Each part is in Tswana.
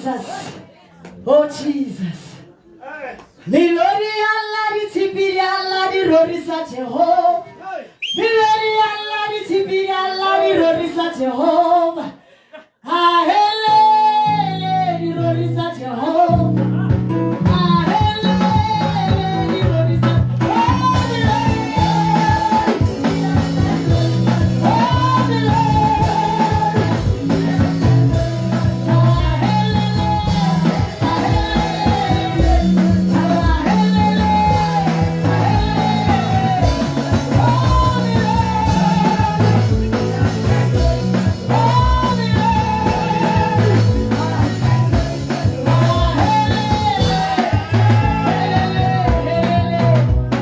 Jesus. Oh Jesus. Melodi ya lla ditshipi di a lla di rorisa Jehova. Melodi ya lla ditshipi di a lla di rorisa Jehova. Ahelele di rorisa Jehova. Ahelele di rorisa. Oh, melodi. Oh, melodi. Ahelele. Ahelele. Ahelele. Ahelele. Oh, melodi. Oh, melodi. Ahelele. Helele. Helele. Helele.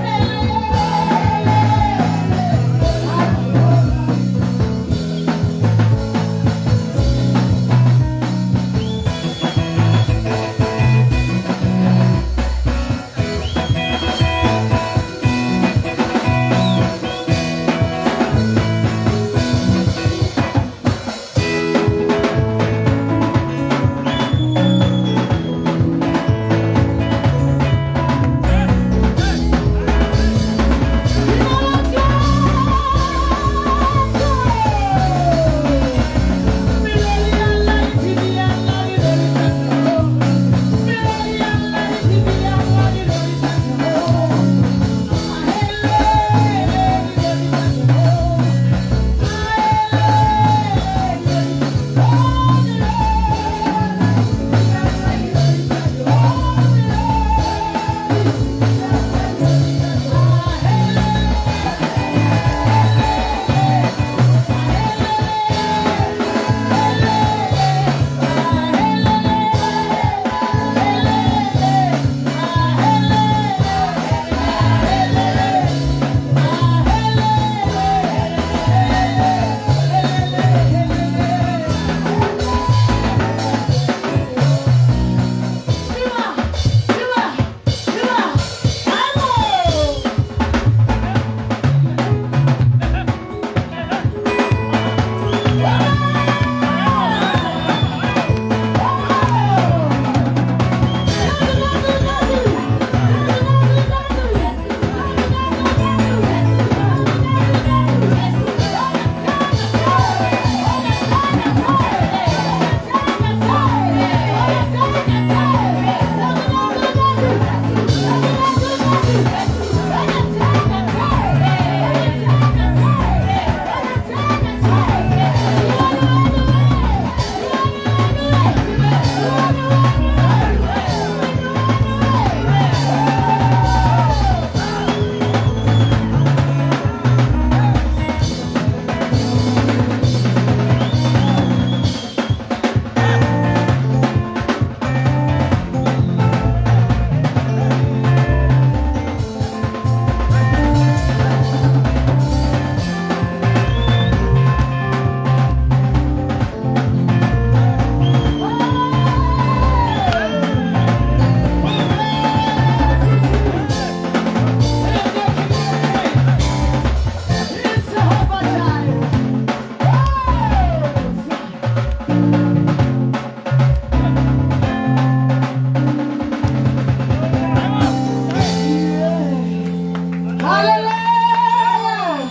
Hallelujah!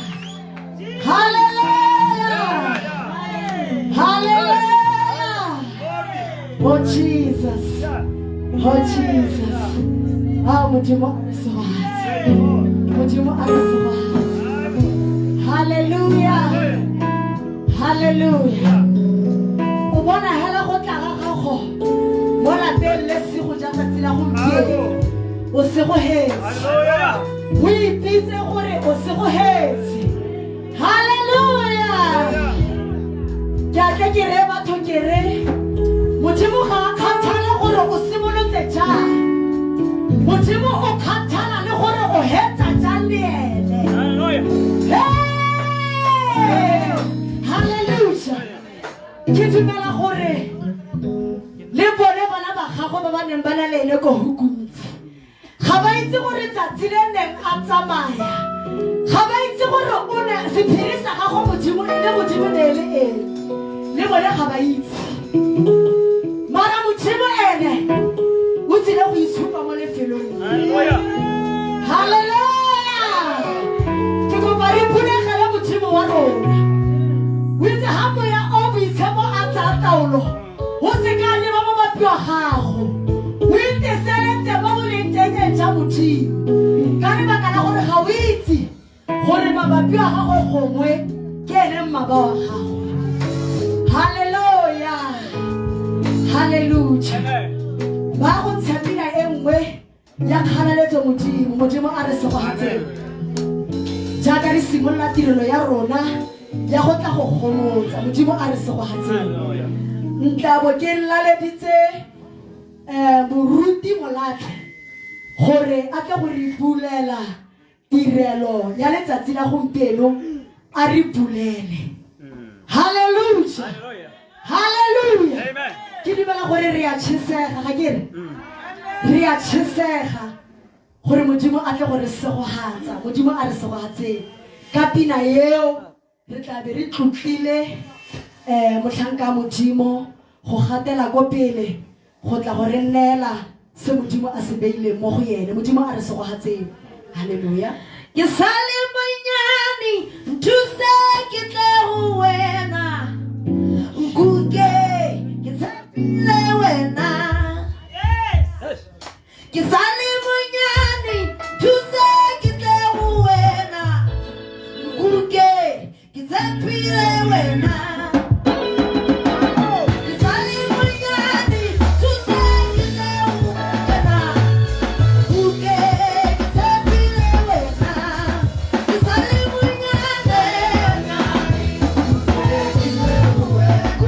Hallelujah! Hallelujah! Oh Jesus! Oh Jesus! Ah, Modimo a re segofatse. Modimo a re segofatse. Hallelujah! Hallelujah! O bona hela go tla ga gago mo lapeng le sego ja tsatsi la gompieno. O segogetse. O ipitse gore o segogetse. Hallelujah! Ke a tle ke reye batho ke re Modimo ga a kgathale gore o simolotse jang. Modimo o kgathala le gore o hetsa jang le ene. Hey! Hallelujah! Ke dumela gore le bone bana ba gagwe ba ba neng ba na le ene ko Hukuntsi ga ba itse gore tsatsi le neng a tsamaya ga ba itse gore o ne sephiri sa gago Modimo e le Modimo ne e le eng le bone ga ba itse mara Modimo Halleluja! Ke kopa re phulegele Modimo wa rona. O itse ha moya o boitshepo a tsaya taolo, o se ka leba mabapi wa gago. O iteseletse mo boleng teng jwa Modimo. Ka lebaka la gore ga o itse gore mabapi a gago gongwe ke ene mmaba wa gago. Halleluja! Halleluja! Ba go ntsha pina e nngwe ya kgalaletso Modimo. Modimo a re segogatseng jaaka re simolola tirelo ya rona ya go tla go gomotsa. Modimo a re segogatseng. Ntlabo ke laleditse moruti Molatlhe gore a tle go re bulela tirelo ya letsatsi la gompieno, a re bulele. Halleluja, halleluja. Ke dumela gore re a tšhesega, ga ke re re a tšhesega gore Modimo a tle go re segogatsa. Modimo a re segogatseng ka pina eo. Re tla be re tlotlile mohlanka wa Modimo go gatela ko pele go tla go re neela se Modimo a se beileng mo go yene. Modimo a re segogatseng. Haleluya. Ke sa le monnyane, nthuse ke tle go wena. Nkuke, ke tshepile wena. Ke sa le monyane, thuse ke tle go wena. Nkuke, ke tshepile wena. Ke sa le monyane, thuse ke tle go wena. Nkuke, ke tshepile wena. Ke sa le monyane, thuse ke tle go wena.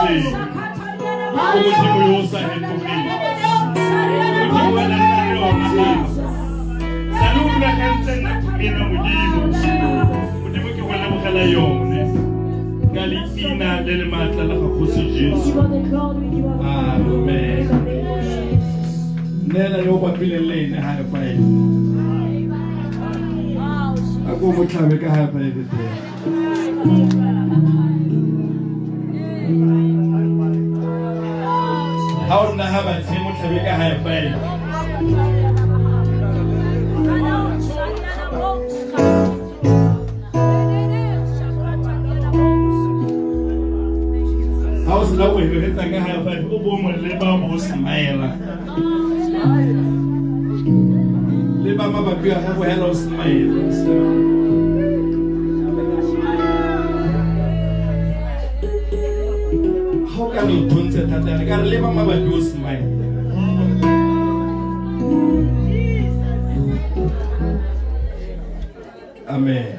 kajeno. O Modimo yo o sa hetogeng. Modimo wa nna le yona nako. Sa le o rulagantse nako ena Modimo. Modimo ke go lebogela yone. Ka leina le le maatla la ga Kgosi Jesu. Amen. Neela yo o bapileng le ene high five. A ko mo tlhabe ka high five teng. Ha o nna ha batshe mo tlhabe ka high five. Ha o sena go heletsa ka high five o bo mo leba o bo smile. Leba mabapi a gago hela o smile. Ga o ka no nthontse thata re ka re leba mabapi o smile. Amen.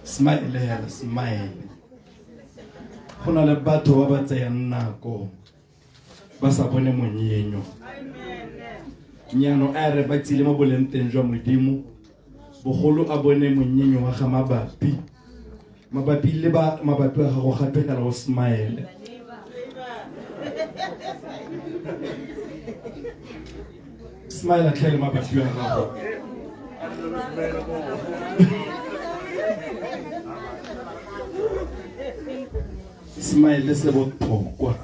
Smile hela smile. Go na le batho ba ba tseyang nako ba sa bone monyenyo. Nyano a re ba tsile mo boleng teng jwa Modimo bogolo a bone monyenyo wa ga mabapi. Mabapi le ba mabapi wa gago gape hela o smile. Smile tlhe le mabapi wa gago. Smile se botlhokwa.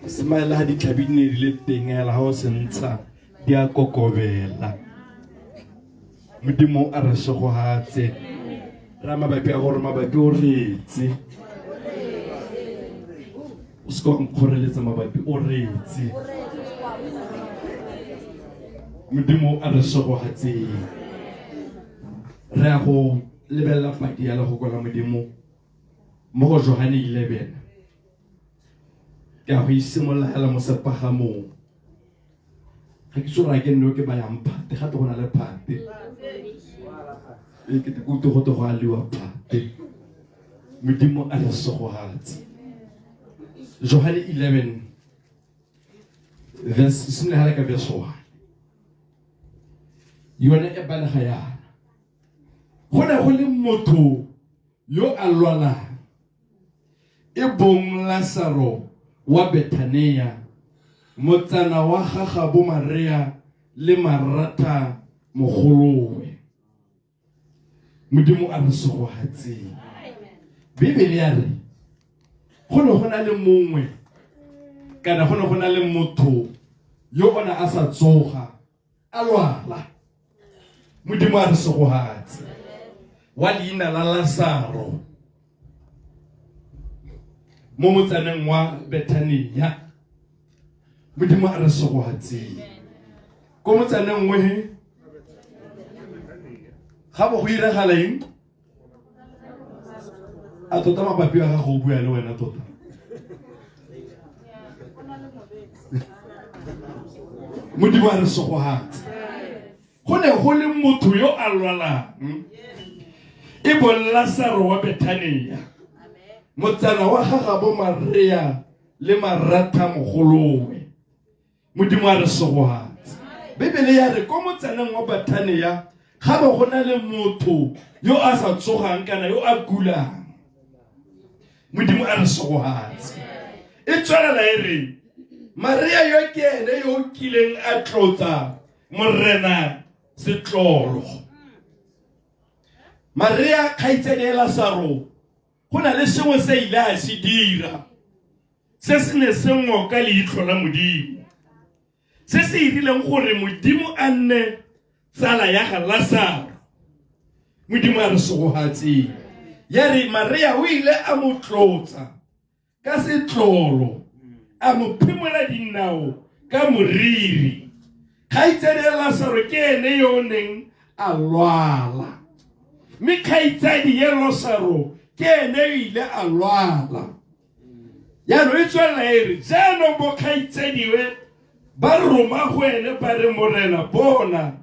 Smile ha ditlhabi di ne di le teng hela ha o se ntsha di a kokobela. Modimo a re segogatse. Ra mabapi a gore mabapi o reetse. O se ka wa nkgoreletsa mabapi o reetse. Modimo a re segogatseng. Re ya go lebelela padi ya lehoko la Modimo mo go Johane 11. Ke a go isimolola hela mo sepagamong. Ga ke tsora ke nne ke bayang phate ga te go na le phate. E ke te go te go aliwa phate. Modimo a re segogatse. Johane 11 verse simolola hela ka verse 1. Yone e balega yana. Go ne go le motho yo a lwalang e bong Lasaro wa Bethania, motsana wa ga gabo Marea le Maratha mogolowe. Modimo a re segogatseng. Bibele ya re go ne go na le mongwe kana go ne go na le motho yo o ne a sa tsoga a lwala. Modimo a re segogatse. Wa leina la Lasaro mo motsaneng wa Bethania. Modimo a re segogatseng. Ko motsaneng we ga bo go iragala eng? A tota mabapi a gago o bua le wena tota. Modimo a re segogatse. Go ne go le motho yo a lwalang e bong Lasaro wa Bethania, motsana wa gagabo Maria le Maratha mogolowe. Modimo a re segogatse. Bibele ya re ko motsaneng wa Bethania ga bo go na le motho yo a sa tsogang kana yo a kulang. Modimo a re segogatse. E tswelela e re Maria yo ke ene yo o kileng a tlotsa Morena setlolo. Maria kgaitsadi ya Lasaro go na le sengwe se ile a se dira se se ne se ngoka leitlho la Modimo, se se irileng gore Modimo a nne tsala ya ga Lasaro. Modimo a re segogatseng. Ya re Maria o ile a mo tlotsa ka setlolo, a mo phimola dinao ka moriri. Kgaitsadi ya Lasaro ke ene yo o neng a lwala, mme kgaitsadi ya Lasaro ke ene o ile a lwala. Jaanong e tswelela e re, jaanong bokgaitsadiwe ba roma go ene ba re, Morena, bona,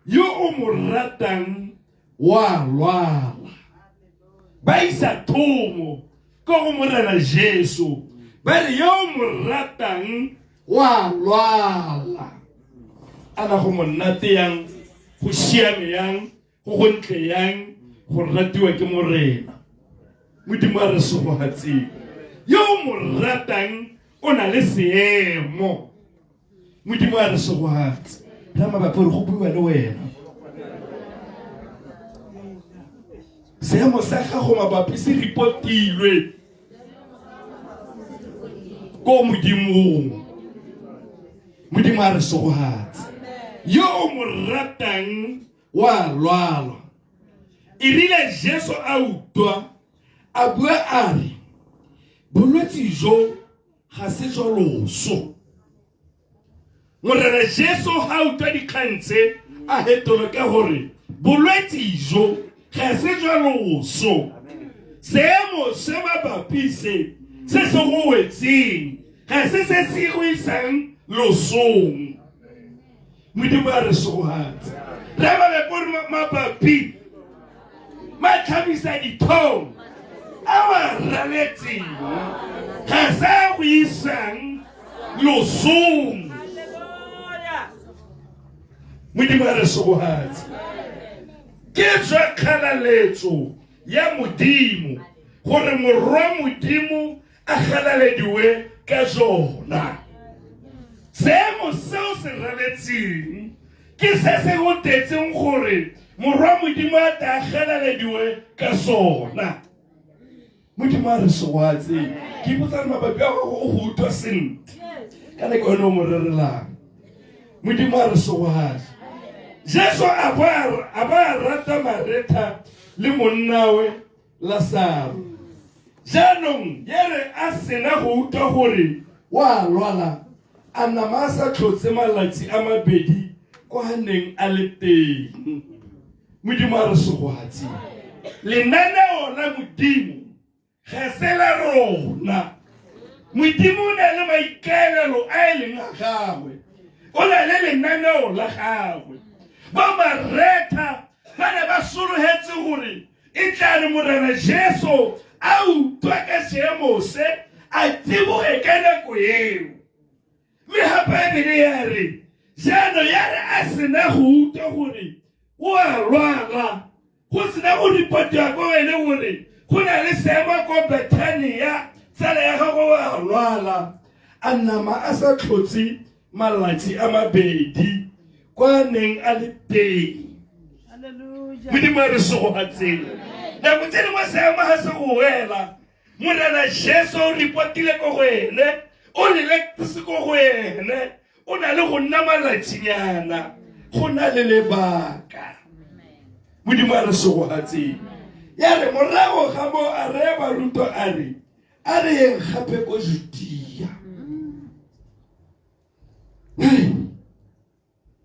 yo o mo ratang wa lwala. Ba isa thomo ko go Morena Jesu, ba re yo o mo ratang wa lwala. A na go monate yang, go siame yang, go gontle yang go ratiwa ke Morena. Modimo a re segogatseng. Yo o mo ratang o na le seemo. Modimo a re segogatse. Ra mabapi gore go buiwa le wena. Seemo sa gago mabapi se reportilwe ko Modimong. Modimo a re segogatse. Yo o mo ratang wa lwala. E rile Jesu a utlwa, a bua a re, bolwetse jo ga se jwa loso. Morena Jesu ga utlwa dikgang tse a hetola ka gore bolwetse jo ga se jwa loso. Seemo se mabapi se se se go wetseng ga se se se go isang losong. Modimo a re segogatse. Re ba be gore mabapi matlhabisa dithong a wa raletseng ga sa go isang losong. Modimo a re segogatse. Ke tswa kgalaletso ya Modimo gore morwa Modimo a galalediwe ka jona. Seemo seo se raletseng ke se se go tetseng gore morwa Modimo a tla galalediwe ka sona. Modimo a re segwatse. Ke ipotsa re mabapi a gago o go utlwa sentle kana ke one o mo rerelang. Modimo a re segwatse. Jesu a ba a rata Maretha le monnawe Lasaro. Jaanong ya re a sena go utlwa gore o a lwala, a nama a sa tlhotse malatsi a mabedi kwa a neng a le teng. Modimo a re segwatse. Lenaneo la Modimo ga se la rona. Modimo o na le maikaelelo a e leng a gagwe. O na le lenaneo la gagwe. Ba Maretha ba ne ba sologetse gore E tla re Morena Jesu a utlwa ka seemo se, a tsiboge ka nako eo. Mme ga Baebele ya re, jaanong ya re a sena go utlwa gore o a lwala, go sena go reportiwa ko ene gore go na le seemo ko Bethania, tsala ya gagwe o a lwala, a nama a sa tlhotse malatsi a mabedi kwa a neng a le teng. Modimo a re segogatseng. Nako tse dingwe seemo ga se go wela, Morena Jesu o reportile ko go ene, o leletse ko go ene, o na le go nna malatsinyana, go na le lebaka. Modimo a re segogatseng. Ya re morago ga mo a raya barutwa a re, a re yeng gape ko Judea.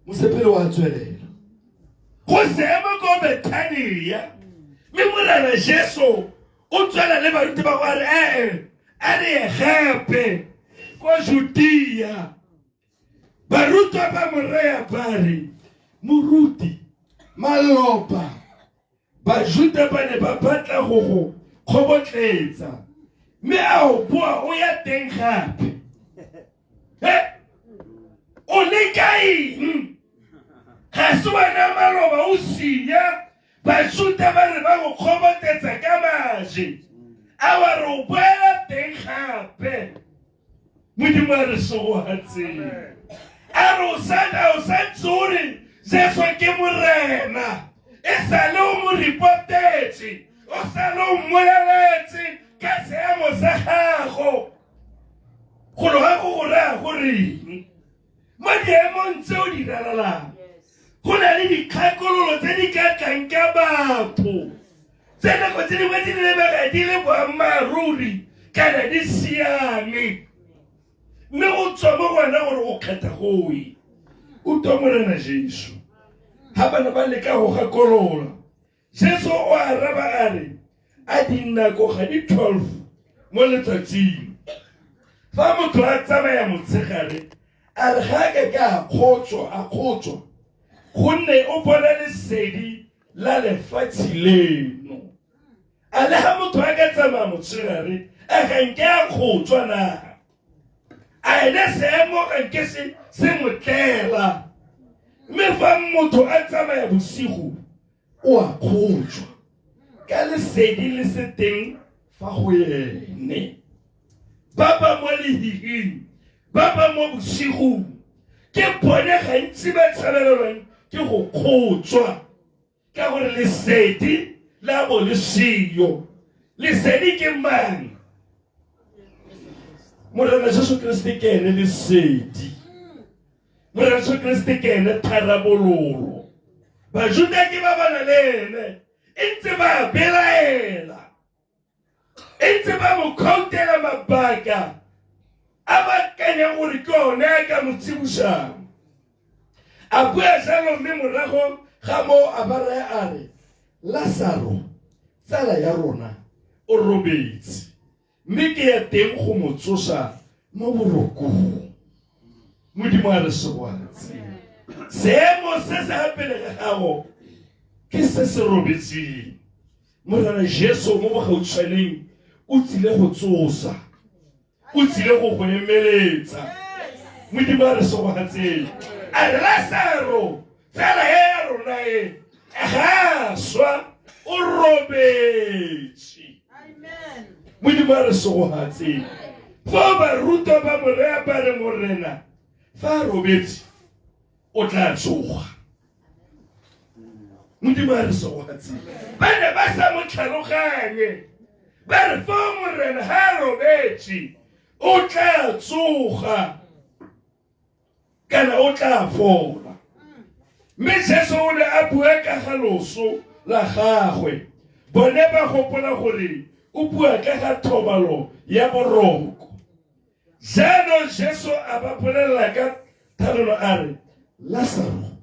Mosepele wa tswelela go seemo ko Bethania, mme Morena Jesu o tswela le baruti ba gagwe a re, ee, a re ye gape ko Judea. Barutwa ba mo raya ba re, Moruti, maloba Bajuda ba ne ba batla go go kgobotletsa, mme a o boa o ya teng gape. He, o leka eng? Ga se wena maloba o sia Bajuda ba re ba go kgobotletsa ka maje, a wa re o boela teng gape. Modimo a re segogatseng. A re o sa o santse o re Jesu ke Morena, e sale o mo reportetse, o sale o mmoleletse ka seemo sa gago. Golo ga go go raya goreng? Mo diemong tse o di ralalang, go na le dikgakololo tse di ka tlang ka batho tse nako tse dingwe di lebega di le boammaaruri kana di siame, mme go tswa mo go wena gore o kgetha go e utlwa. Morena Jesu ga bana ba leka go gakolola, Jesu o araba a re, a dinako ga di 12 mo letsatsing fa motho a tsamaya motshegare a re ga a ka ke a kgotswa gonne o bona lesedi la lefatshe leno. A le ga motho a ka tsamaya motshegare a ga nke a kgotswa na? A ene seemo ga nke se se mo tlela? Mme fa motho a tsamaya bosigo o a kgotšwa ka lesedi le se teng fa go ene. Ba ba mo lehihing, ba ba mo bosigong, ke bone gantsi ba tshabelelwang ke go kgotswa ka gore lesedi la bo le seyo. Lesedi ke mang? Morena Jesu Kriste ke ene lesedi. Morena Jesu Kriste ke ene tharabololo. Bajuda ke ba ba na le ene e ntse ba belaela, e ntse ba mo khautela mabaka a ba kanyang gore ke one a ka mo tsibosang. A bua jalo mme morago ga moo a ba raya a re, Lasaro tsala ya rona o robetse, mme ke ya teng go mo tsosa mo borokong. Modimo a re segoatse. Seemo se se ga pele ga gago ke se se robetseng. Morena Jesu mo bogautshwaneng o tsile go tsosa, o tsile go go emeletsa. Modimo a re segoatseng. A re Lasaro tsala e ya rona e ga swa o robetse. Modimo a re segogatseng. Foo barutwa ba mo raya ba re, Morena, fa a robetse o tla tsoga. Modimo a re segogatseng. Ba ne ba sa mo tlhaloganye, ba re fa Morena ga a robetse o tla tsoga kana o tla fola. Mme Jesu o ne a bua ka ga loso la gagwe, bone ba gopola gore o bua ka ga thobalo ya boroko. Jaanong Jesu a ba bolelela ka thanolo a re, Lasaro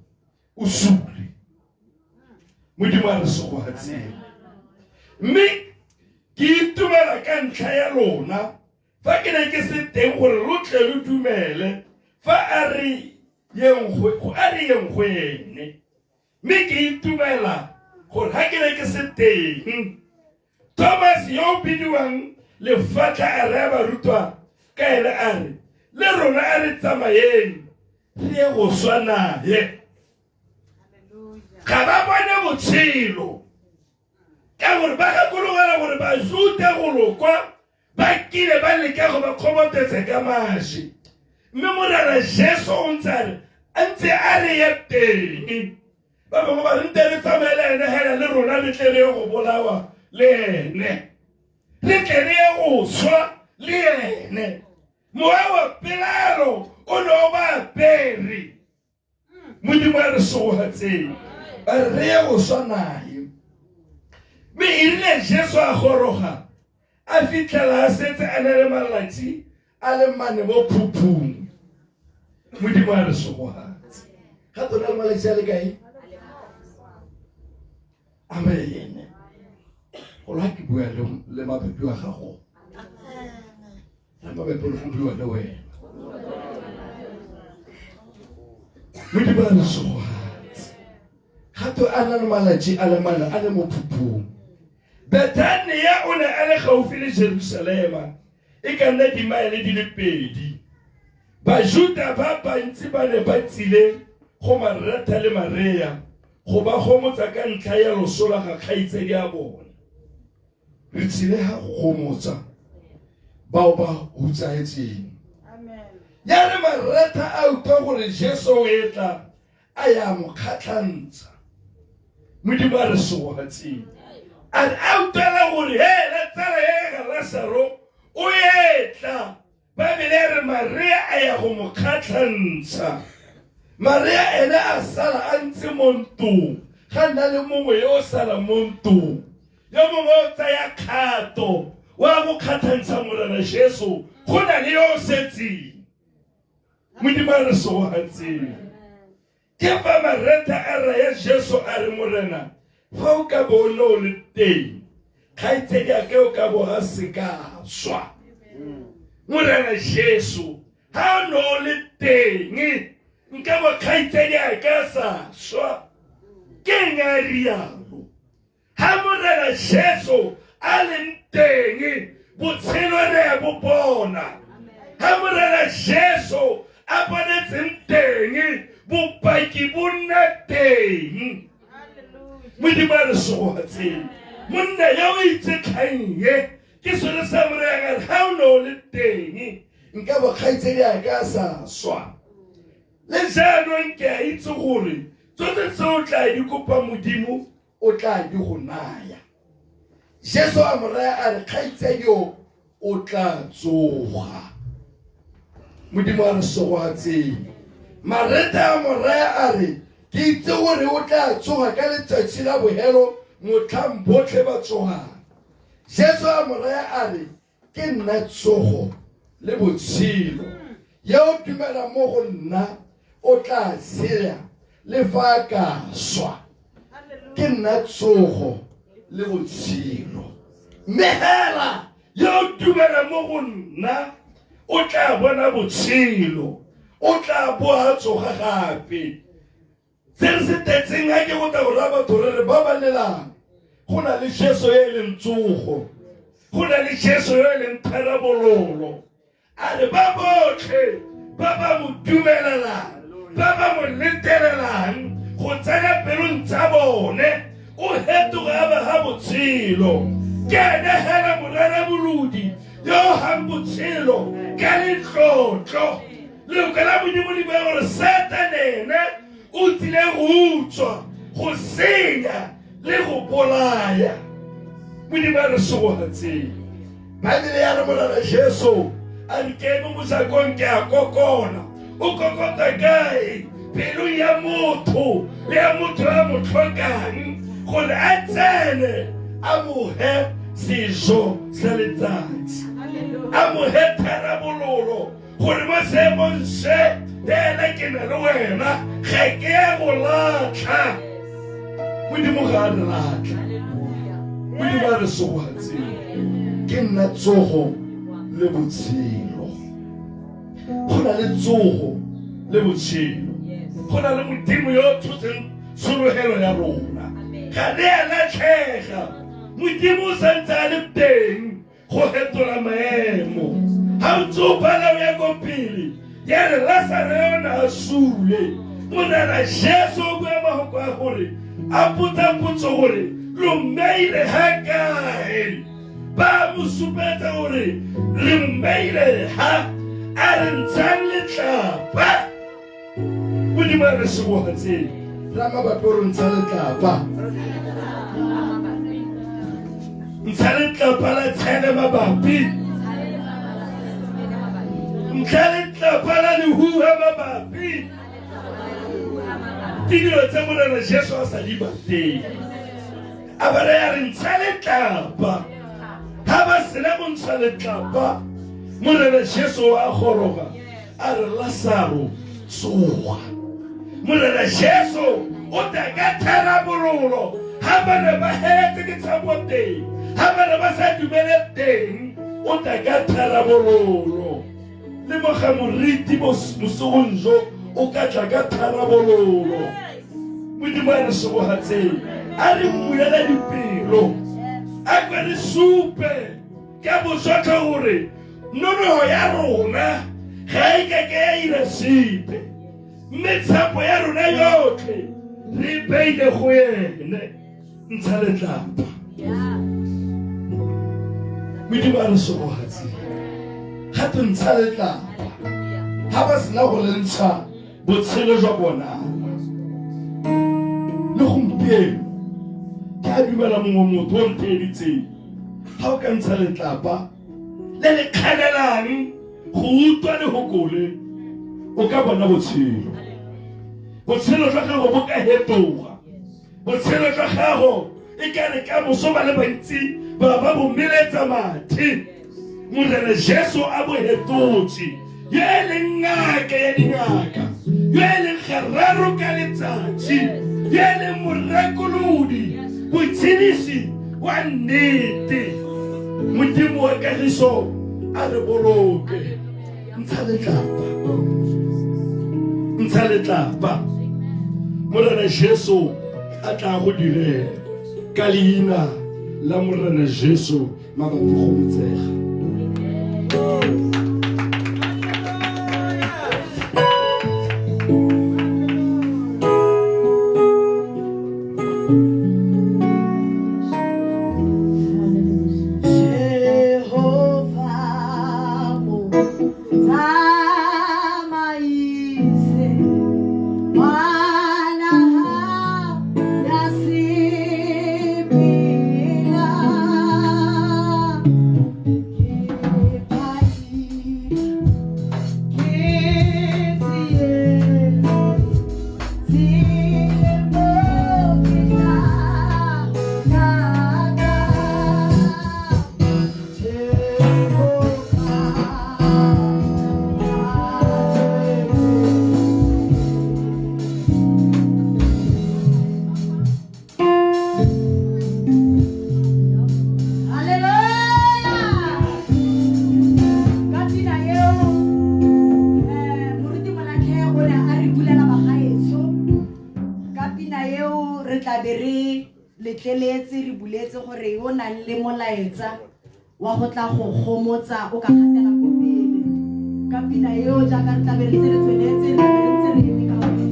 o sule. Modimo a re segogatseng. Mme ke itumela ka ntlha ya lona fa ke ne ke se teng gore lo tle lo dumele fa a re yeng go a re yeng go ene. Mme ke itumela gore ga ke ne ke se teng. Thomas yo o bidiwang Lefatlha a raya barutwa ka ene a re, Le rona a re tsamayeng re ye go swa naye. Ga ba bone botshelo ka gore ba gakologela gore Bajuta go lokwa ba kile ba leka go ba kgobotetsa ka maje, mme Morena Jesu o ntse a re a ntse a re ye teng. Ba bangwe ba re nte re tsamaye le ene hela le rona re tle re ye go bolawa le ene, re tle re ye go swa le ene. Mowa wa pelaelo o ne o ba apere. Modimo a re sogatseng, ba re re ye go swa naye. Mme e rile Jesu a goroga, a fitlhela a setse a na le malatsi a le mane mo phuphung. Modimo a re sogogatse. Ga tona le malatsi a le kae? Amen. Go la ke bua le mabapi wa gago. Le mabapi le go bua le wena. Modimo a re sogogatse. Gape a na le malatsi a le mane a le mo phuphung. Bethania o ne a le gaufi le Jerusalema, e ka nna dimaele di le pedi. Bajuda ba bantsi ba ne ba tsile go Maretha le Marea go ba gomotsa ka ntlha ya loso la ga kgaitsadi a bone. Re tsile ga go gomotsa bao ba hutsaetseng. Ya re Maretha a utlwa gore Jesu o etla, a ya mo kgatlhantsha. Modimo a re segogatseng. A re a utlwela gore hela tsala e ga Lasaro o etla. Baebele ya re Maria a ya go mo kgatlhantsha. Maria ene a sala a ntse mo ntong. Ga nna le mongwe yo o salang mo ntong. Yo mongwe o tsaya kgato wa go kgatlhantsha Morena Jesu, go na le yo o setseng. Modimo a re segogatseng. Ke fa Maretha a raya Jesu a re, Morena, fa o ka bo o ne o le teng, kgaitsedi a ke o ka bo a se ka swa. Morena Jesu, ha o ne o le teng, nka bo kgaitsedi a ka sa swa. Ke eng a rialo? Ha Morena Jesu a Modimo a re segogatseng. Monna yo o itse kgang ye, ke sone sa mo rayang a re ga o ne o le teng, nka bo kgaitsedi a ka a sa swa. Le jaanong ke a itse gore tsotlhe tse o tla di kopa Modimo o tla di go naya. Jesu a mo raya a re, Kgaitsadio o tla tsoga. Modimo a re segogatseng. Mareta a mo raya a re, Ke itse gore o tla tsoga ka letsatsi la bohelo motlhang botlhe ba tsogang. Jesu a mo raya a re, Ke nna tsogo le botshelo. Yo o dumelang mo go nna o tla tshela le fa a ka swa. Ke nna tsogo le botshelo. Mme hela yo o dumelang mo go nna o tla bona botshelo, o tla boa a tsoga gape. Se re se tetseng ga ke go tla go raya batho re re ba ba lelang, go na le Jesu yo e leng tsogo, go na le Jesu yo e leng tharabololo. A re ba botlhe ba ba mo dumelelang, ba ba mo letelelang go tsena pelong tsa bone, o hetoga a ba ga botshelo. Ke ene hela morarabolodi yo o gang botshelo ka letlotlo. Lefoko la Modimo le bua gore Satane ene o tsile go utswa, go senya le go bolaya. Modimo a re segogatseng. Baebele ya re Morena Jesu a re ke eme mojakong ke a kokona. O kokota kae? Pelong ya motho le ya motho a mo tlhokang gore a tsene a mohe sejo sa letsatsi, a mohe tharabololo gore mo seemong se ena ke na le wena ga ke ya go latlha. Modimo ga a re latlha, Modimo a re segogatseng. Ke nna tsogo le botshelo. Go na le tsogo le botshelo, go na le Modimo yo o tshotseng tshologelo ya rona. Ga re a latlhega, Modimo o santse a le teng go fetola maemo. Ga o ntse o bala o ya ko pele, ya re Lasaro yona a sule, Morena Jesu o bua mafoko a gore a botsa potso gore lo mmeile ga kae. Ba mo supetsa gore re mmeile ha, a re ntshang letlapa. Modimo a re segogatseng. Ra mabapi o re ntsha letlapa. Ntsha letlapa la tshele mabapi. Ntsha letlapa la lehuha mabapi. Ke dilo tse Morena Jesu a sa di batleng. A ba raya re ntsha letlapa. Ha ba sena go ntsha letlapa, Morena Jesu a goroga. A re, Lasaro, tsoga. Morena Jesu o tla ka tharabololo ha ba ne ba heletse ke tshepo teng, ha ba ne ba sa dumele teng, o tla ka tharabololo. Le mo ga moriti bosegong jo o ka tla ka tharabololo. Modimo a re segogatseng, a re mmulela dipelo, a kwe re supe ka bojotlhe gore Nonoho ya rona ga e ka ke ya ira sepe, mme tshepo ya rona yotlhe re e beile go ene. Ntsha letlapa. Modimo a re segogatse. Ga te ntsha letlapa. Ga ba sena go le ntsha, botshelo jwa bona. Le gompieno ke a dumela mongwe motho o ntheeditseng, ga o ka ntsha letlapa le le kganelang go utlwa lehoko le, o ka bona botshelo. Botshelo jwa gago bo ka hetoga. Botshelo jwa gago e ka re ka moso ba le bantsi ba ba bo meletsa mathe. Morena Jesu a bo hetotse, yo e leng ngaka ya dingaka, yo e leng gararo ka letsatsi, yo e leng morekolodi, botshedisi wa nnete. Modimo wa kagiso a re boloke. Ntsha letlapa, ntsha letlapa. Morena Jesu a tla go direla ka leina la Morena Jesu mabapi go motsega. letleletse re buletse gore yo o nang le molaetsa wa go tla go gomotsa o ka gatela ko pele ka pina eo jaaka re tlabe re ntse re tsweletse re tlabe re ntse re eme ka wena.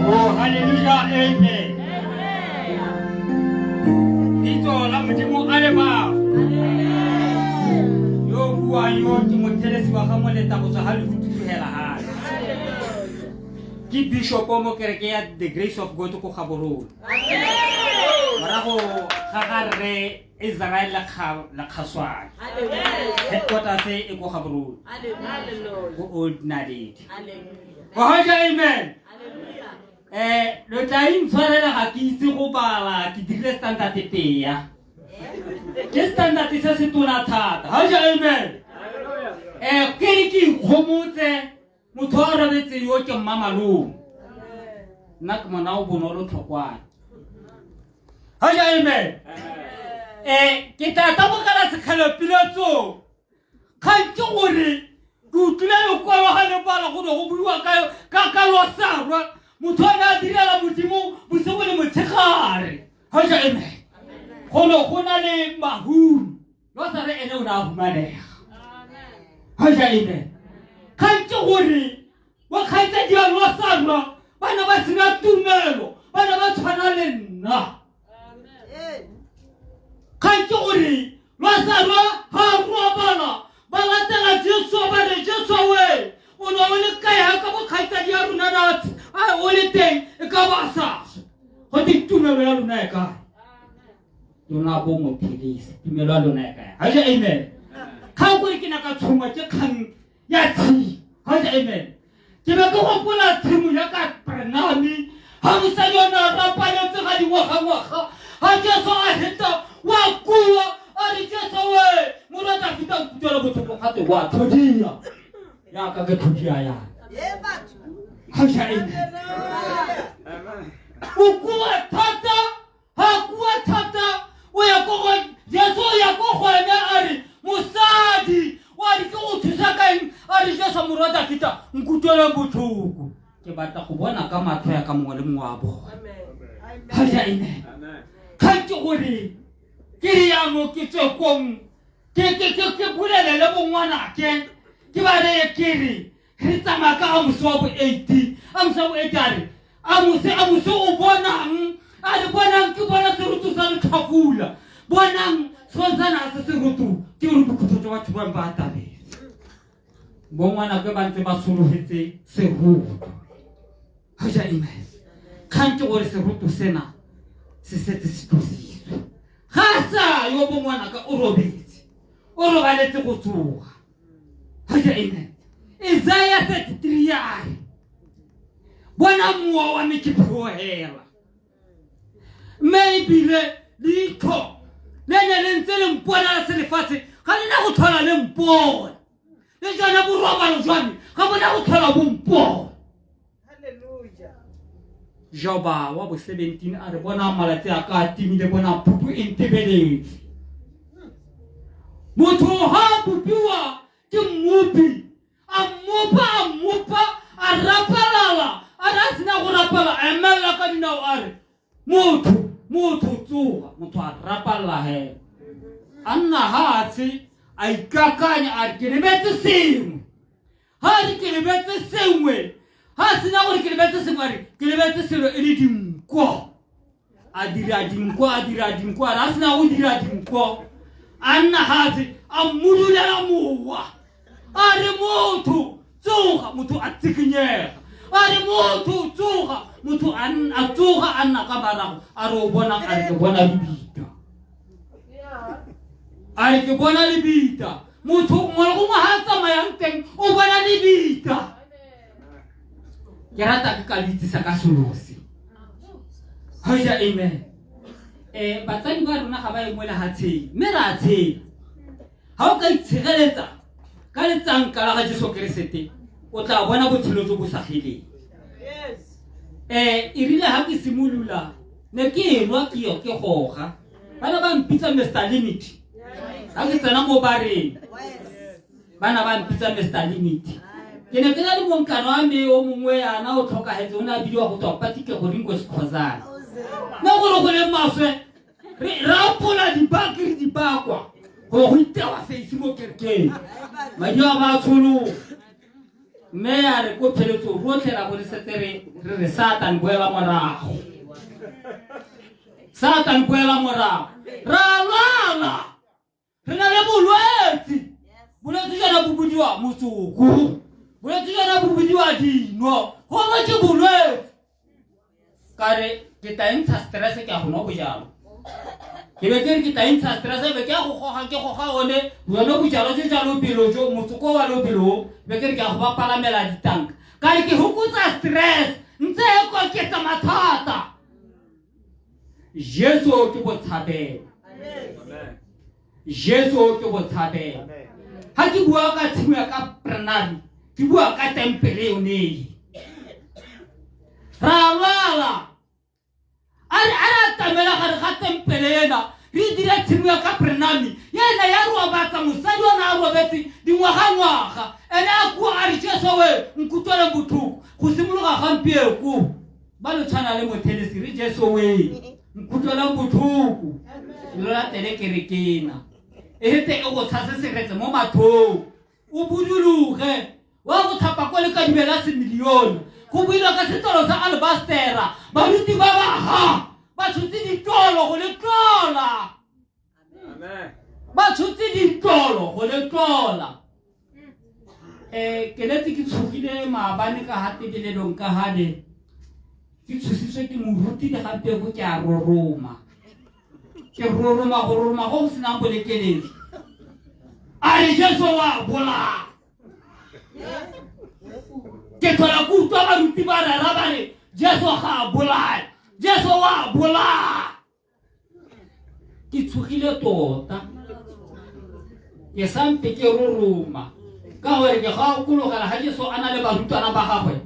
Oh, hallelujah, amen. Bitso la Modimo a le bao. Yo o buang yo ke mothelesi wa ga moleta go tswa ga le go tlogela gae. Ke bishop mo kereke ya The Grace of God ko Gaborone. Morago ga ga rre Israel Lekgaswane. Headquarters e ko Gaborone. Ko Old Naledi. Wa amen. Lo tla intshwarela ga ke itse go bala, ke dirile standard tea. Ke standard se se tona thata. Ha ja amen. Ke re ke ikgomotse motho a robetse yo ke mmamalome. Nna ke mona o bonolo tlhokwane. Ha ja amen. Ke tla tabogela sekgele piletso. Kgang ke gore ke utlwile lekwalo ga le bala go ne go buiwa ka losarwa. Motho a ne a direla Modimo bosigo le motshegare. Ha ja amen. Go ne go na le mahumi. Losare ene o ne a humanega. Ha ja amen. Kgang ke gore bo kgaitsadi ya losarwa ba ne ba sena tumelo, ba ne ba tshwana le nna. Kgang ke gore losarwa ga a robala ba latela Jesu ba re Jesu we o ne o le kae ha ka bo kgaitsadi ya rona na a o le teng e ka ba sa go te tumelo ya lona e kae? Lona bo mo phedisa tumelo ya lona e kae? Ha ja amen. Kgang gore ke na ka tshongwa ke kgang ya tshimo. Ha ja amen. Ke be ke gopola tshimo ya ka Prenami ha mosadi o ne a rapaletse ga dingwaga-ngwaga ha Jesu a heta Wa kua a re Jesu we morwa Dafita nkutlwela botlhoko gate wa tlhodia yaka ke tlhodia yana. Ga amen. O kua thata ga kua thata o ya ko go Jesu o ya ko go ene a re mosadi wa re ke go thusa ka eng a re Jesu morwa Dafita nkutlwele botlhoko ke batla go bona ka matlho ya ka mongwe le mongwe wa bone ga amen kgang ke gore ke re yango ke tswe kong ke bolelele bongwanake ke ba reye ke re re tsamaya ka amose wa bo eighty amose wa bo eighty a re amose amose o bonang a re bonang ke bona seroto sa letlhafula bonang tshwantsana se seroto ke gore bokhutlo jwa batho bang ba atabetse bongwanake ba ntse ba sologetse seroto ga ja amen kgang ke gore seroto sena se setse se tlositswe ga sa yo bongwanaka o robetse o robaletse go tsoga ga ja amen Isaiah 33 a re bona mowa wa me ke phohela mme ebile leitlho le ne le ntse le mpona la selefatshe ga le na go tlhola le mpona le jone borobalo jwa me ga bona go tlhola bo mpona Joba wa bo 17 a re bona malatsi a ka a timile bona phupu e ntebeletse motho ha a bopiwa ke mmopi a mmopa a mmopa a rapalala a re a sena go rapala a emelela ka dinao a re motho motho tsoga motho a rapalala hela a nna hatshe a ikakanya a re ke lebetse sengwe ha re ke lebetse sengwe ha sena gore ke lebetse sengwe a re ke lebetse selo e le dinko a dira dinko a dira dinko a re a sena go dira dinko a nna gatshe a mmudulela mowa a re motho tsoga motho a tsikinyega a re motho tsoga motho a tsoga a nna ka marago a re o bonang a re ke bona lebita a re ke bona lebita motho mongwe le gongwe ga a tsamayang teng o bona lebita ke rata ke ka le itsisa ka selo se ga amen um batsadi ba rona ga ba ye mo lehatsheng mme re a tshela ga o ka itshireletsa ka letsanka la ga jesu keresete o tla bona botshelo jo bo sa feleng um e rile ga ke simolola ne ke enwa ke yo ke goga bana ba mpitsa mr limit ga ke tsena mo bareng bana ba mpitsa mr limit ke ne ke na le monkano wa me o mongwe yana o tlhokagetse o ne a bidiwa go tswa patike go ringo sekhozana mo gore go le maswe re apola dibaki re dibakwa go go itewa face mo kerekeng madi a ba tshologa mme ya re ko pheletsong rotlhe ra go re setse re re satan boela morago satan boela morago ra lwala re na le bolwetse bolwetse jona bo bidiwa motsoko bolwetse jona bo bidiwa dino gongwe ke bolwetse ka re ke tla ntsha stress ke a go nwa bojalo ke be ke re ke tla ntsha stress be ke ya go goga ke goga one yone bojalo jo jwa lobelo jo motsoko wa lobelo be ke re ke a go ba palamela ditanka ka re ke hokotsa stress ntse e koketsa mathata Jesu ke botshabelo Jesu ke botshabelo ha ke bua ka tshimo ya ka prenami ke bua ka tempele yone e ra lwala a re a re atamela gare ga tempele ena re dira tshimo ya ka prenami yena ya robatsa mosadi o ne a robetse dingwagangwaga ene a kua a re jesu we nkutlwele botlhoko go simologa gampieko ba lo tshwana le mothelesi re jesu we nkutlwelang botlhoko lo latele kerekena e hete e go tshase seretse mo mathong o buduluge wa go thapa ko lekadibe la semilione go builwa ka setolo sa alebastera baruti ba ba ha ba tshotse ditolo go le tlola ba tshotse ditlolo go le tlola um ke letse ke tshogile maabane ka ga tebelelong ka gale ke tshositswe ke moruti le gampeko ke a roroma ke roroma go roroma go go senang bolekeledi a re jesu wa bolaya ke tlhola ke utlwa baruti ba rera ba re jesu ga a bolaya jesu wa bolaya Ke tshogile tota. Ke sampe ke roroma ka gore ke gakologela ga Jesu a na le barutwana ba gagwe.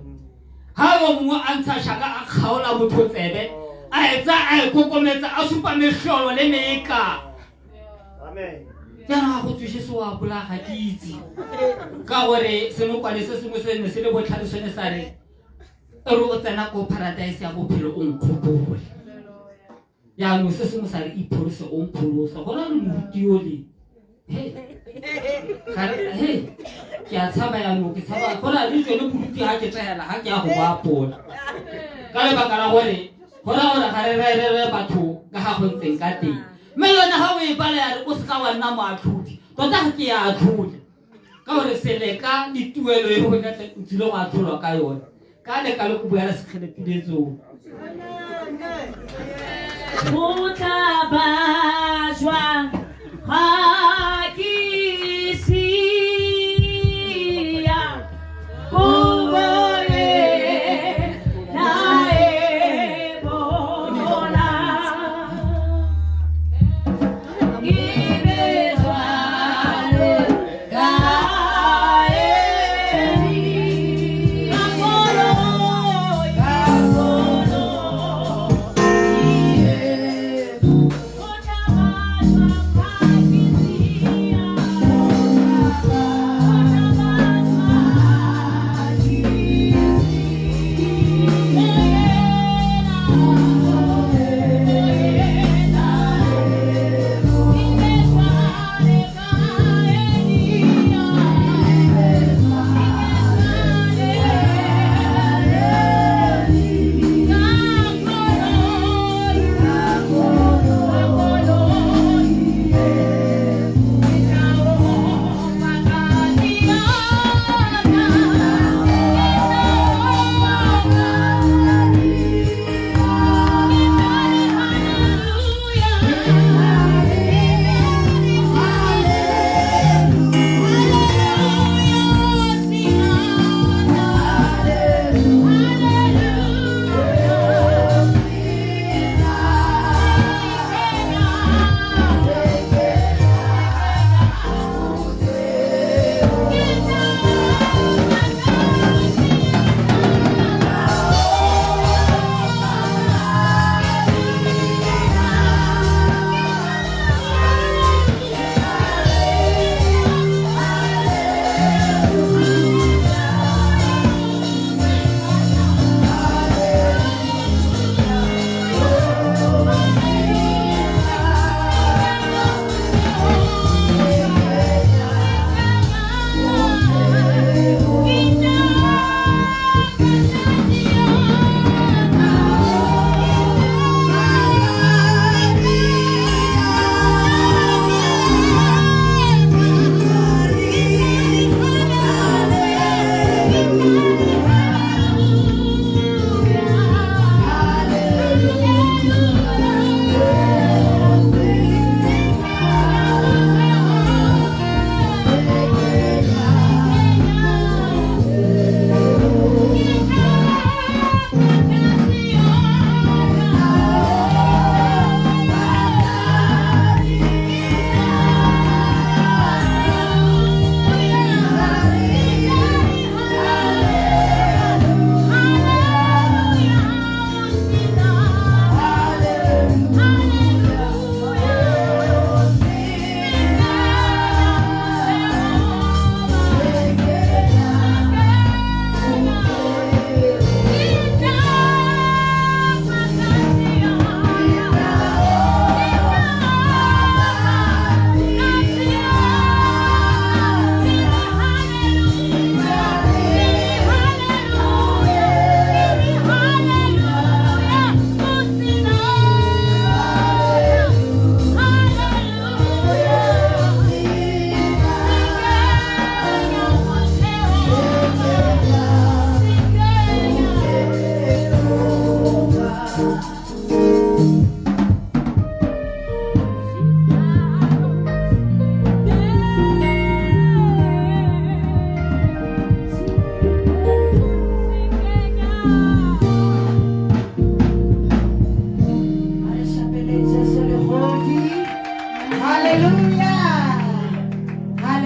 Ha yo mongwe a ntsha shaka a kgaola motho tsebe, a etsa a e kokometsa a supa mehlolo le meka. Jaanong ga go tswe Jesu wa bolaya ga ke itse. Ka gore senokwane se sengwe se ne se le botlhale sone sa re e re o tsena ko paradise ya bophelo o nkgopole. Jaanong se sengwe sa re ipholose o mpholose go ra re moruti ole he he ke a tshaba jaanong ke tshaba go ra le tsone boruti ga ke tswela ga ke ya go bo apola ka lebaka la gore go ra gore ga re rerere batho ka ga go ntseng ka teng mme yone ga o e bala ya re o seka wa nna moatlhodi tota ga ke ya atlhole ka gore seleka le tuelo e go o tsile go atlholwa ka yone ka leka le go buela sekgelepiletsong Go tla ba jwang ga ke sia kobo e na e bona. Ke be jwalo ka Eli, ka koloi, ka koloi e. Go tla ba jwang ga ke sia.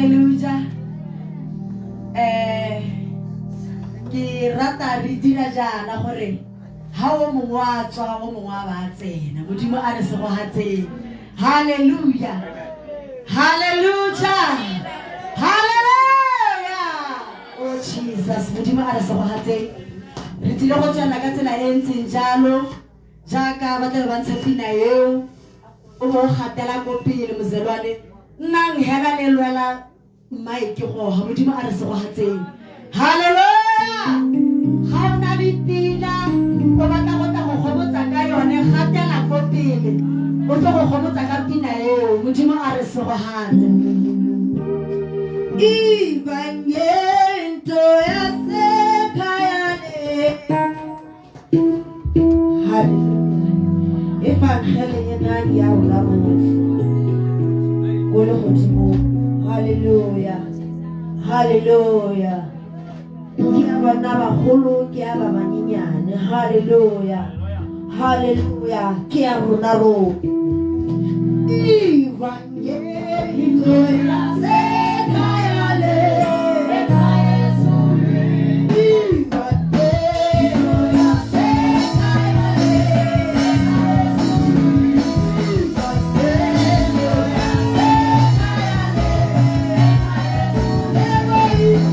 Hallelujah. Eh ke rata re dira jaana gore ha o mongwe a tswa o mongwe a ba a tsena. Modimo a re segogatseng. Hallelujah. Hallelujah. Hallelujah. Oh Jesus, Modimo a re segogatseng. Re tsile go tswelela ka tsela e ntseng jalo jaaka ba tlabe ba ntsha pina eo o bo o gatela ko pele mozelwane nnang hela le lwela mike goga modimo a re segogatseng halleluja ga o na le pina o batla go tla go gomotsa ka yone gatela ko pele o tlo go gomotsa ka pina eo modimo a re segogatse Ivangento yasekhaya le. Hallelujah. Evangeli ena ke ya rona rotlhe ko legodimong. Hallelujah. Hallelujah. Ke ya banna bagolo, ke ya ba banyenyane. Hallelujah. Hallelujah. Ke ya rona rotlhe. Evangeli yasekhaya le. Yeah.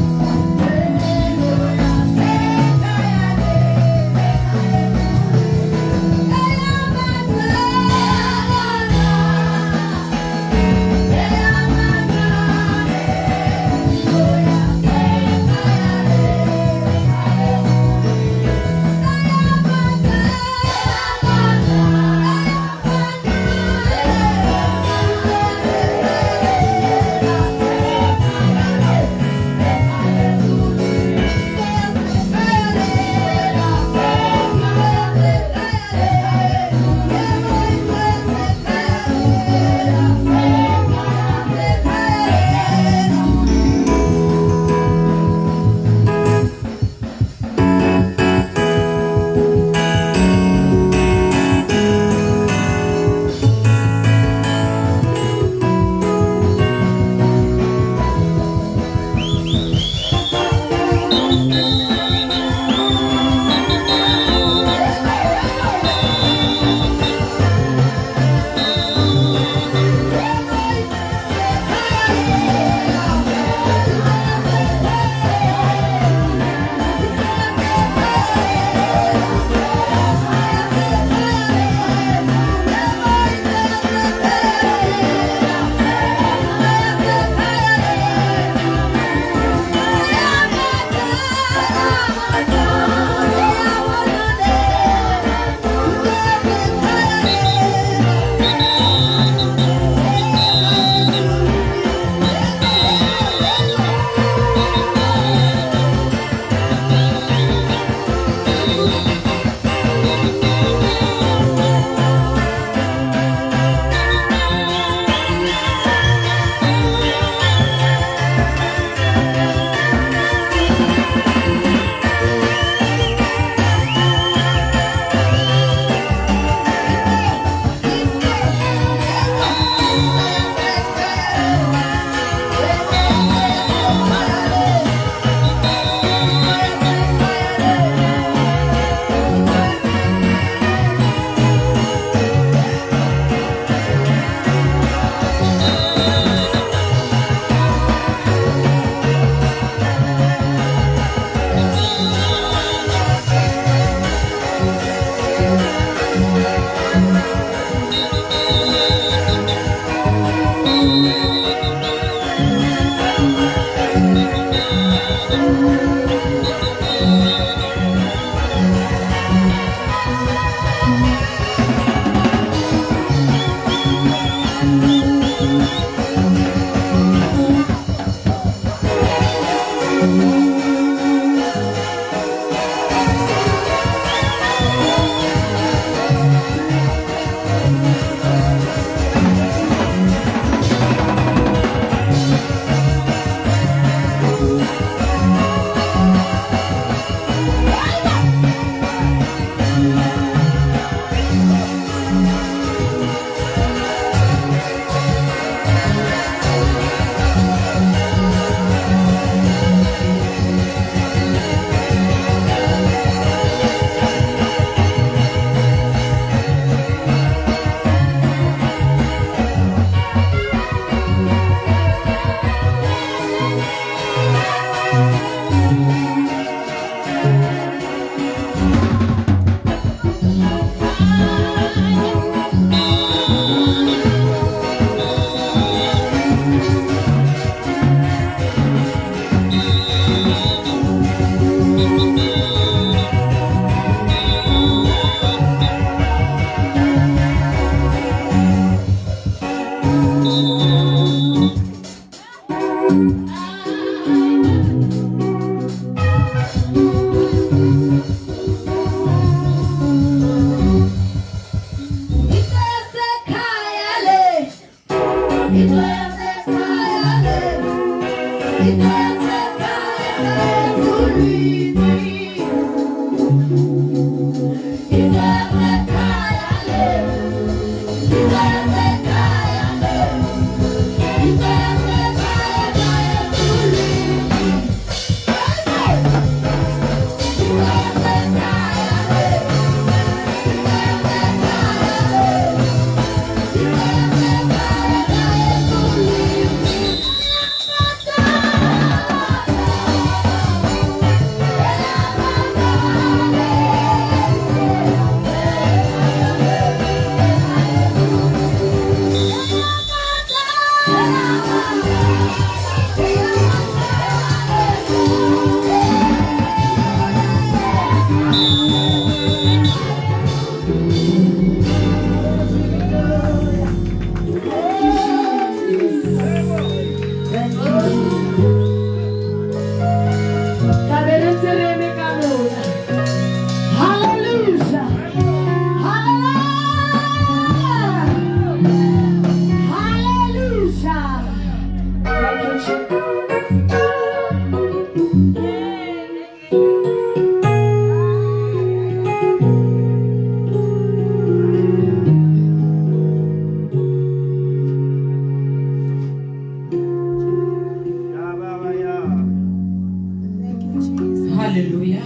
Hallelujah.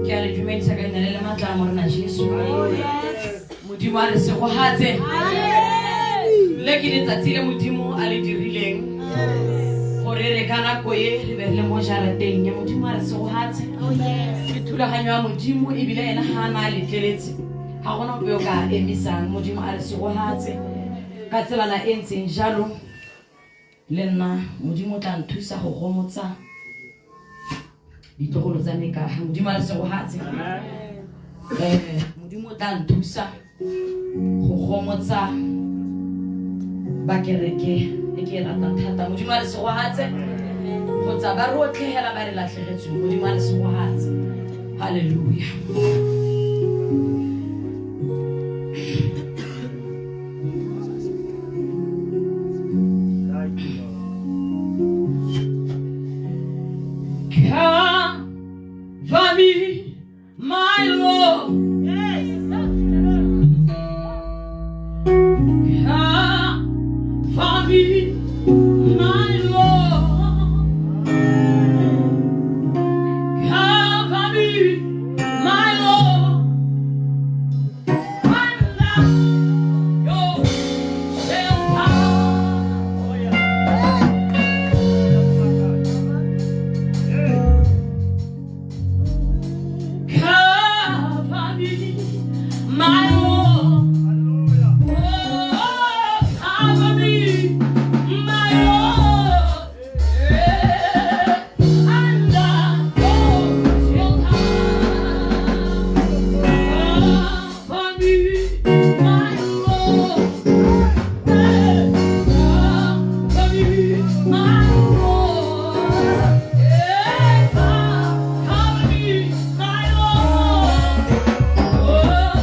Ke a le dumedisa ka leina le le maatla a Morena Jesu. Modimo a re segogatse. Le ke letsatsi le Modimo a le dirileng gore re ka nako e re be re le mo jarateng ya Modimo a re segogatse. Ke thulaganyo ya Modimo ebile ena ga a na a letleletse ga gona ope yo ka emisang. Modimo a re segogatse ka tselana e ntseng jalo. Le nna Modimo o tla nthusa go gomotsa ditlogolo tsa me ka ga Modimo a re segogatse. Modimo o tla nthusa go gomotsa ba kereke e ke e ratang thata. Modimo a re segogatse kgotsa ba rotlhe hela ba re latlhegetsweng. Modimo a re segogatse. Hallelujah. Cover me, my Lord. Cover me, my Lord. Cover me, my Lord. Under your shelter. Cover me, my Lord. Oh, cover me, my Lord. Yeah. Under your shelter. Cover me, my Lord. Cover me, my Lord. Yeah. Cover me, my Lord. Oh,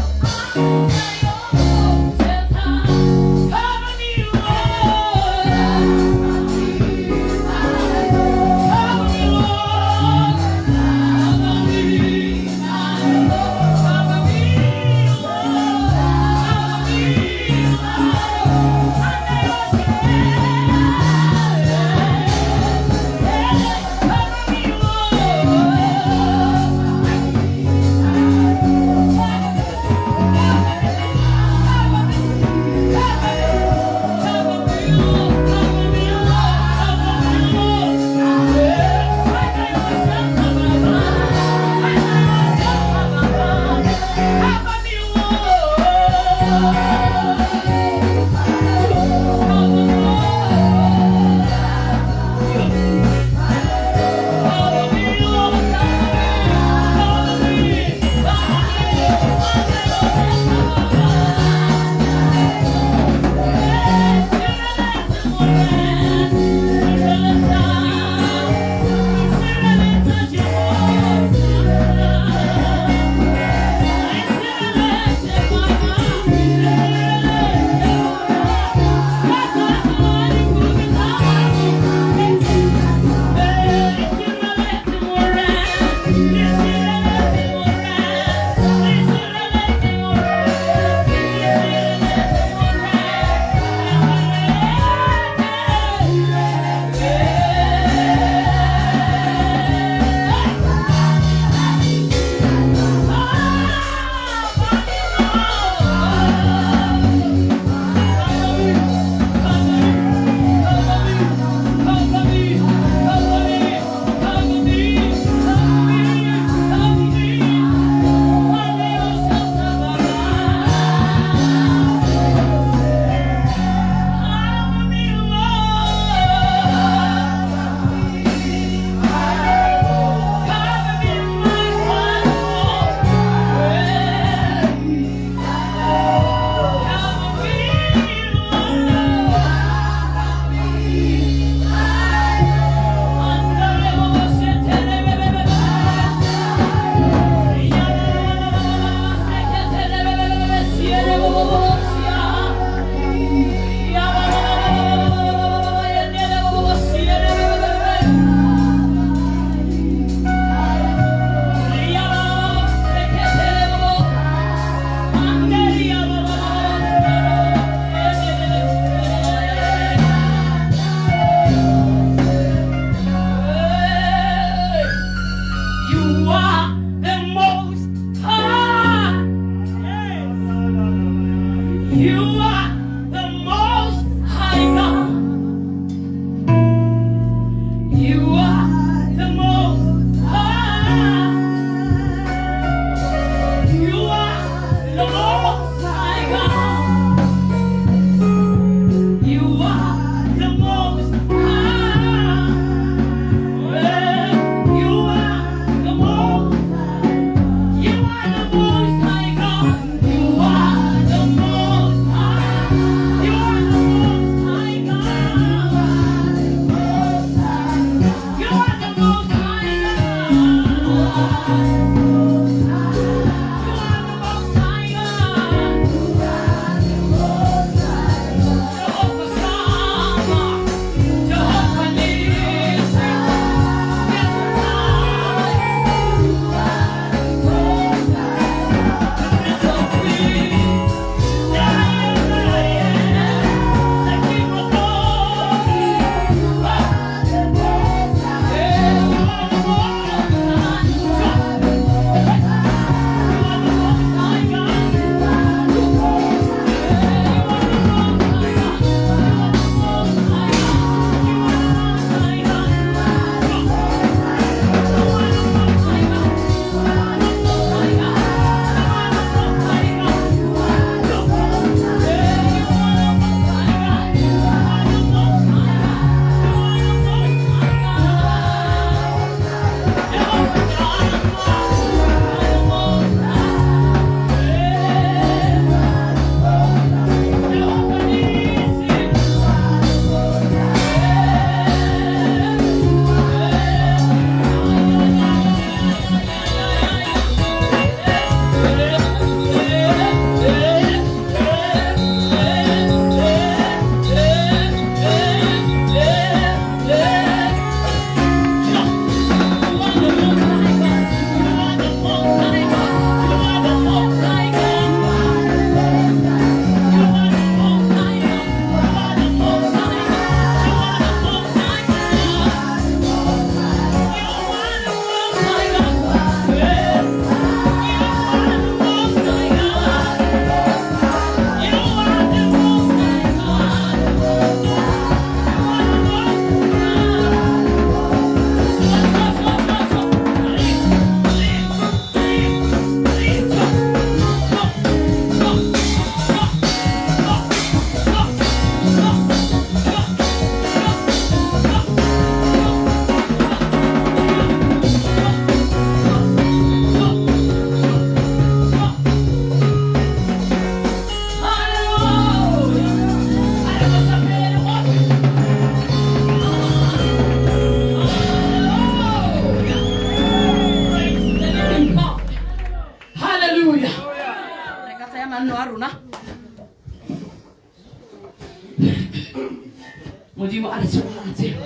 Modimo a re tshegofatse.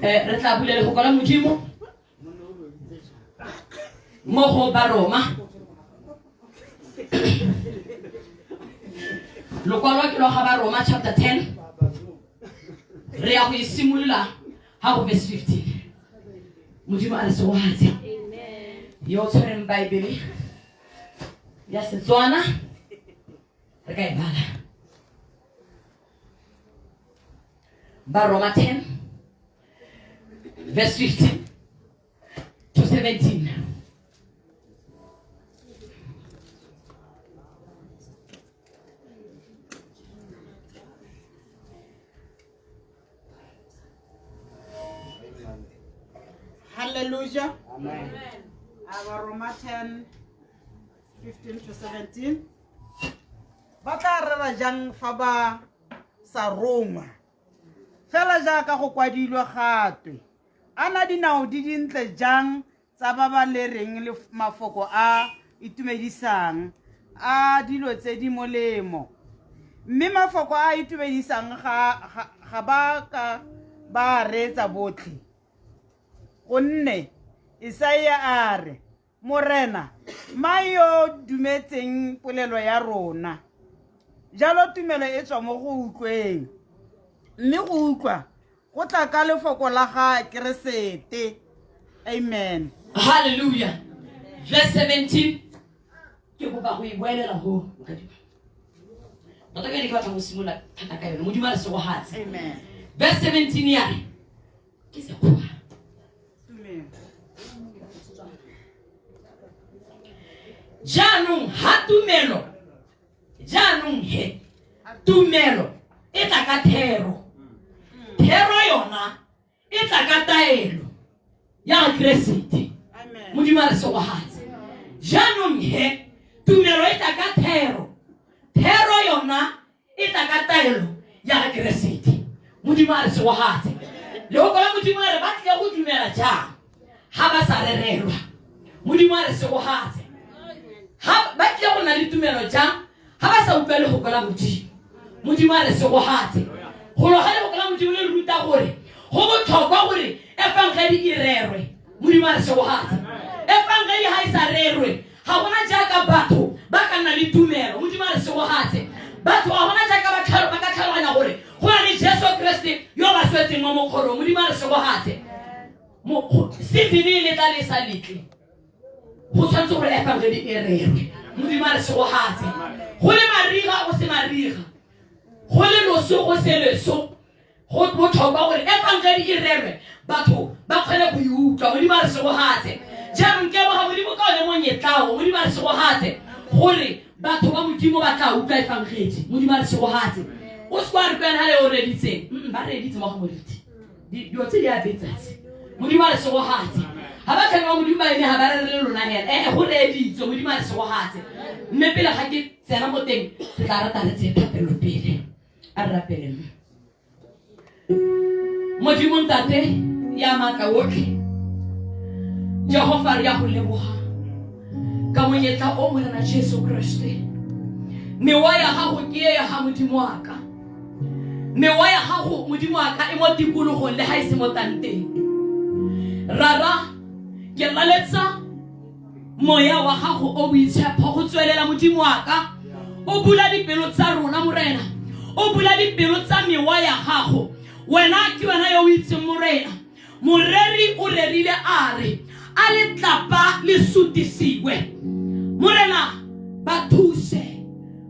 Eh, re tla bula lefoko la Modimo mo go Baroma. Lokwalo ke lwa ga Baroma chapter 10. Re ya go e simolola ga go verse 15. Modimo a re tshegofatse. Yo o tshwereng Baebele ya Setswana re ka e bala. Baroma 10 verse 15 to 17. Hallelujah. Amen. Our Roma 10, 15 to 17. Ba tla rera jang fa ba sa rongwa? Fela jaaka go kwadilwe gatwe, a na dinao di dintle jang tsa ba ba lereng le mafoko a itumedisang a dilo tse di molemo. Mme mafoko a a itumedisang ga ba ka ba a reetsa botlhe. Gonne Isaia a re, Morena, mang yo o dumetseng polelo ya rona? Jalo tumelo e tswa mo go utlweng, mme go utlwa go tla ka lefoko la ga Keresete. Amen. Hallelujah. Verse 17. Ke kopa go e boelela go mokadiwa. Tota ke ne ke batla go simolola thata ka yone. Modimo a re segogatse. Amen. Verse 17 ya re ke sekgowa. Amen. Jaanong ha tumelo Jaanong he, tumelo e tla ka thero. Thero yona e tla ka taelo ya ga Keresete. Modimo a re segogatse. Jaanong he, tumelo e tla ka thero. Thero yona e tla ka taelo ya ga Keresete. Modimo a re segogatse. Lehoko la Modimo a re ba tlile go dumela jang ha ba sa rerelwa. Modimo a re segogatse. Ha ba tlile go nna le tumelo jang ha ba sa utlwa lehoko la Modimo. Modimo a re segogatse. Golo ga lehoko la Modimo le ruta gore go botlhokwa gore efangedi e rerwe. Modimo a re segogatse. Efangedi ha e sa rerwe Ga gona jaaka batho ba ka nna le tumelo. Modimo a re segogatse. Batho ga gona jaaka ba ba ka tlhaloganya gore go na le Jesu Kriste yo ba swetseng mo mokgorong. Modimo a re segogatse. Season e letla le sa letle. Go tshwanetse gore efangedi e rerwe. Modimo a re segogatse. Go le mariga go se mariga. Go le loso go se leso. Go botlhokwa gore efangedi e rerwe batho ba kgone go e utlwa. Modimo a re segogatse. Jaanong ke leboga Modimo ka one monyetlao. Modimo a re segogatse gore batho ba Modimo ba tla utlwa efangedi. Modimo a re segogatse. O se kwa re kwena ha le o reditseng. Ba reditse mo ga moriti. Dilo tse di a betsatse. Modimo a re segogatse. Ha ba tlhaka Modimo ba eme ha ba rere le lona hela. Eh go reditswe. Modimo a re segogatse. Mme pele ga ke tsena mo teng ke tla rata re tseye thapelo pele. A re rapeleng. Modimo Ntate ya maatla otlhe, Jehofa re ya go leboga ka monyetla o Morena Jesu Kriste. Mewa ya gago ke e ya ga Modimo wa ka. Mewa ya gago Modimo wa ka e mo tikologong le ga e se mo tanteng. Rara, ke laletsa Moya wa gago o boitshepho go tswelela Modimo wa ka o bula dipelo tsa rona Morena o bula dipelo tsa mewa ya gago wena ke wena yo o itseng Morena moreri o rerile a re a letlapa le sutisiwe Morena ba thuse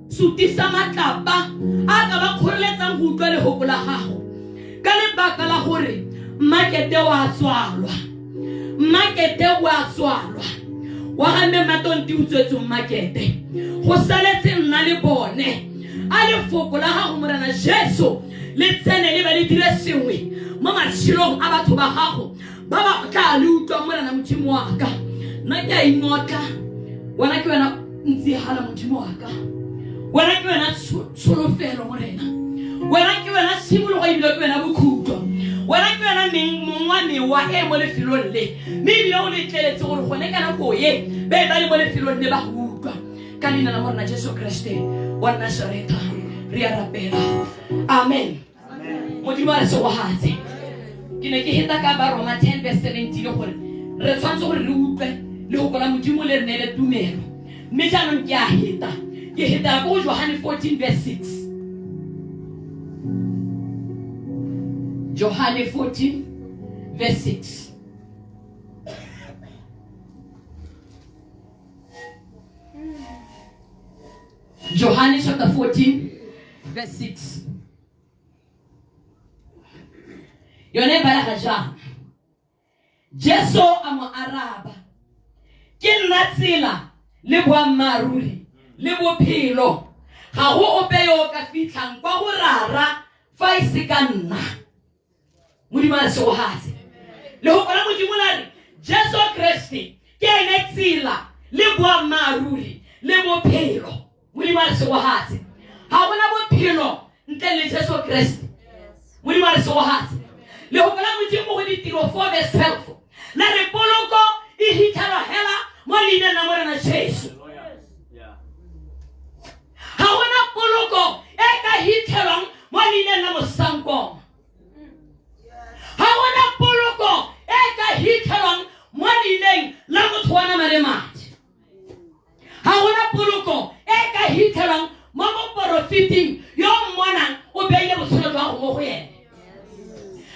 sutisa matlapa a ka ba kgoreletsang go utlwa lehoko la gago ka lebaka la gore mmakete wa tswalwa mmakete wa tswalwa wa ga mme matonti o tswetse mmakete go saletse nna le bone a lefoko la gago morena jesu le tsene le ba le dire sengwe mo matshelong a batho ba gago ba ba tla le utlwa morena modimo wa ka nna ke a ingotla wena ke wena ntsegala modimo wa ka wena ke wena tsholofelo morena wena ke wena tshimologo ebile ke wena bokhutlo wena ke wena mong wa mewa e mo lefelong le mme ebile o letleletse gore gone ka nako e be ba le mo lefelong le ba go utlwa ka leina la morena jesu kriste wa nasaretha re a rapela amen, amen. Modimo a re segogatse. Ke ne ke heta ka ba Roma 10 verse 17 gore re tshwanetse gore re utlwe lehoko la Modimo le re neele tumelo. Mme jaanong ke a heta. Ke heta ko go Johane 14 verse 6. Johane 14 verse 6. Johane chapter 14 verse 6. Yone e balega jaana. Jesu a mo araba, Ke nna tsela le boammaaruri le bophelo. Ga go ope yo o ka fitlhang kwa go Rara fa e se ka nna. Modimo a re segogatse. Lehoko la Modimo la re Jesu Kriste ke ene tsela le boammaaruri le bophelo. Modimo a re segogatse. Ga gona bophelo ntle le Jesu Kriste. Modimo a re segogatse. Lehoko la Modimo go Ditiro 4 verse 12 la re poloko e hitlhelwa hela mo leineng la Morena Jesu. Ga gona poloko e ka hitlhelwang mo leineng la mosankoma. Ga gona poloko e ka hitlhelwang mo leineng la motho wa nama le madi. Ga gona poloko e ka hitlhelwang mo moporofeting yo o mmonang o beile botshelo jwa gago mo go ene.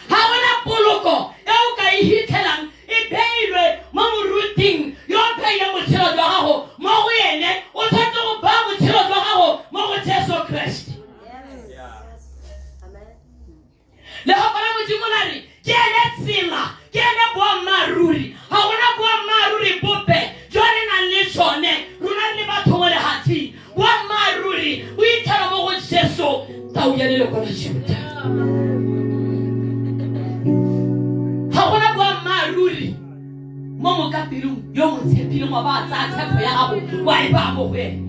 Ga gona poloko e o ka e hitlhelang e beilwe mo moruting yo o beileng botshelo jwa gago mo go ene. O tshwanetse go baya botshelo jwa gago mo go Jesu Kriste. Lefoko la Modimo la re ke ene tsela, ke ene boammaaruri. Ga gona boammaaruri bope jo re nang le jone rona re le batho mo lehatsheng. Boammaaruri bo itlhela mo go Jesu, tau ya leloko la Juda. Ga gona boammaaruri mo mokapelong yo mo tshepileng wa ba tsaya tshepo ya gago wa e baya mo go ene.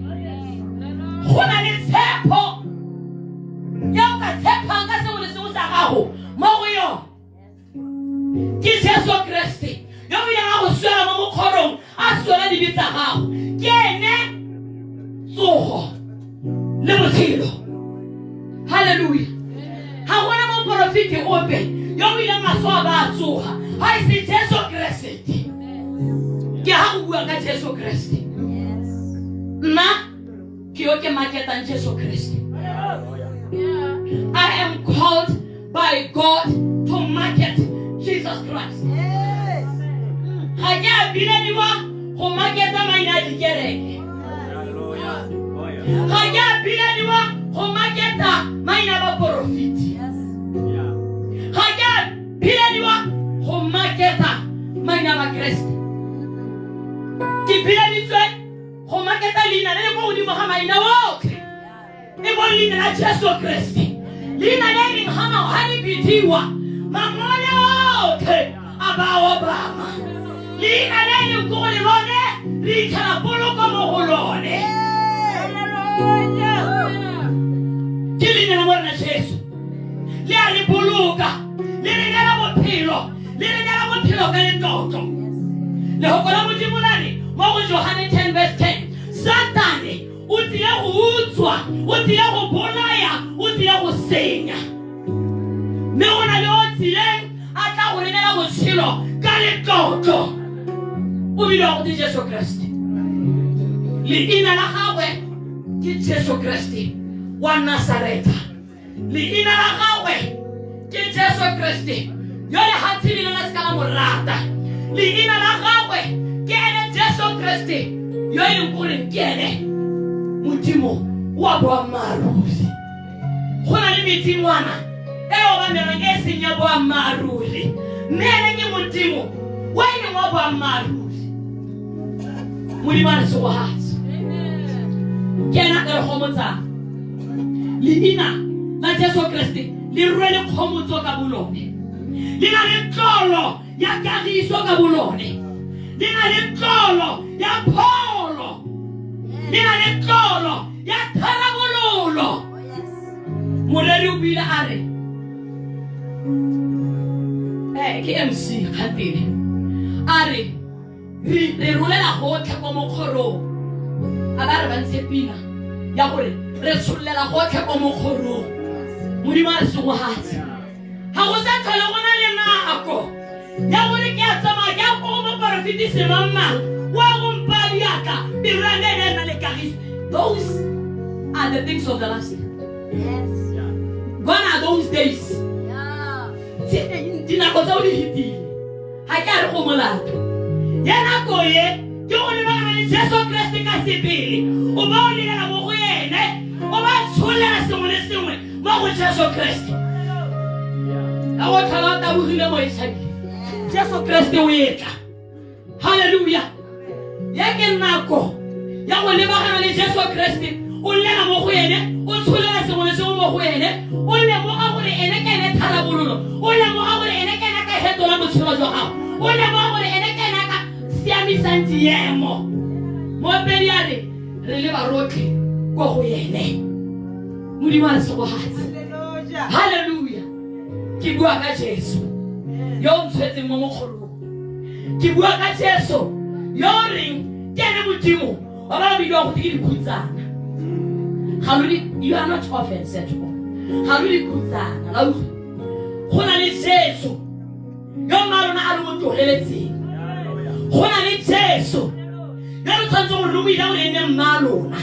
Go na le tshepo ya o ka tshepang ka sengwe le sengwe sa gago mo go yone. Ke Jesu Kriste yo o ileng a go swela mo mokgorong, a swela dibe tsa gago. Ke ene tsogo le botshelo. Halleluja. Ga gona moporofeti ope yo o ileng a swa ba a tsoga ga e se Jesu Keresete. Ke ga go bua ka Jesu Keresete, nna ke yo ke marketang Jesu Kriste. I am called by God to market Jesus Christ. Ga ke a bilediwa go marketa maina a dikereke. Ga ke a bilediwa go marketa maina a baporofeti. Ga ke a bilediwa go marketa maina a Bakeresete. Ke bileditswe go maketa leina le le ko godimo ga maina otlhe, e bong leina la Jesu Kriste, leina le e leng ga ga le bidiwa mangole otlhe a ba obama, leina le e leng ko go le lone re itlhela poloko mo go lone, ke leina la Morena Jesu. Le a re boloka, le re neela bophelo, le re neela bophelo ka letlotlo. Lehoko la Modimo la re mo go Johane 10 verse 10, Satane o tsile go utswa, o tsile go bolaya, o tsile go senya, mme go na le o tsileng a tla go re neela botshelo ka letlotlo, o bile wa go ke Jesu Kriste. Leina la gagwe ke Jesu Kriste wa Nasaretha. Leina la gagwe ke Jesu Kriste yo lehatshe le la seka la mo rata. Leina la gagwe ke ene Jesu Kriste yo e leng gore ke ene Modimo wa boammaaruri. Go na le medingwana e obamelwang e seng ya boammaaruri, mme ene ke Modimo wa e leng wa boammaaruri. Modimo a re segogatse, ke ena ka re gomotsang. Leina la Jesu Kriste le rwele kgomotso ka bolone, le na le tlolo ya kagiso ka bolone, le na le tlolo ya pholo, le na le tlolo ya tharabololo. Moreri o buile a re ke MC kgantele, a re re rolela gotlhe ko mokgorong, a ba re ba ntshe pina ya gore re tshollela gotlhe ko mokgorong. Modimo a re segogatse. Ga go sa tlhole go na le nako ya gore ke a tsamaya ke ya ko go moporofeti semangmang wa go mpa diatla pelo ya me ene e nna le kagiso. Those are the things of the last. Gone are those days. Dinako tseo di fetile. Ga ke a re go molato. Ya nako ye ke go lebagana le Jesu Kriste ka sebele. O ba o lelela mo go ene, o ba tsholela sengwe le sengwe mo go Jesu Kriste. Ka go tlhola o tabogile mo e tshabile. Jesu Kriste o etla. Haleluya. Ya ke nako ya go lebagana le Jesu Kriste, o llela mo go ene, o tsholela sengwe le sengwe mo go ene, o lemoga gore ene ke ene tharabololo, o lemoga gore ene ke ene a ka fetolang botshelo jwa gago, o lemoga gore ene ke ene a ka siamisang diemo. Moopedi a re re leba rotlhe ko go ene. Modimo a re segogatse. Haleluya. Ke bua ka Jesu yo o ntshwetseng mo mokgolong. Ke bua ka Jesu yo o reng ke ene Modimo wa ba ba bidiwang go ke dikhutsana. Ga lo di, you are not orphans at all. Ga lo dikhutsana, la utlwa. Go na le Jesu yo mma lona a lo mo tlogeletseng. Go na le Jesu yo lo tshwanetseng gore lo mo ile gore e nne mma lona.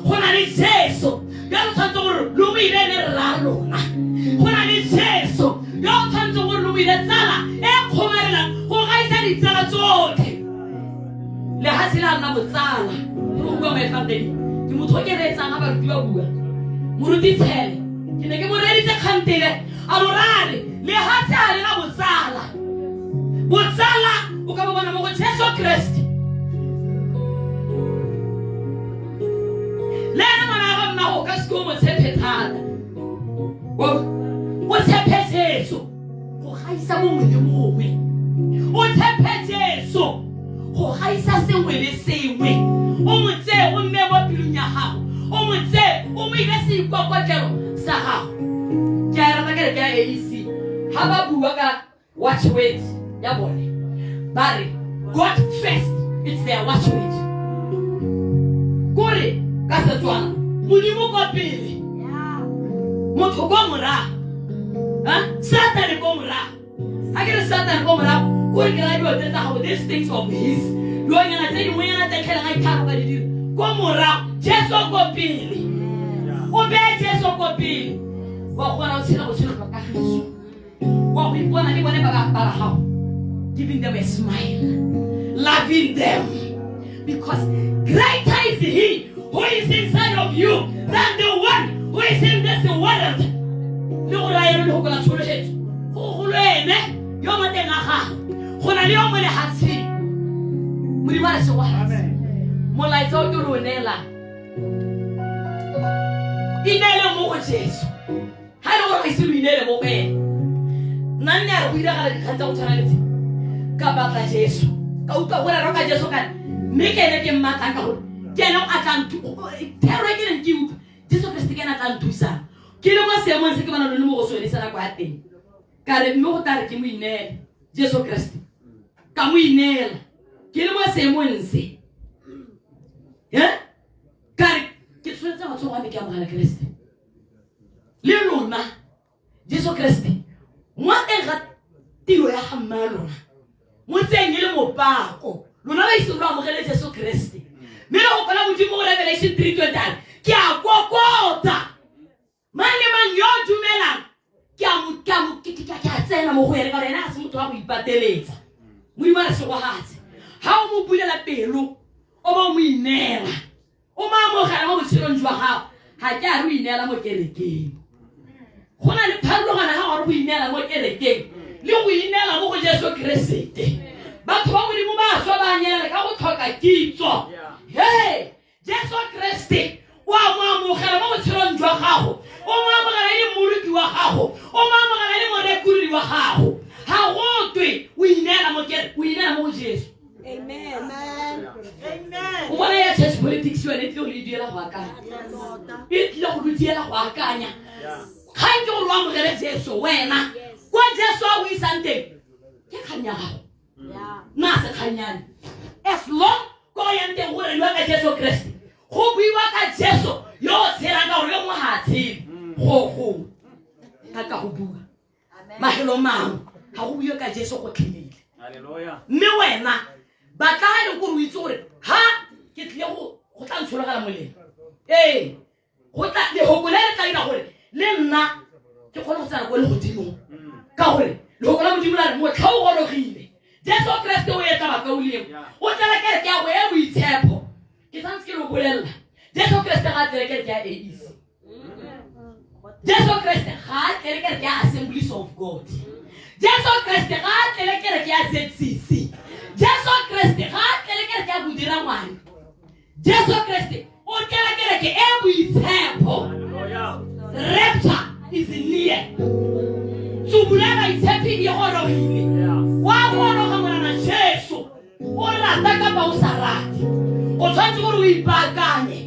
Go na le Jesu yo lo tshwanetseng gore lo mo ile le rra lona. Go na le Jesu yo o tshwanetseng gore lo mo ile tsala e kgomarelang go gaisa ditsala tsotlhe. Lehatshe la nna botsala. Ke go bua mo efangedi. Ke motho o ke reetsang ga baruti ba bua. Moruti Tshele, ke ne ke mo reeditse kgantele a lo rare lehatshe ga le na botsala. Botsala o ka bo bona mo go Jesu Kriste. Le ene ngwana wa ga mmago o ka seke o mo tshepe thata. O tshepe Jesu go gaisa mongwe le mongwe. O tshepe Jesu go gaisa sengwe le sengwe. O mo tseye o mme mo pelong ya gago. O mo tseye o mo ile seikokotlelo sa gago. Ke a e rata kereke ya AEC ha ba bua ka watchword ya bone ba re God first, it's their watchword. Kore ka Setswana Modimo ko pele, motho ko morago, Satane ko morago. Ha ke re Satane ko morago, kore ke raya dilo tse tsa gago, these things of his, dilonyana tse dingwenyana tse tlhelang a ithara ba di dira ko morago, Jesu ko pele. O beye Jesu ko pele, wa kgona go tshela botshelo jwa kagiso, wa go ipona le bone ba ba gago, giving them a smile, loving them, because greater is he who is inside of you than the one who is in this world. Le go raya le go kola tsholofetso go golo ene yo mo teng a gago go na le yo mo lehatsheng. Modimo a re segogatse. Molaetsa o ke re o neelang, ineele mo go Jesu. Ha e le gore ga ise lo ineele mo go ene, nna nne a re go iragala dikgang tsa go tshwana le tse, ka batla Jesu, ka utlwa go rerwa ka Jesu ka mme ke ene ke mmatlang, ka gore ke ene a tla thero e ke neng ke utlwa Jesu Kriste ke ene a tla nthusang. Ke le mo seemong se ke bona lone mo go sone sa nako ya teng, ka re mme go tla re ke mo ineele Jesu Kriste, ka mo ineela ke le mo seemong se, ka re ke tshwanetse matsogo a me ke amogela Kriste le lona Jesu Kriste mo teng ga tiro ya ga mma lona, mo tseng e le mopako lona ba ise lo amogele Jesu Kriste. Mme le gopola Modimo go Revelation 3:20, ke a kokota mang le mang yo o dumelang, ke a mo ke a mo ke ke a tsena mo go ene, ka gore ene ga se motho wa go ipateletsa. Modimo a re segogatse. Ha o mo bulela pelo, o ba o mo ineela, o mo amogela mo botshelong jwa gago. Ga ke a re o ineela mo kerekeng. Go na le pharologano ga gore go ineela mo kerekeng le go ineela mo go Jesu Keresete. Batho ba Modimo ba swa ba nyelela ka go tlhoka kitso. He Jesu Kriste o a mo amogela mo botshelong jwa gago, o mo amogela e le mmoloki wa gago, o mo amogela e le morekolodi wa gago. Ga go twe o ineela mo kere, o ineela mo go Jesu. Amen. Amen. O bona ya church politics yone e tlile go le diela go akanya, e tlile go le diela go akanya. Kgang ke gore o amogele Jesu wena kwa Jesu a o isang teng, ke kgang ya gago nna se kgannyane. As long ko o yang teng go reriwa ka Jesu Kriste, go buiwa ka Jesu yo o tshelang, ka gore yo mongwe ga a tshele go gongwe ka ka go bua. Mafelong mangwe ga go buiwe ka Jesu gotlhelele. Mme wena batla ga e leng gore o itse gore ha ke tlile go go tla ntshologela molemo. Ee, go tla lehoko le le tla dira gore le nna ke kgone go tsena ko legodimong, ka gore lehoko la Modimo la re motlha o gorogile. Jesu Kreste o etla bakaulengwe, o tlela kereke ya go e boitshepo. Ke santse ke lo bolelela, Jesu Kreste ga a tlele kereke ya AEC. Jesu Kreste ga a tlele kereke ya Assemblies of God. Jesu Kreste ga a tlele kereke ya ZCC. Jesu Kreste ga a tlele kereke ya bodirangwane. Jesu Kreste o tlela kereke e boitshepo. Rapture is near. Tsubula baitshepi e gorogile. Wa goroga Morena Jesu. O rata kapa o sa rate, o tshwanetse gore o ipaakanye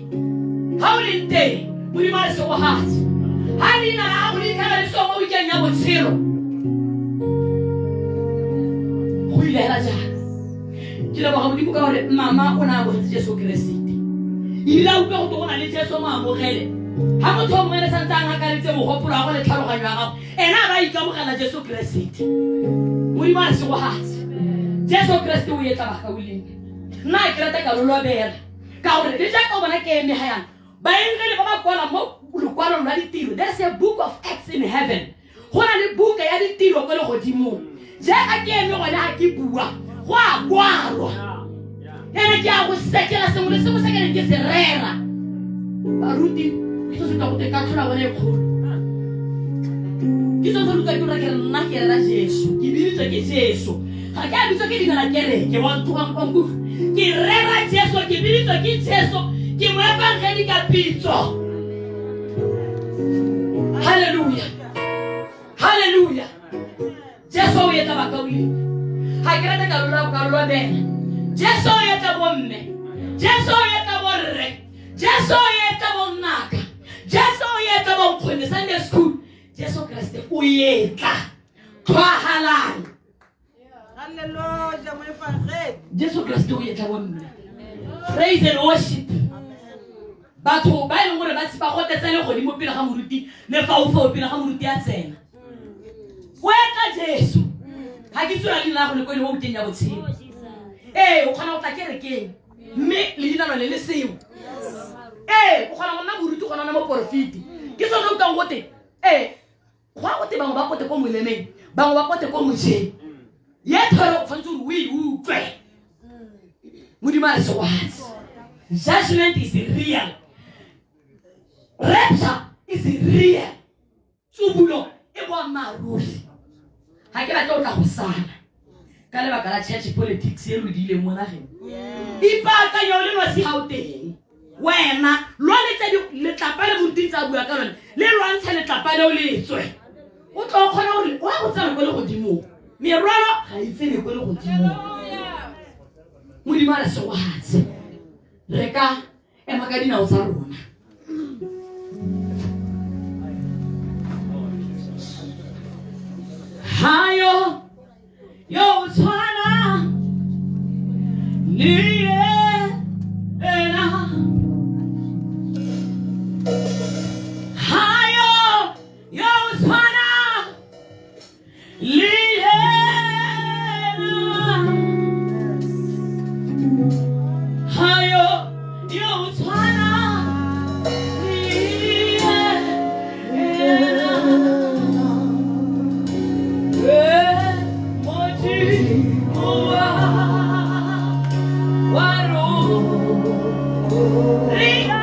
ga o leng teng. Modimo a re segogatse ga leina la gago le itlhela le seo mo bukeng ya botshelo. Go ile hela jang? Ke leboga Modimo ka gore mama o ne a amogetse Jesu Keresete, ebile a utlwa go te go na le Jesu, mo amogele. Ga motho o mongwe le santse a ngakaletse mogopolo wa go le tlhaloganyo ya gago, ena a ba ikamogela Jesu Keresete. Modimo a re segogatse. Jesu Keresete o etla bakauleng. Nna ke rata ka lolobela ka gore le jaaka o bona ke eme ga yana, baengele ba ba kwala mo lokwalong lwa ditiro. There is a book of Acts in heaven. Go na le buka ya ditiro ko legodimong. Jaaka ke eme gone ga ke bua, go a kwalwa. Ene ke a go sekela sengwe le sengwe se ke neng ke se rera. Baruti, ke se se tla go te katlhola bone e kgolo. Ke se se ruta ke gore ke re nna ke rera Jesu, ke biditswe ke Jesu, ga ke a bitswa ke leina la kereke. Wa nkutlwa? Ke rera Jesu, ke biditswe ke Jesu, ke moefangedi ka pitso. Halleluja, halleluja. Jesu o etla bakaulengwe. Ga ke rate ka lobela. Jesu o etla bomme, Jesu o etla borre, Jesu o etla bongaka, Jesu o etla bonkgonne Sunday school. Jesu Kreste o etla, tlhwagalang. Hallelujah, moefangedi. Jesu Kreste o etla bomme. Praise and worship. Batho ba e leng gore ba ba gotetse le godimo pele ga moruti, lefaufau pele ga moruti a tsena. O etla Jesu. Ga ke tsura leina la go le ko le mo bukeng ya botshelo. Ee, o kgona go tla kerekeng mme leina lone le seo. Ee, o kgona go nna moruti, o kgona go nna moporofeti. Ke sone se utlwang gote ee, go a gote bangwe ba pote ko molemeng, bangwe ba pote ko mojeng. Ye thoro o tshwanetse gore o e utlwe. Modimo a re segogatse. Judgment is real, rapture is real. Tsubulo e boammaaruri. Ga ke batle o tla go sala ka lebaka la church politics e lo diileng mo nageng. Ipaakanya o le nosi ga o teng. Wena lwanetse letlapa le moruti ntse a bua ka lone, le lwantshe letlapa leo le tswe, o tla o kgona gore o ya go tsena ko legodimong. Merwalo ga e tsene ko legodimong. Modimo a re segogatse. Re ka ema ka dinao tsa rona. Hayo yo tshwana le yena, hayo yo tshwana le yena, hayo yo tshwana le yena. Modimo wa rona, re a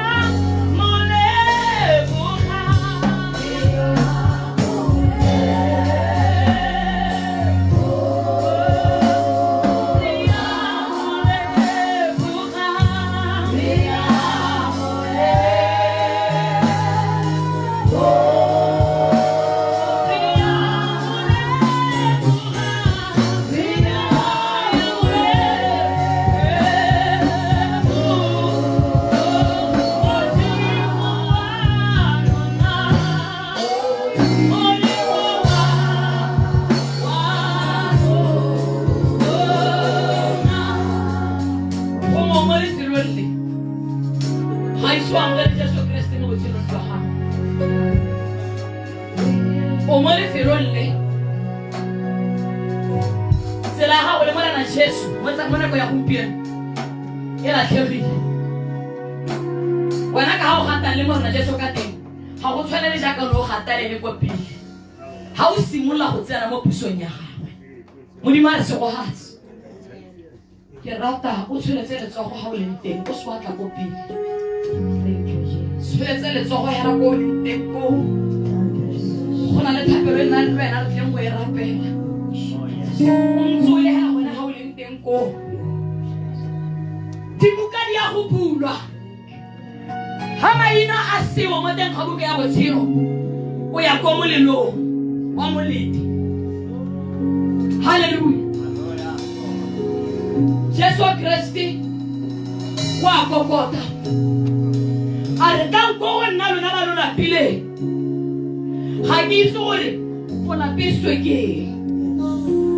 mo leboga. Re a mo leboga. Re a mo Re a mo leboga. Re a mo leboga. gago le Morena Jesu mo nako ya gompieno e latlhegile. Wena ka ga o gatang le Morena Jesu ka teng ga go tshwane le jaaka o ne o gata le ene kwa pele ga o simolola go tsena mo pusong ya gagwe. Modimo a re segogatse. Ke rata o tsholetse letsogo ga o leng teng o se wa tla ko pele. Tsholetse letsogo hela ko o leng teng koo. Go na le thapelo e nna le wena re tleng go e rapela. O ntse o le hela gone ga o leng teng koo. Dibuka di ya go bulwa. Ha maina a sewo mo teng ga buka ya botshelo o ya ko molelong wa molete. Haleluya. Jesu Kriste wa kokota a re tlang ko go nna lona ba lo lapileng. Ga ke itse gore o lapiswe ke eng,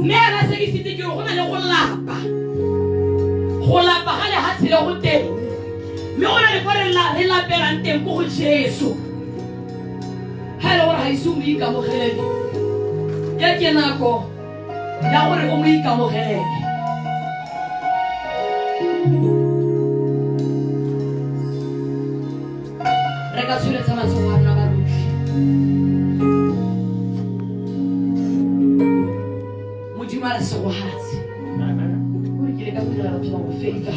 mme ena se ke se itse ke gore go na le go lapa, go lapa ga lehatshe le go teng, mme go na le kwa re lapelang teng ko go Jesu. Ha e le gore ga ise o mo ikamogelele, ke ke nako ya gore o mo ikamogelele. Re ka tsholetsa matsogo a rona ba rotlhe. Modimo a re segogatse. Gore ke le ka go direla batho ba go favor.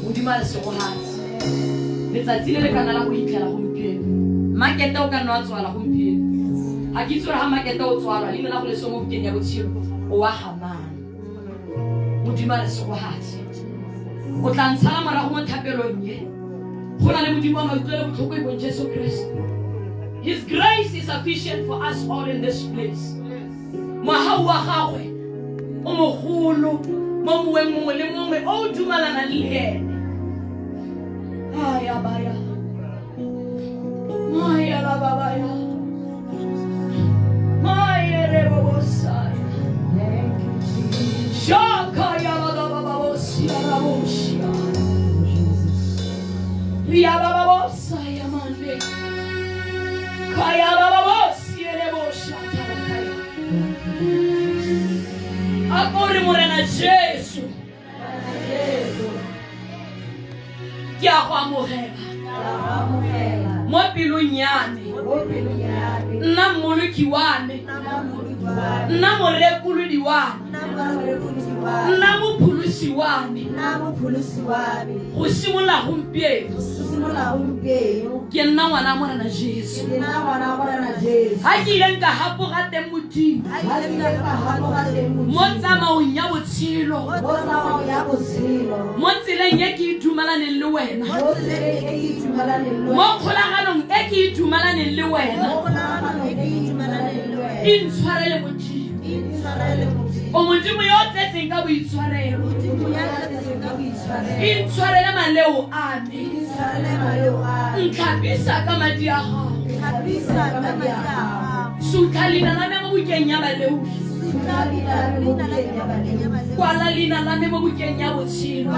Modimo a re segogatse. Letsatsi le le kana la go itlhela gompieno. Makete o ka nna wa tswala gompieno. Ga ke itse gore ga makete o tswalwa leina la go leso mo bukeng ya botshelo o wa gamang. Modimo a re segogatse. O tla ntshala morago mo thapelong ye. Go na le Modimo wa mautlwelo botlhoko e bong Jesu Kriste. His grace is sufficient for us all in this place. Mogau wa gagwe o mogolo mo moweng mongwe le mongwe o o dumalanang le ene. Aya baya. Maya la babaya. Maya re bobosaya. Shaka ya ba ba ba bosia la bosia. Ya ba ba bosaya mande. Kaya ba ba bosia le bosha kaya. A ko re Morena Jesu. Ke a go amogela mo pelong ya me, nna mmoloki wa me, nna morekolodi wa me, nna mopholosi wa me. Go simolola gompieno ke nna ngwana Morena Jesu. Ga ke ileng ka hapoga teng Modimo mo tsamaong ya botshelo, mo tseleng e ke itumalaneng le wena, mo kgolaganong e ke itumalaneng le wena, intshwarele Modimo. O Modimo yo o tletseng ka boitshwarelo, intshwarele maleo a me, ntlhapisa ka madi a gago, sutla leina la me mo bukeng ya baleofi, kwala leina la me mo bukeng ya botshelo.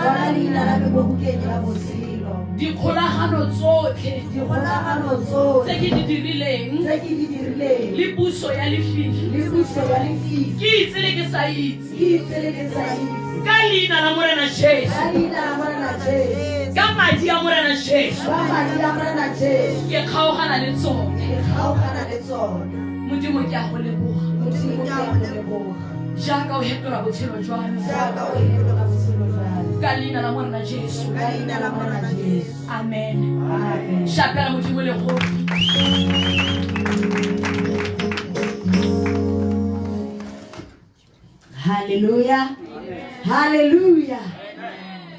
Dikgolagano tsotlhe tse ke di dirileng le puso ya lefifi, ke itse le ke sa itse, ka leina la Morena Jesu, ka madi a Morena Jesu, ke kgaogana le tsone. Modimo ke a go leboga jaaka o hetola botshelo jwa me ka leina la Morena Jesu. Amen. Shapela Modimo legolo. Hallelujah. Hallelujah.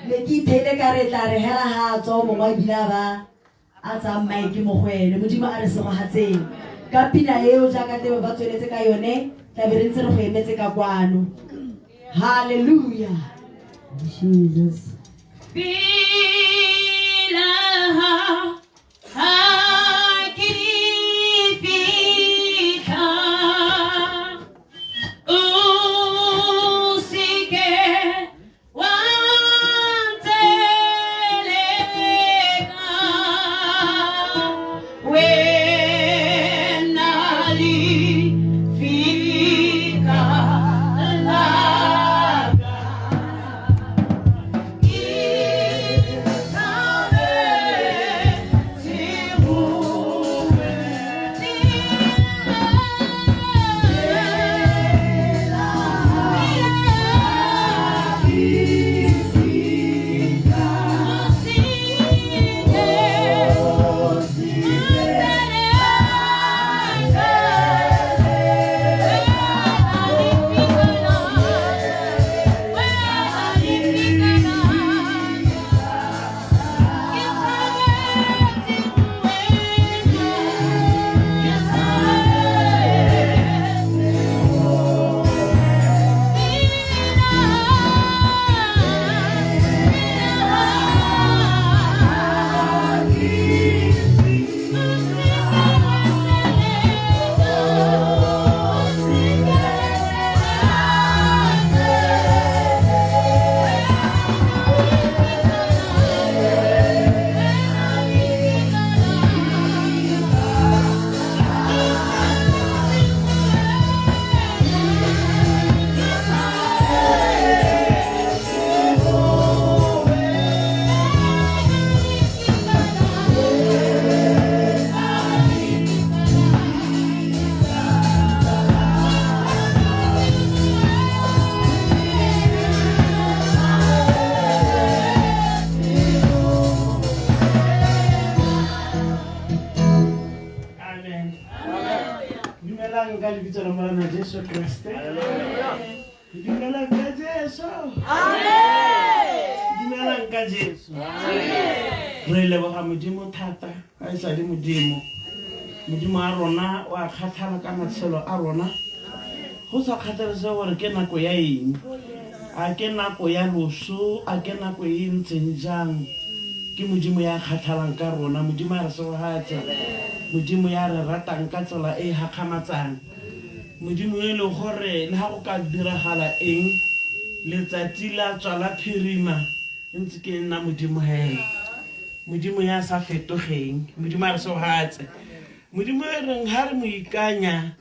Ne ke itheile ka re tla re hela ha tswa mongwe a bile a ba a tsaya mike mo go ene. Modimo a re segogatseng ka pina eo jaaka tebe ba tsweletse ka yone, tla be re ntse re go emetse ka kwano. Hallelujah. Jesus. Pila ha ke fitlha, o seke wa nteleka, wena lefika la Lebitso la Morena Jesu Kriste. Dumelang ka Jesu. Amen. Dumelang ka Jesu. Re leboga Modimo thata ga e sa le Modimo. Modimo a rona o a kgathala ka matshelo a rona. Go sa kgathalesege gore ke nako ya eng. A ke nako ya loso, a ke nako e e ntseng jang. Ke Modimo ya kgathalang ka rona. Modimo a re segogatse. Modimo ya re ratang ka tsela e e gakgamatsang. Modimo yo e leng gore le ga go ka diragala eng, letsatsi la tswa la phirima, e ntse ke nna Modimo hela. Modimo ya sa fetogeng. Modimo a re segogatse. Modimo e reng ha re mo ikanya,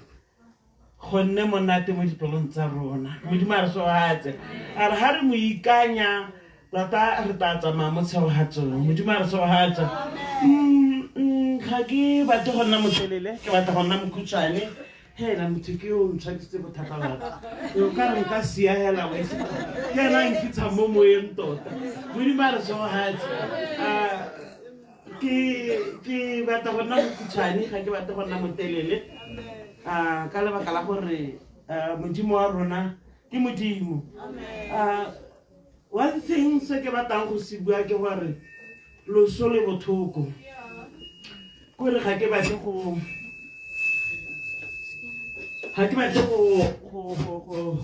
go nne monate mo dipelong tsa rona. Modimo a re segogatse. A re ha re mo ikanya, tota re tla tsamaya mo tshegogatsong. Modimo a re segogatse. Ga ke batle go nna motelele, ke batla go nna mokhutshwane. Hela motho ke yo o ntshwadisitse bothata batho. O ka re nka sia hela wa itse. Ke ena a nkitshang mo moyeng tota. Modimo a re segogatse. Ke ke batla go nna mokhutshwane, ga ke batle go nna motelele. Ka lebaka la gore Modimo wa rona ke Modimo. One thing se ke batlang go se bua ke gore loso le bothoko. Kore ga ke batle go ga ke batle go go go go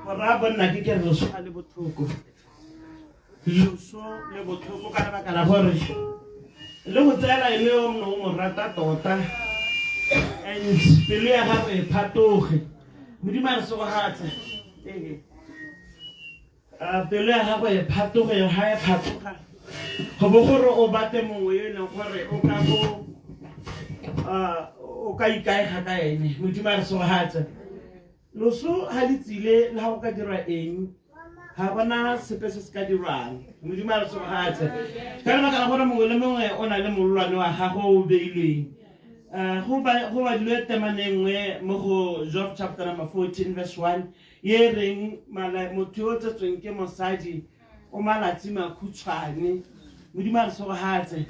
go raya bonna ke ke re loso ga le bothoko. Loso le botlhoko ka lebaka la gore le go tseela ene yo o mo rata tota and pelo ya gago e phatoge. Modimo a re segogatse. Ee. Pelo ya gago e phatoge ga e phatoga go bo gore o batle mongwe yo e leng gore o ka go o ka ikaega ka ene. Modimo a re segogatse. Loso ga le tsile le ga go ka dirwa eng, ga gona sepe se se ka dirwang. Modimo a re segogatse. Ka lebaka la gore mongwe le mongwe o na le mololwane wa gagwe o o beilweng. Go badilwe temana e nngwe mo go Job chapter number 14 verse 1 ye e reng motho yo o tsetsweng ke mosadi o malatsi makhutshwane. Modimo a re segogatse.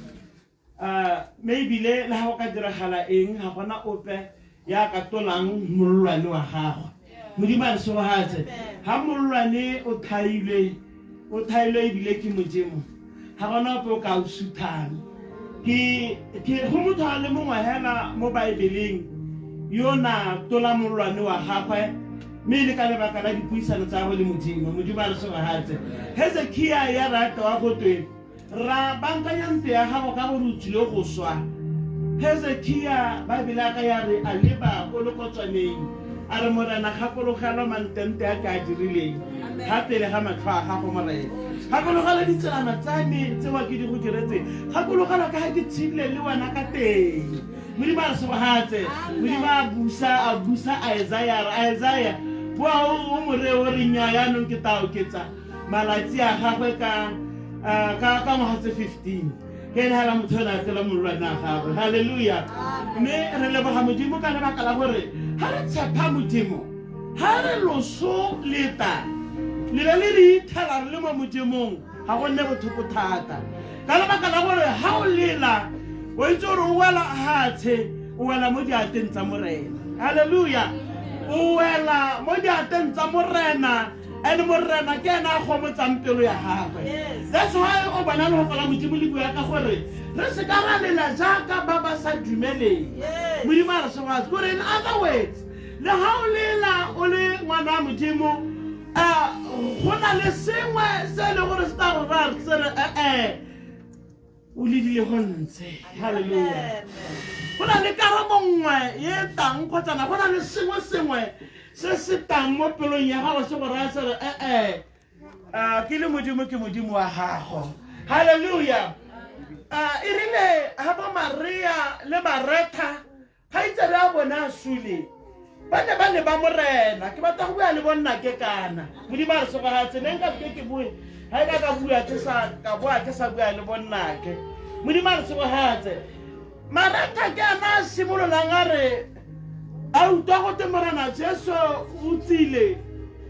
Mme ebile le ga go ka diragala eng, ga gona ope ya ka tolang mololwane wa gagwe. Modimo a re segogatse. Ga mololwane o thailwe, o thailwe ebile ke Modimo, ga gona ope o ka o suthang. Ke, ke, go motho a le mongwe hela mo Baebeleng yo na tola mololwane wa gagwe, mme e le ka lebaka la dipuisano tsa gagwe le Modimo. Modimo a re segogatse. Hezekia ya rata wa go twe, Rra, bankanya ntlo ya gago ka gore o tsile go swa. Hezekia, Baebele ya ka ya re, a leba ko lekotswaneng, a re, Morena, gakologelwa mantente a ke a dirileng ga pele ga matlho a gago, Morena. Gakologelwa ditselana tsa me tsewa ke di go diretseng. Gakologelwa ka ga ke tshedile le wena ka teng. Modimo a re segogatse. Modimo a busa, a busa Isaiah, a re, Isaiah, boa o mo reye o re, Nnyaa, jaanong ke tla oketsa malatsi a gagwe ka ka ka ngwaga tse 15. Ke ene hela motho o ne a tela mololwane a gagwe. Halleluja. Mme re leboga Modimo ka lebaka la gore ga re tshepa Modimo, ga re loso leta le be le re ithela re le mo Modimong, ga go nne botlhoko thata. Ka lebaka la gore ga o lela o itse gore o wela hatshe, o wela mo diateng tsa Morena. Halleluja. O wela mo diateng tsa Morena. And Morena ke ena a gomotsang pelo ya gagwe. That's why o bona lefoko la Modimo le bua ka gore re se ka ra lela jaaka ba ba sa dumeleng. Modimo a re segogatse. Kore in other words, le ga o lela o le ngwana wa Modimo, go na le sengwe se e leng gore se tla go raya se re ee o ledile go ntse. Halleluja. Go na le karabo nngwe ye e tang kgotsana go na le sengwe sengwe se se tang mo pelong ya gago se go raya se re ee ke le Modimo ke Modimo wa gago. Halleluja. E rile ga bo Maria le Maretha kgaitsadi a bone a sule, ba ne ba leba Morena. Ke batla go bua le bonna ke kana. Modimo a re segogatse. Ne nka ke ke bue ga e ka ka bua ke sa ka boa ke sa bua le bonnake. Modimo a re segogatse. Maretha ke ana a simololang a re a utlwa gote Morena Jesu o tsile,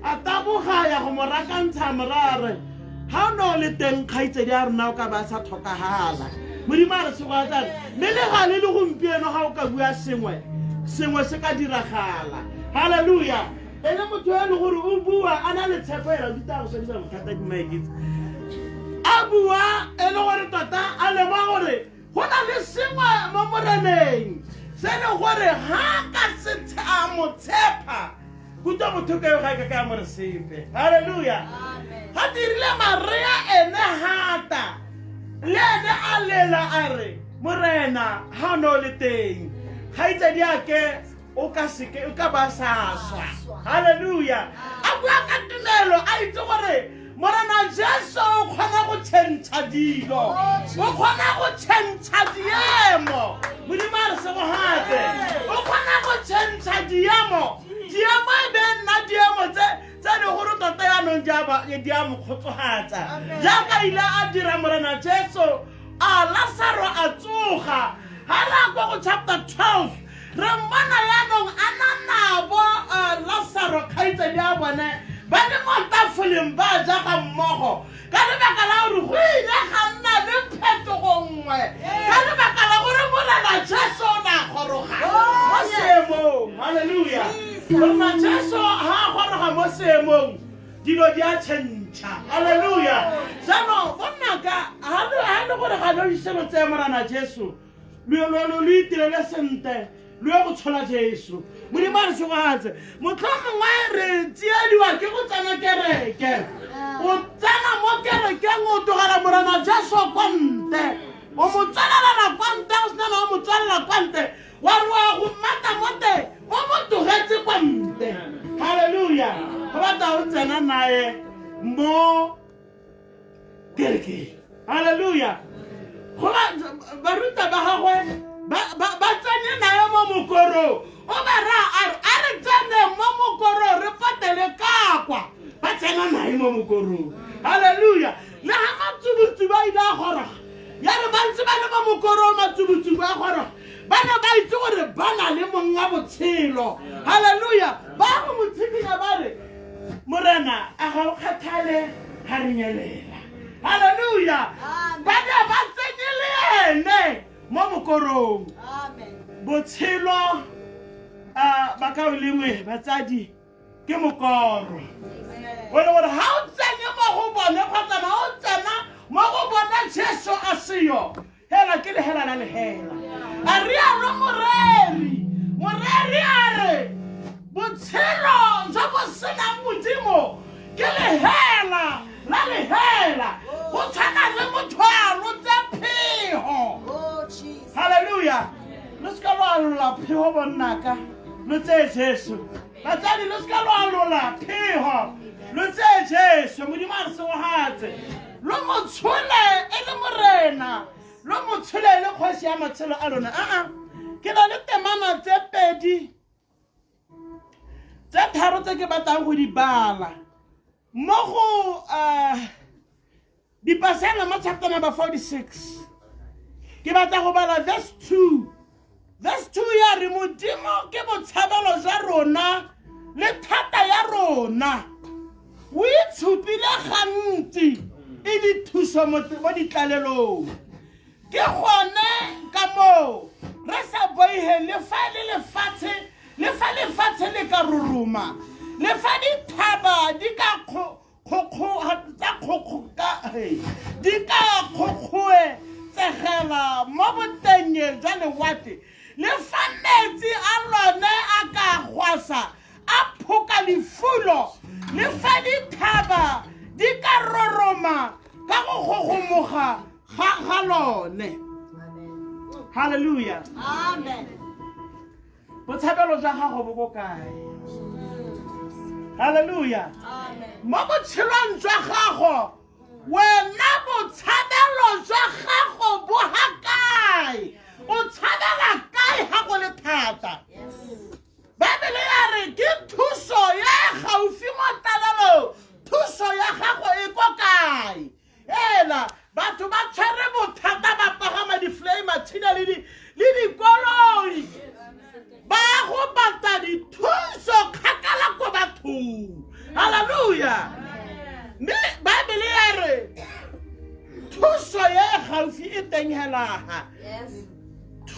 a taboga ya go mo rakantsha morare ga o ne o le teng kgaitsedi a rona o ka ba sa tlhokagala. Modimo a re segogatse. Mme le gale le gompieno ga o ka bua sengwe sengwe se ka diragala halleluja e le motho e le gore o bua a na le tshepo ela di tla go swedisa bothata dimaeketse a bua e le gore tota a lemoga gore go na le sengwe mo moreneng se e leng gore ga ka se a mo tshepa kutlwa bothoko eo ga e ka ka ya mo re sepe halleluja ga dirile marea ene gata le ene a lela a re morena ga o ne o le teng kgaitsadi ake o ka seke o ka ba sa swa halleluja a bua ka tumelo a itse gore morena jesu o kgona go tšhentšha dilo o kgona go tšhentšha diemo modimo a re segogatse o kgona go tšhentšha diemo diemo e be nna diemo tse tse e gore tota yaanong di a mo kgotsogatsa jaaka ile a dira morena jesu a lasaro a tsoga ga re a kwa go chapter 12 re mmona yaanong a na nabo lasaro kgaitsadi a bone ba le mo tafoleng ba ja ga mmogo ka lebaka la gore go ile ga nna le phetogo nngwe ka lebaka la gore morena jesu o ne a goroga mo seemong halleluja morena jesu ga a goroga mo seemong dilo di a tšhentšha halleluja jaanong bonnaka ga e le gore ga lo ise lo tseye morana jesu lo itirele sentle lo ye go tshola jesu modimo a re segogatse motlho mongwe re tsiediwa ke go tsena kereke o tsena mo kerekeng o tlogela morena jesu kwa ntle o mo tswelelela kwa ntle o senana o mo tswelela kwa ntle wa re wa go mmata mo teng o mo tlogetse kwa ntle halleluja go batla o tsena naye mo kerekeng halleluja goba baruta ba gagwe ba tsene naye mo mokorong o ba raya a re a re tsene mo mokorong re patele kakwa ba tsena naye mo mokorong halleluja le ga matsubutsubu a ile a goroga ya re ba ntse ba le mo mokorong matsubutsubu a goroga ba ne ba itse gore ba na le monga botshelo halleluja ba go mo tshikinya ba re morena a ga o kgathale ga re nyelela halleluja ba ne ba tsenye le ene mo mokorong botshelo a bakaulengwe batsadi ke mokoro o le gore ga o tsene mo go bone kgotsa ga o tsena mo go bona jesu a seyo hela ke lehela la lehela a rialo moreri moreri a re botshelo jo bo senang modimo ke lehela la lehela go tshwana le motho a lotse phego halleluja lo seka lo alola phego bonnaka lo tseye jesu batsadi lo seka lo alola phego lo tseye jesu modimo a re segogatse lo mo tshole e le morena lo mo tshole e le kgosi ya matshelo a lona aa ke na le temana tse pedi tse tharo tse ke batlang go di bala mo go um dipasela mo chapter number 46 ke batla go bala verse 2 verse 2 ya re modimo ke botshabelo jwa rona le thata ya rona o itshupile gantsi e le thuso mo ditlalelong ke gone ka moo re sa boigeng le fa e le lefatshe le fa lefatshe le ka roroma le fa dithaba di ka di ka kgokgoetsegela mo botennye jwa lewatle le fa metsi a lone a ka gwasa a phoka lefulo le fa dithaba di ka roroma ka go gogomoga ga lone halleluja amen botshabelo jwa gago bo ko kae halleluja mo botshelong jwa gago wena botshabelo jwa gago bo ga kae o tshabela kae ga go le thata baebele ya re ke thuso ya e gaufi mo tlalelong thuso ya gago e ko kae ela batho ba tshwere bothata ba pagama di-flame tshina le dikoloi ba go batla dithuso kgakala ko bathong halleluja mme baebele ya re thuso ye e gaufi e teng helaga.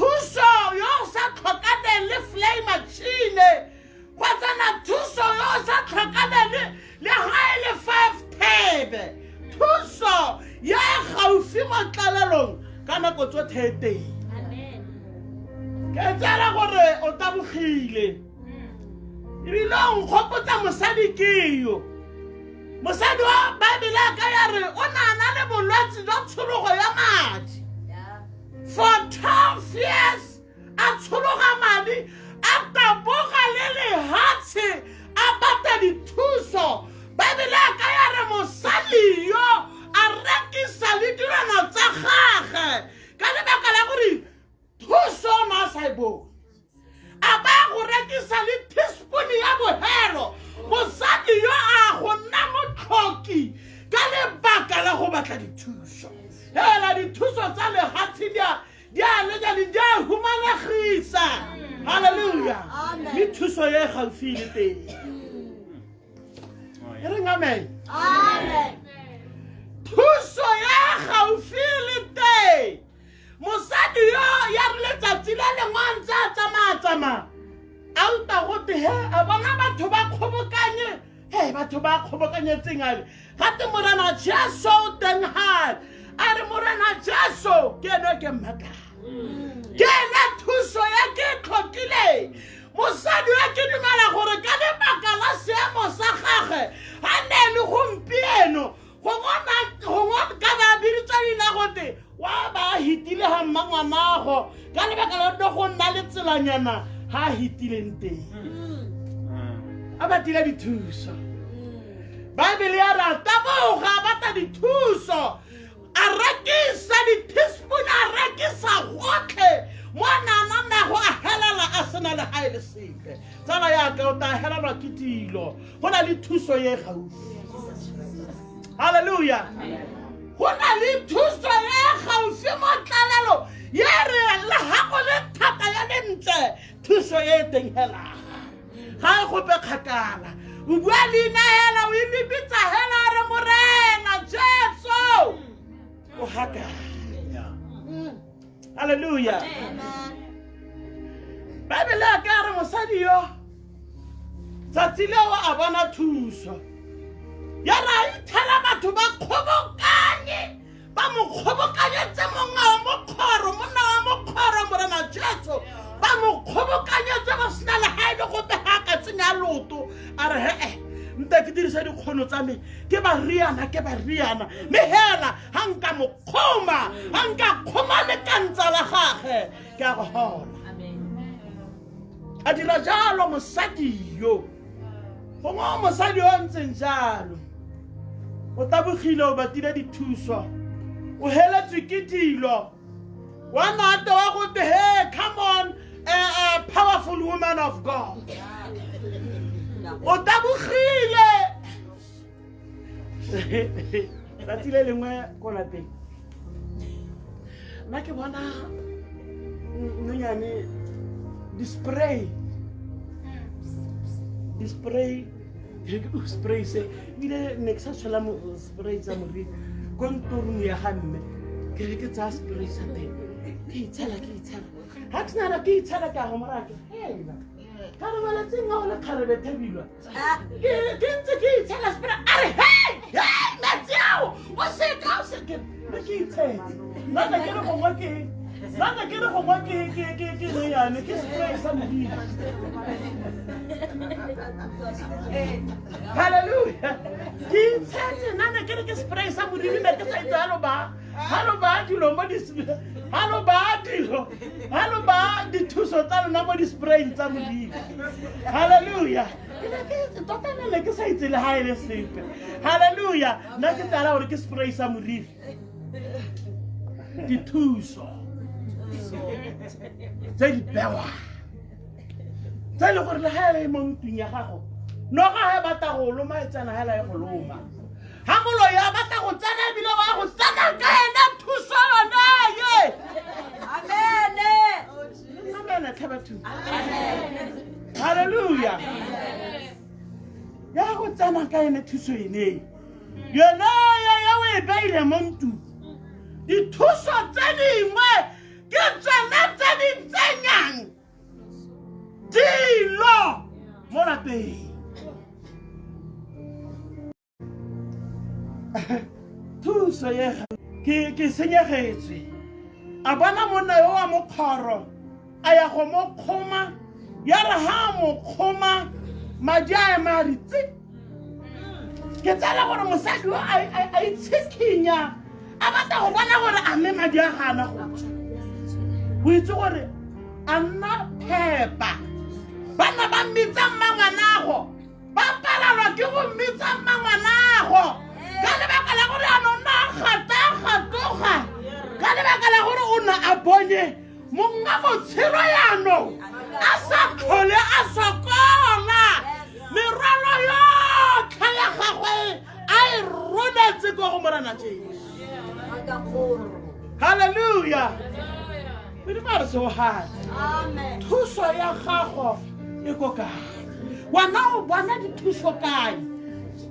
Thuso yo o sa tlhokaneng le flay machine kgotsana thuso yo o sa tlhokaneng le ga e le five thebe thuso ya e gaufi mo tlalelong ka nako tsotlhe e teng ke tsela gore o tabogile ebile o nkgopotsa mosadi keyo mosadi wa baebele a ka ya re o ne a na le bolwetse jwa tshologo ya madi for 12 years a tshologa madi a taboga le lehatshe a batla dithuso baebele a ka ya re mosadi yo a rekisa le dilwana tsa gage ka lebaka la gore thuso o ne a sa e bone a ba go rekisa le teaspoon ya bohelo mosadi yo a go nna motlhoki ka lebaka la go batla dithuso hela dithuso tsa lehatshe di a di a lejane di a humanegisa halleluja mme thuso e gaufi le teng e reng amen thuso ya gaufi le teng mosadi yo ya re letsatsi le lengwe a ntse a tsamaya-tsamaya a uta gote he a bona batho ba kgobokanye he batho ba kgobokanyetseng ale gate morena jesu o teng gale a re morena jesu ke ene ke mmatlang ke ene thuso ya ke e tlhokileng mosadi wa ke dumela gore ka lebaka la seemo sa gage ga ne le gompieno gongwe ka ba biditswa leina gote wa ba hitile ga mma ngwanago ka lebaka la ne go nna le tselanyana ga a hitileng teng a batile dithuso baebele ya re a taboga a batla dithuso a rekisa di-teaspoon a rekisa gotlhe mo nana nago a helela a sena le ga e le sepe tsala yaka o tla helelwa ke dilo go na le thuso ye gaufi halleluja go na le thuso ye gaufi mo tlalelo ye re le gago le thata ya lentle thuso ye e teng hela ga e gope kgakala o bua leina hela o e lebitsa hela re morena jesu o gakanya halleluja baebele a ka re mosadi yo tsatsi leo a bona thuso ya re a ithela batho ba kgobokanye ba mo kgobokanyetse monga wa mokgoro monna wa mokgoro morena jesu ba mo kgobokanyetse go sena le ga e le gope ga a ka tsenya loto a re he-e nte ke dirisa dikgono tsa me ke ba riana ke ba riana mme hela ga nka mo kgoma ga nka kgoma lekantsa la gage ke a go gola a dira jalo mosadi yo gongwe o mosadi o ntseng jalo o tabogile o batile dithuso o heletswe ke dilo wa nate wa go te hey come on a, a powerful woman of god o tabogile tsatsi le lengwe ko lapeng nna ke bona nonyane di-spray di-spray spray se ebile ne ke sa tshwela spray tsa moriri ko ntorong ya ga mme ke re ke tsaya spray sa teng ke itshela ke itshela ga ke senana ke itshela ke a go morake hela ka re malatsing a o le kgarebe thabilwa ke ntse ke itshela sepela a re hey hey metsi ao o seka o seke mme ke itshetse nna ke re gongwe ke nna ke re gongwe ke ke ke ke nonyane ke spray sa modimo halleluja ke itshetse nna ke re ke spray sa modimo mme ke sa itse ga lo ba ga lo ba dilo mo di ga lo ba dilo ga lo ba dithuso tsa lona mo di-spraying tsa modimo halleluja tota nne ke sa itse le ga e le sepe halleluja nna ke tsala gore ke spray sa moriri dithuso tse di bewang tse e le gore le ga e le mo ntlong ya gago noga ga e batla go loma e tsena hela e go loma ga moloi a batla go tsena ebile wa go tsena ka ena thuso yone ye amene amene tlhe batho halleluja ya go tsena ka ene thuso ene yone ya o e beile mo ntlong dithuso tse dingwe. Ke tsone tse di tsenyang dilo mo lapeng. Thuso ye ke ke senyegetswe. A bona monna yo wa mokgoro a ya go mo kgoma, ya re ha a mo kgoma madi a ema a re tsi. Ke tsela gore mosadi yo a itshikinya a batla go bona gore a mme madi a gana go tswa. O itse gore a nna phepa. Bana ba mmitsa mmangwanago, ba palelwa ke go mmitsa mmangwanago ka lebaka la gore ano nna a gata gatoga, ka lebaka la gore o ne a bonye monga botshelo yaanong a sa tlhole a sokola. Merwalo yotlhe ya gagwe a e rometse ko go Morena Jesu. Halleluja. Modimo a re seogatse. Thuso ya gago e ko kae? Wena o bona dithuso kae?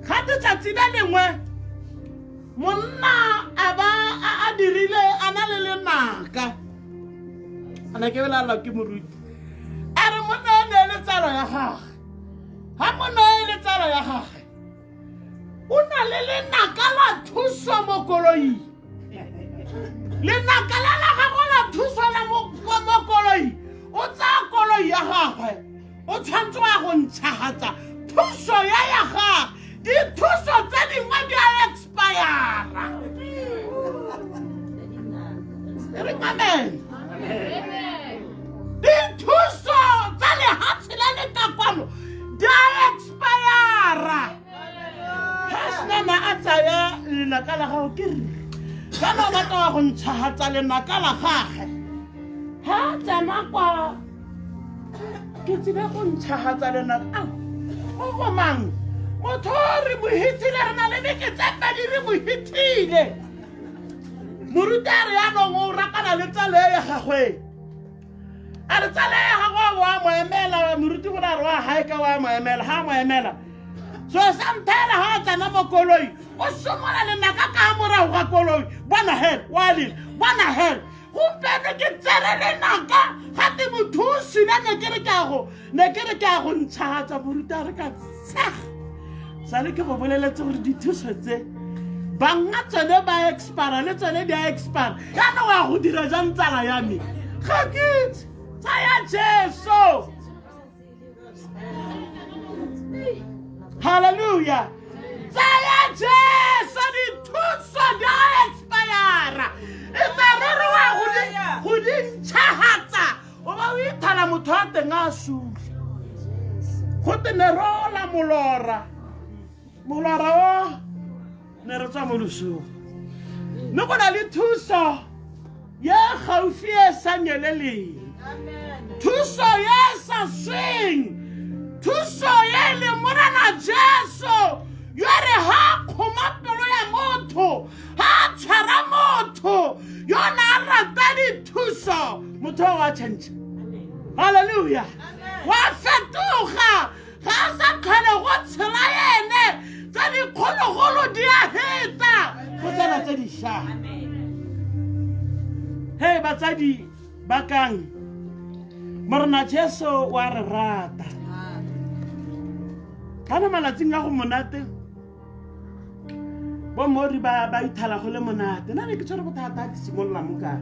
Ga letsatsi le lengwe monna a ba a dirile a na le lenaka, ana ke belalwa ke moruti, a re monna e ne e le tsalo ya gage. Ga monna e le tsalo ya gage, o na le lenaka la thuso mo koloing. Lenaka la la gagwe la thuso la mo koloi, o tsaya koloi ya gagwe, o tshwanetse wa go ntšhagatsa thuso ya ya gagwe. Dithuso tse dingwe di a expire. E re amen. Dithuso tsa lehatshe le le ka kwano di a expire. Ga senana a tsaya lenaka la gago ke re kana o batla wa go ntšhagatsa lenaka la gage, ga a tsena kwa ke tsile go ntšhagatsa lenaka mo go mang motho re mo hithile, re na le beke tse pedi re mo hithile. Moruti a re yanong o rakana le tsalo e ya gagwe, a re tsala ya gagwe wa mo emela. Moruti gore a re wa gae ka wa mo emela, ga a mo emela so sa nthela ga a tsena mo koloi o somola lenaka ka morago ga koloi. Bona hel wa lela, bona hel gompieno ke tsere lenaka ga te mothusi na ne ke re ke a go ne ke re ke a go ntšhagatsa. Moruti a re ka tshega sale ke go boleletse gore dithuso tse banga tsone ba expire, le tsone di a expire. Jaanong wa go dira jang tsala ya me? Ga ke itse. Tsaya Jesu. Halleluja. Tsaya Jesu. Dithuso di a expire, e tla rere wa go di ntšhagatsa o ba o ithala motho a teng a sule. Go te ne rola molora, molora o ne re tswa mo losong, mme go na le thuso ye gaufi e sa nyeleleng, thuso ye sa sweng, thuso ye e leng Morena Jesu, yo re ha kgoma pelo ya motho, ha tshwara motho yo na a rata dithuso, motho wa change. Halleluja. Wa fetoga, ga a sa tlhole go tshela ene. Tse dikgologolo di a heta, go tsena tse dišwa. He batsadi ba kang Morena Jesu wa re rata. Kana malatsing a go monate, bommori ba ba ithala go le monate. Nna ne ke tshwere bothata ke simolola mo kae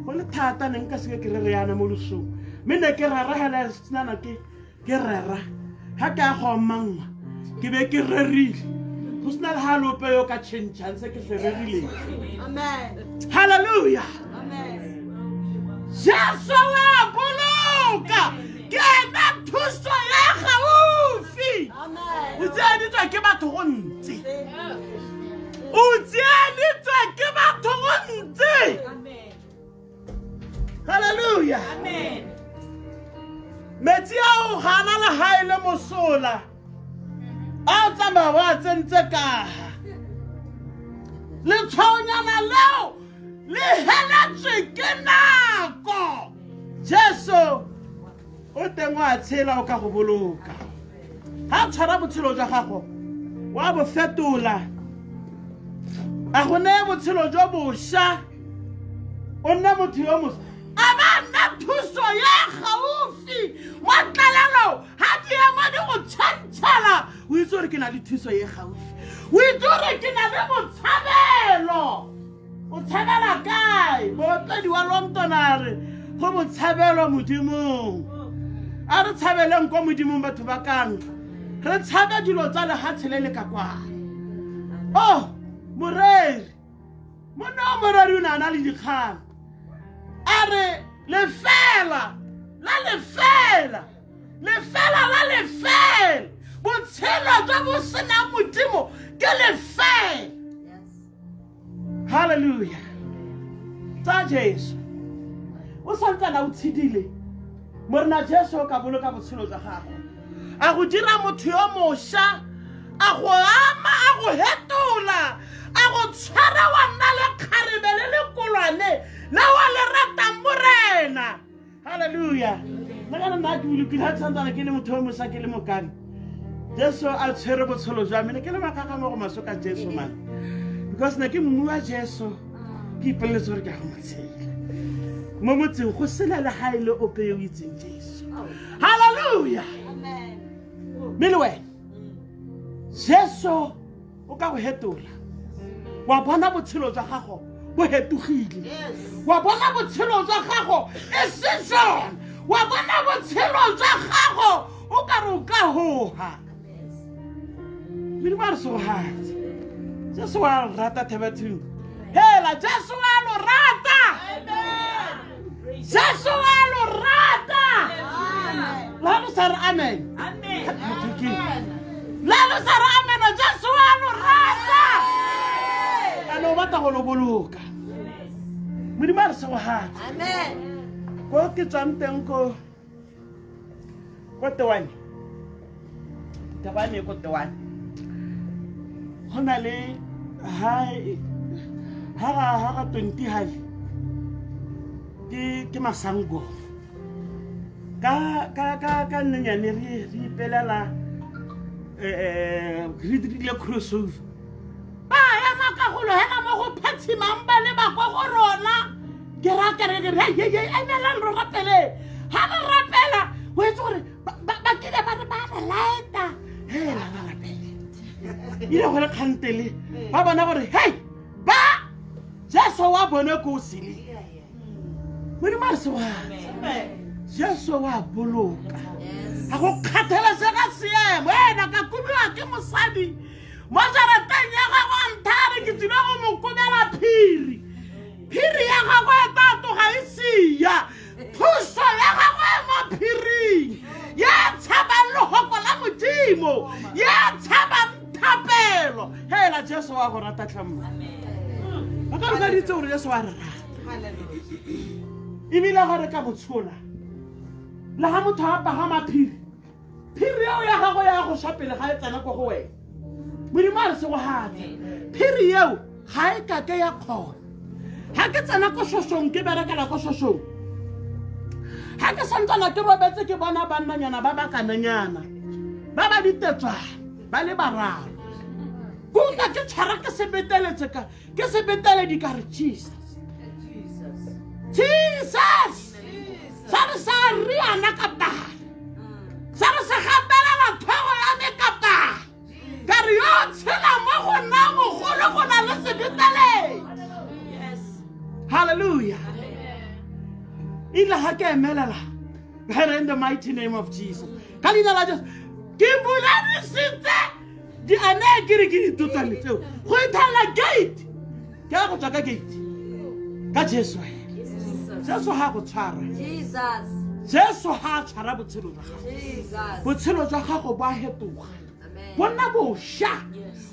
go le thata, ne nka seke ke re re yana mo losong, mme ne ke rera hela senana ke ke rera ga ke a go omangwa, ke be ke rerile go sena le ga lope yo ka changeng se ke se rerileng. Halleluja. Jesu wa boloka, ke ena thuso ya gaufi. O tsieditswe ke batho go ntsi, o tsieditswe ke batho go ntsi. Halleluja. Metsi ao ga ana le ga e le mosola, a o tsamaya wa tsentse kaga letshwaonyana leo le heletswe ke nako. Jesu o teng wa tshela, o ka go boloka. Ga tshwara botshelo jwa gago wa bo fetola, a go neye botshelo jo bošwa. O nne motho yo mosa. A ba nna thuso ya gaufi mo tlalelong ga diemo di go tšhantšhela. O itse gore ke na le thuso ye gaufi. O itse gore ke na le botshabelo. O tshabela kae? Mootledi wa London a re go botshabelo Modimong. A re tshabeleng ko Modimong batho ba kang. Re tshabe dilo tsa lehatshe le le ka kwano. Oh, moreri. Monna wa moreri o ne a na le dikgang. A re lefela la lefela lefela la lefela botshelo jwa bo senang Modimo ke lefela. Halleluja tsa Jesu o santsana o tshedile Morena Jesu o ka boloka botshelo jwa gago a go dira motho yo mosha a go ama a go hetola a go tshwara wa nna le kgarebe le lekolwane le wa le ratang Morena. Halleluja nna kana nna ke bolokile ga tshwantsana ke le motho yo mosa ke le mokane Jesu a tshwere botshelo jwa me ne ke le makaka mo go maswe ka Jesu man because ne ke mmua Jesu ke ipoleletse gore ke a go mo tshela mo motseng go sena le ga e le ope yo o itseng Jesu. Halleluja mme le wena Jesu o ka go hetola wa bona botshelo jwa gago bo hetogile wa bona botshelo jwa gago e se jone wa bona botshelo jwa gago o ka re o ka hoga Modimo a re segogatse Jesu wa rata thebathung hela Jesu wa lo rata Jesu wa lo rata la lo sa re amen la lo sa re amen Jesu wa lo rata ane o batla go lo boloka Modimo a re segogatse ko ke tswang teng ko ko Tewane Tewane ko Tewane go na le ha ha ga 20 hale ke masango ka ka ka ka nnenyane re re ipelela eh re dirile crossover ba ema ka golo hela mo go phatshimang ba le ba kwa go rona ke ra ke re re ye ye emelang re rapele ha re rapela o etse gore ba kile ba re ba re laeta hela ba rapele ile go le kgantele ba bona gore hey ba Jesu wa bone ko o sele Modimo a re segogatse Jesu wa boloka ga go kgathalesega seemo ena ka kobiwa ke mosadi mo jarateng ya gagwe a nthare ke tsile go mo kobela phiri phiri ya gagwe e tla tloga e sia thuso ya gagwe e mo phiring ya tshabang lehoko la Modimo ya tshabang thapelo hela Jesu wa go rata tlhamma ba ka re ka ditse gore Jesu wa re rata ebile ga re ka botshola le ga motho a pagama phiri phiri eo ya gago ya go swa pele ga e tsena ko go wena Modimo a re segogatse phiri eo ga e kake ya kgona ga ke tsena ko shosong ke berekela ko shosong ga ke santsana ke robetse ke bona bannanyana ba ba kananyana ba ba ditetswana ba le bararo ke utlwa ke tshwara ke sebeteletse ka ke sebeteledi ka re Jesus Jesus sa re sa riana ka pala sa re se gatelela tlhogo ya me ka pala ka re yo tshela mo go nna mogolo go na le sebeteledi. Hallelujah. Ile ga ke emelela in the mighty name of Jesus ka leina la Jesu ke buladisitse di ane ke re ke ditotane tseo go ithela gate ke ya go tswa ka gate ka Jesu Jesu ha go tshwara Jesu ha tshwara botshelo jwa gago botshelo jwa gago bo a hetoga bo nna bosha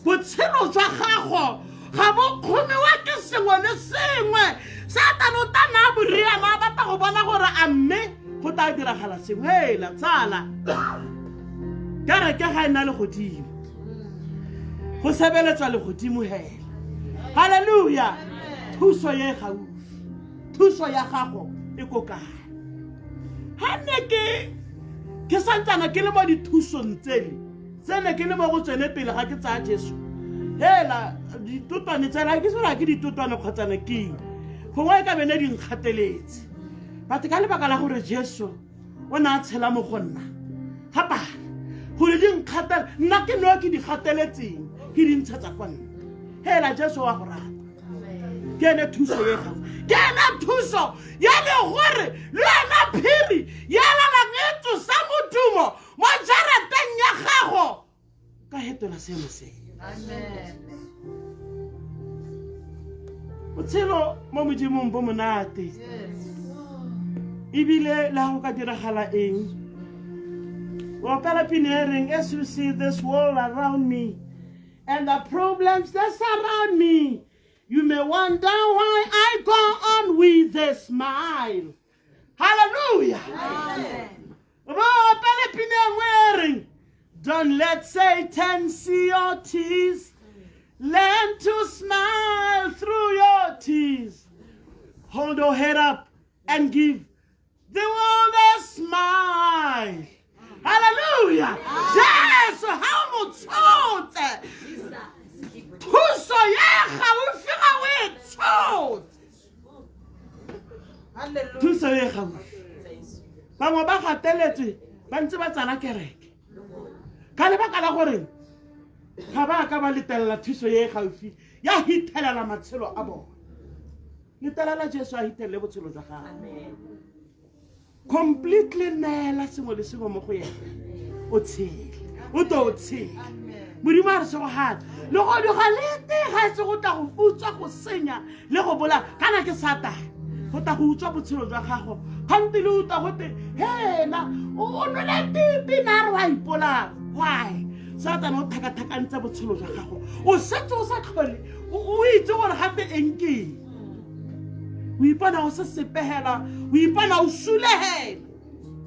botshelo jwa gago ga bo kgomiwa ke sengwe le sengwe Satane o tla nna a boriana a batla go bona gore a mme go tla diragala sengwe hela tsala kereke ga e na legodimo go sebeletswa legodimo hela halleluja thuso ye gaufi thuso ya gago e ko kae ga nne ke ke santsana ke le mo dithusong tsele tse ne ke le mo go tsone pele ga ke tsaya Jesu hela ditotwane tsela ke sela ke ditotwane kgotsana ke eng Gongwe e ka bene di nkgateletse. But ka lebaka la gore Jesu o ne a tshela mo go nna, ga pala gore di nkgatele, nna ke no ke di gateletseng, ke di ntshetsa kwa ntle. Hela Jesu wa go rata. Ke ene thuso e gaufi. Ke ene thuso ya le gore le wena phiri ya lalang e tsosa modumo mo jarateng ya gago. Ka hetola seemo se. Botshelo mo Modimong bo monate. Ebile le ha go ka diragala eng, o opela pina e reng, as you see this world around me and the problems that surround me, you may wonder why I go on with a smile. Hallelujah. O ba opele pina e nngwe e reng, don't let Satan see your tears. Learn to smile through your tears. Hold your head up and give the world a smile. Hallelujah. Jesu ha o mo tshotse. Thuso ya gaufi ga o e tshotse. Thuso e gaufi. Bangwe ba gateletswe ba ntse ba tsana kereke. Ka lebaka la gore ga ba ka ba letelela thuso e gaufi ya hithelela matshelo a bone. Letelela Jesu a hithelele botshelo jwa gago. Completely neela sengwe le sengwe mo go ena. O tshele. O to o tshele. Modimo a re segogatse. Le go duga le te ga e se go tla go utswa, go senya le go bolaya. Kana ke Satane. Go tla go utswa botshelo jwa gago. Gante le utlwa gote, hela, o nwele pipi na re wa ipolaya. Why? Satane o tlhakatlhakantse botshelo jwa gago. O setse o sa tlhole o itse gore gape eng ke eng. O ipona o se sepegela, o ipona o sulegela.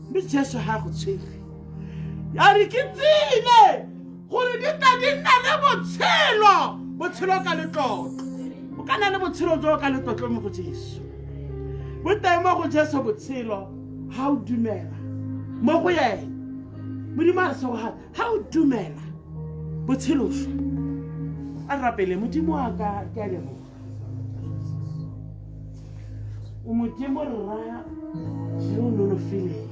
Mme Jesu ga go tshwere. A re ke tsile gore di tla di nna le botshelo, botshelo ka letlotlo. O ka nna le botshelo jo ka letlotlo mo go Jesu. Bo teng mo go Jesu botshelo ha o dumela mo go yena. Modimo a re segogatse ha o dumela botshelo jo. A re rapele. Modimo wa ka, ke a leboga. O Modimo rra yo o nonofileng.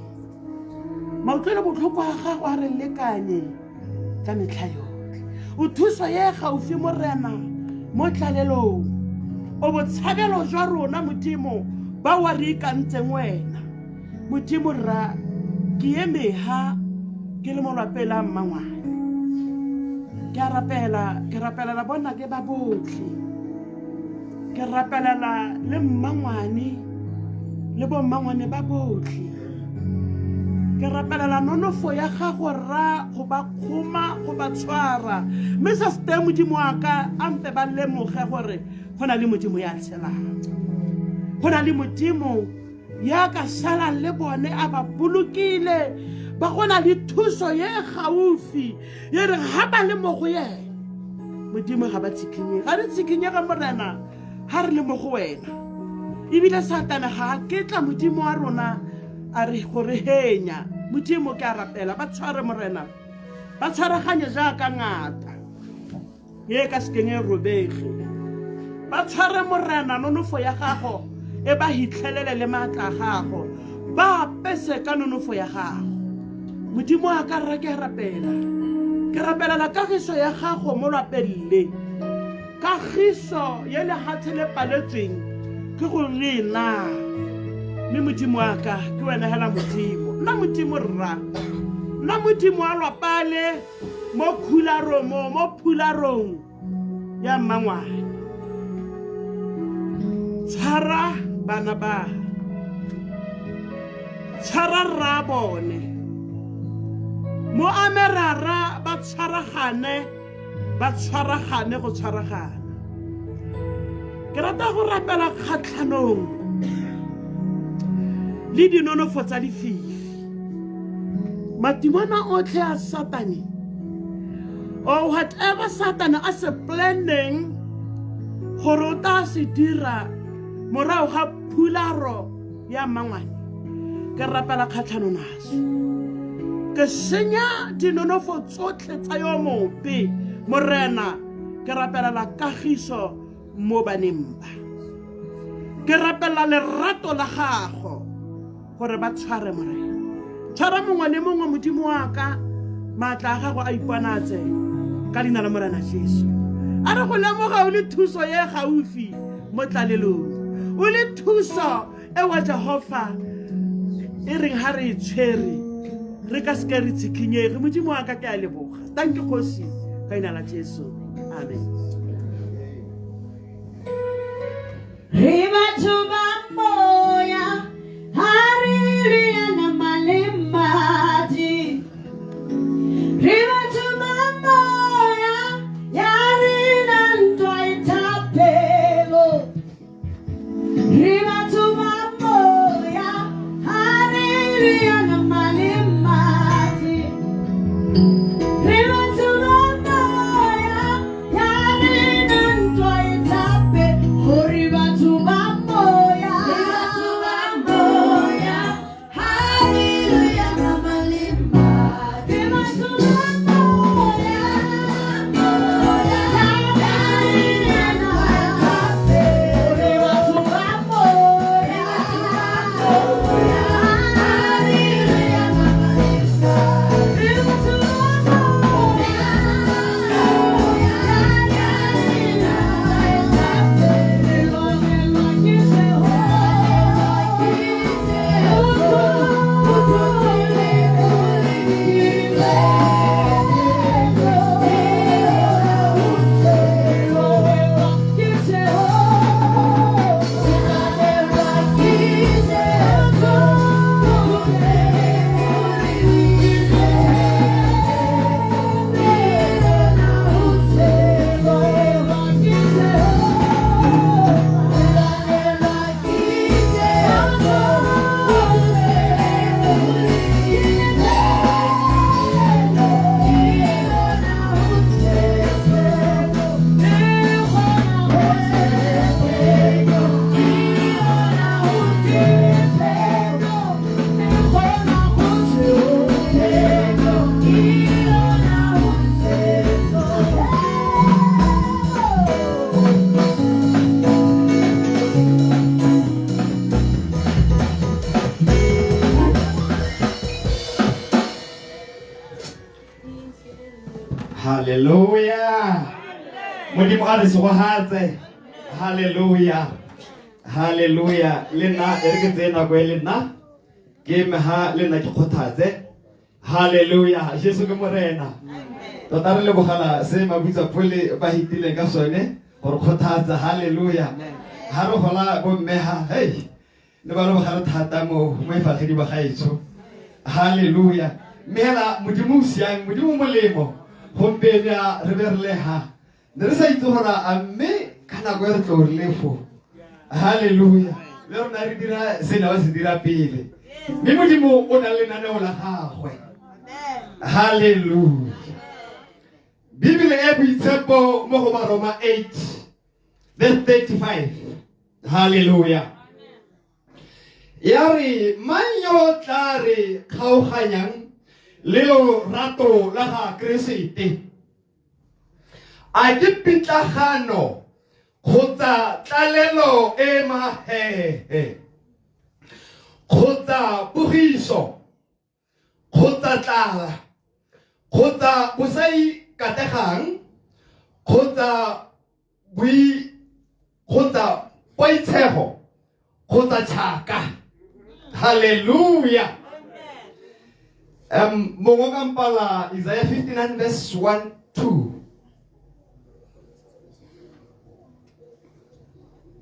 Mautlwelo botlhoko a gago a re lekanye ka metlha yotlhe. O thuso ye gaufi Morena mo tlalelong. O botshabelo jwa rona Modimo ba wa re ikantseng wena. Modimo rra ke eme ha ke le mo lwapeng la mmangwane. Ke a rapela, ke rapelela bona ke ba botlhe. Ke rapelela le mmangwane le bo mmangwane ba botlhe. Ke rapelela nonofo ya gago rra go ba kgoma, go ba tshwara. Mme se se teng Modimo wa ka a mpe ba lemoge gore go na le Modimo ya tshelang. Go na le Modimo ya ka salang le bone a ba bolokile, ba go na le thuso ye gaufi ye re ga ba le mo go yena. Modimo ga ba tshikinyege, ga re tshikinyege Morena ga re le mo go wena. Ebile Satane ga a ketla Modimo wa rona a re go re henya. Modimo ke a rapela ba tshware Morena, ba tshwaraganye jaaka ngata ye ka sekeng e robege. Ba tshware Morena nonofo ya gago e ba hitlhelele le maatla a gago, ba apese ka nonofo ya gago. Modimo a ka rra ke a rapela, ke rapelela kagiso ya gago mo lwapeng le, kagiso ye lehatshe le paletsweng ke go re na. Mme Modimo wa ka ke wena hela Modimo, nna Modimo rra, nna Modimo wa lwapa le mo khularong, mo phularong ya mmangwane. Tshwara bana ba, tshwara rra bone, mo ame rara ba tshwaragane, ba tshwaragane go tshwaragana. Ke rata go rapela kgatlhanong le dinonofo tsa lefifi, matimona otlhe a Satane, or whatever Satane a se planneng gore o tla se dira morago ga phularo ya mmangwane. Ke rapela kgatlhano naso, ke senya dinonofo tsotlhe tsa yo mobe. Morena, ke rapelela kagiso mo baneng ba. Ke rapela lerato la gago gore ba tshware Morena. Tshwara mongwe le mongwe Modimo wa ka, maatla a gago a iponatse ka leina la Morena Jesu. A re go lemoga o le thuso ye gaufi mo tlalelong, o le thuso e wa Jehofa e reng ha re e tshwere re ka seke re tshikhinyege. Modimo wa ka, ke a leboga. Tanki Kgosi, ka leina la Jesu, amen. Re batho ba moya, ha re le ya nama le madi. Re batho ba moya, ya rena ntwa e thapelo. Re batho ba moya, ha re le ya nama le madi. Re batho ba moya, ya rena ntwa e thapelo. Hore batho ba moya, re batho ba moya, ha re le ya nama le madi. Re batho ba moya, ya rena ntwa e thapelo. Re batho ba moya, ha re le ya nama le madi. Re batho ba moya, ya rena ntwa e thapelo. Re lwanelwa ke Jehova, Hallelujah. Modimo a re segogatse. Hallelujah. Hallelujah. Le nna e re ke tseye nako e le nna ke eme ha le nna ke kgothatse. Hallelujah. Jesu ke Morena. Tota re lebogela se mabitsa phole ba hitileng ka sone gore kgothatsa. Hallelujah. Ha re gola bomme ha hey le ba lebogela thata mo mo efagedi ba gaetsho. Hallelujah. Mme hela Modimo o siame, Modimo o molemo. Gompieno a re be re le ha ne re sa itse gore a mme ka nako e re tlo re le fo. Hallelujah. Le rona re dira se ne ba se dira pele. Mme Modimo o na le lenaneo la gagwe. Hallelujah. Bibele e boitshepo mo go Baroma 8 verse 35. Hallelujah. Ya re mang yo tla re kgaoganyang le lorato la ga Keresete? A ke pitlagano kgotsa tlalelo e mahehe kgotsa pogiso kgotsa tlala kgotsa bosaikategang kgotsa boi kgotsa poitshego kgotsa tšhaka. Hallelujah. Mongwe ka mpala Isaiah 59 verse 1 2.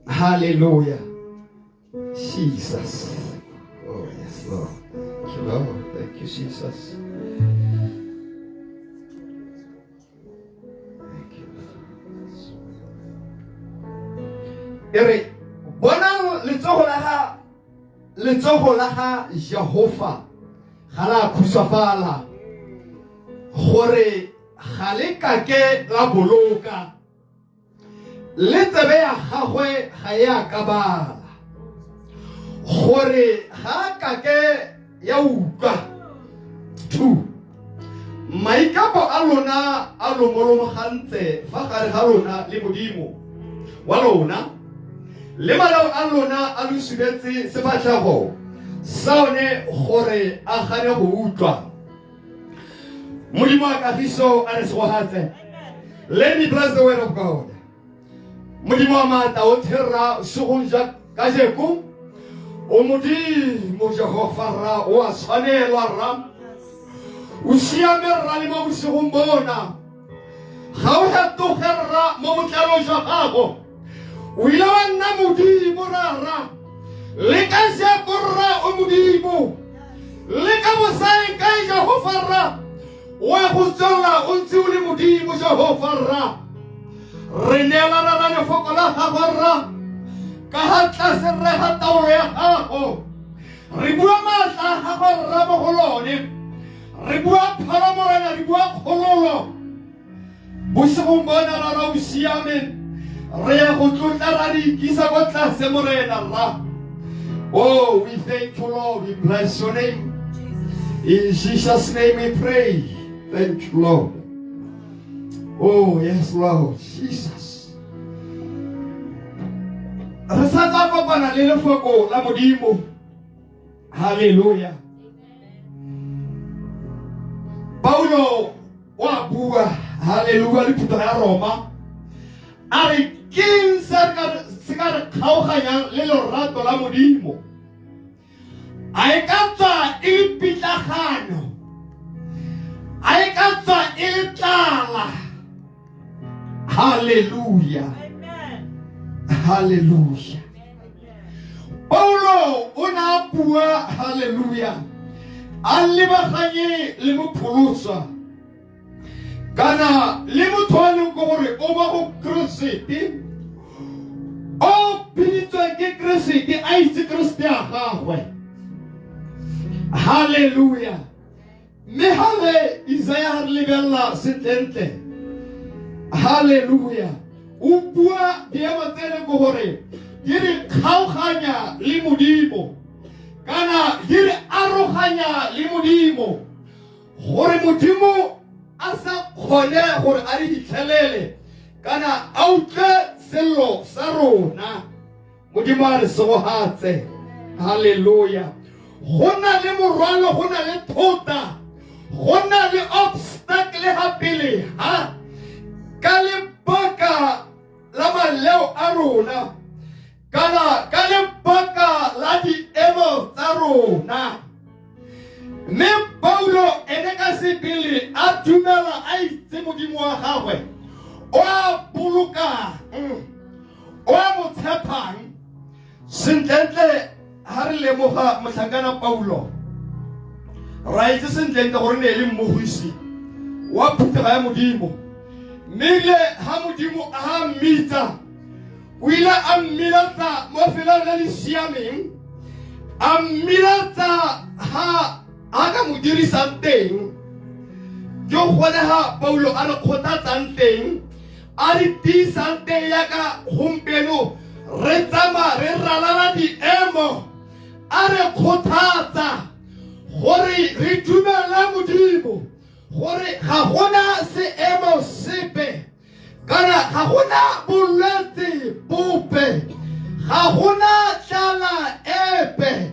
Hallelujah. Jesus. Oh yes, Lord. Thank you, Lord. Thank you, Jesus. Thank you. E re bonang letsogo la ga letsogo la ga Jehova ga la khutshwafala gore ga le kake la boloka le tsebe ya gagwe ga e a kabala gore ga a kake ya utlwa. 2 Maikapo a lona a lomolomogantse fa gare ga lona le Modimo wa lona. Le malao a lona a lo subetse sefatlhego sa one gore a gane go utlwa. Modimo a kagiso a re segogatse. Let me bless the word of God. Modimo wa maatla otlhe rra segong ja kajeko o modimo Jehova rra o a tshwanelwa rra o siame rra le mo bosigong bona ga o fetoge rra mo botlalong jwa gago o ile wa nna modimo rara le ka jeko rra o modimo le ka bosaeng kae Jehova rra o ya go tswelela o ntse o le modimo Jehova rra re neelana la lefoko la gago rra ka ga tlase rre ga taolo ya gago re bua maatla a gago rra mo go lone re bua pholo morena re bua kgololo bosigong bona rara o siame re ya go tlotla ra re ikisa kwa tlase morena rra. Oh, we thank you, Lord. We bless your name. In Jesus' name we pray. Thank you, Lord. Oh, yes, Lord. Jesus. Re sa tla kopana le lefoko la Modimo. Hallelujah. Paulo o a bua, hallelujah, le phuthego ya Roma. A re keng se se ka re kgaoganyang le lorato la Modimo? A e ka tswa e le pitlagano? A e ka tswa e le tlala? Hallelujah. Hallelujah. Paulo o ne a bua hallelujah a lebaganye le mopholoswa kana le motho a leng ko gore o ba go Keresete o biditswe ke Keresete a itse Keresete a gagwe. Hallelujah. Mme gale Isaia ga re lebelela sentlentle, halleluja, o bua diemo tse e leng gore di re kgaoganya le Modimo kana di re aroganya le Modimo gore Modimo a sa kgone gore a re fitlhelele kana a utlwe sello sa rona. Modimo a re segogatse. Halleluja. Go na le morwalo, go na le thota, go na le obstacle ga pele ha ka lebaka la maleo a rona kana ka lebaka la diemo tsa rona. Mme Paulo ene ka sebele a dumela a itse Modimo wa gagwe o a bolokang, o a mo tshepang. Sentlentle ha re lemoga motlhankana Paulo, ra itse sentlentle gore ne e le mmogisi wa phuthego ya Modimo. Mme ile ha Modimo a mmitsa, o ile a mmiletsa mo felong le le siameng, a mmiletsa ha a ka mo dirisang teng. Ke gone ha Paulo a re kgothatsang teng, a re tiisang teng yaka gompieno re tsamaya re ralala diemo, a re kgothatsa gore re dumele Modimo gore ga gona seemo sepe kana ga gona bolwetse bope, ga gona tlala epe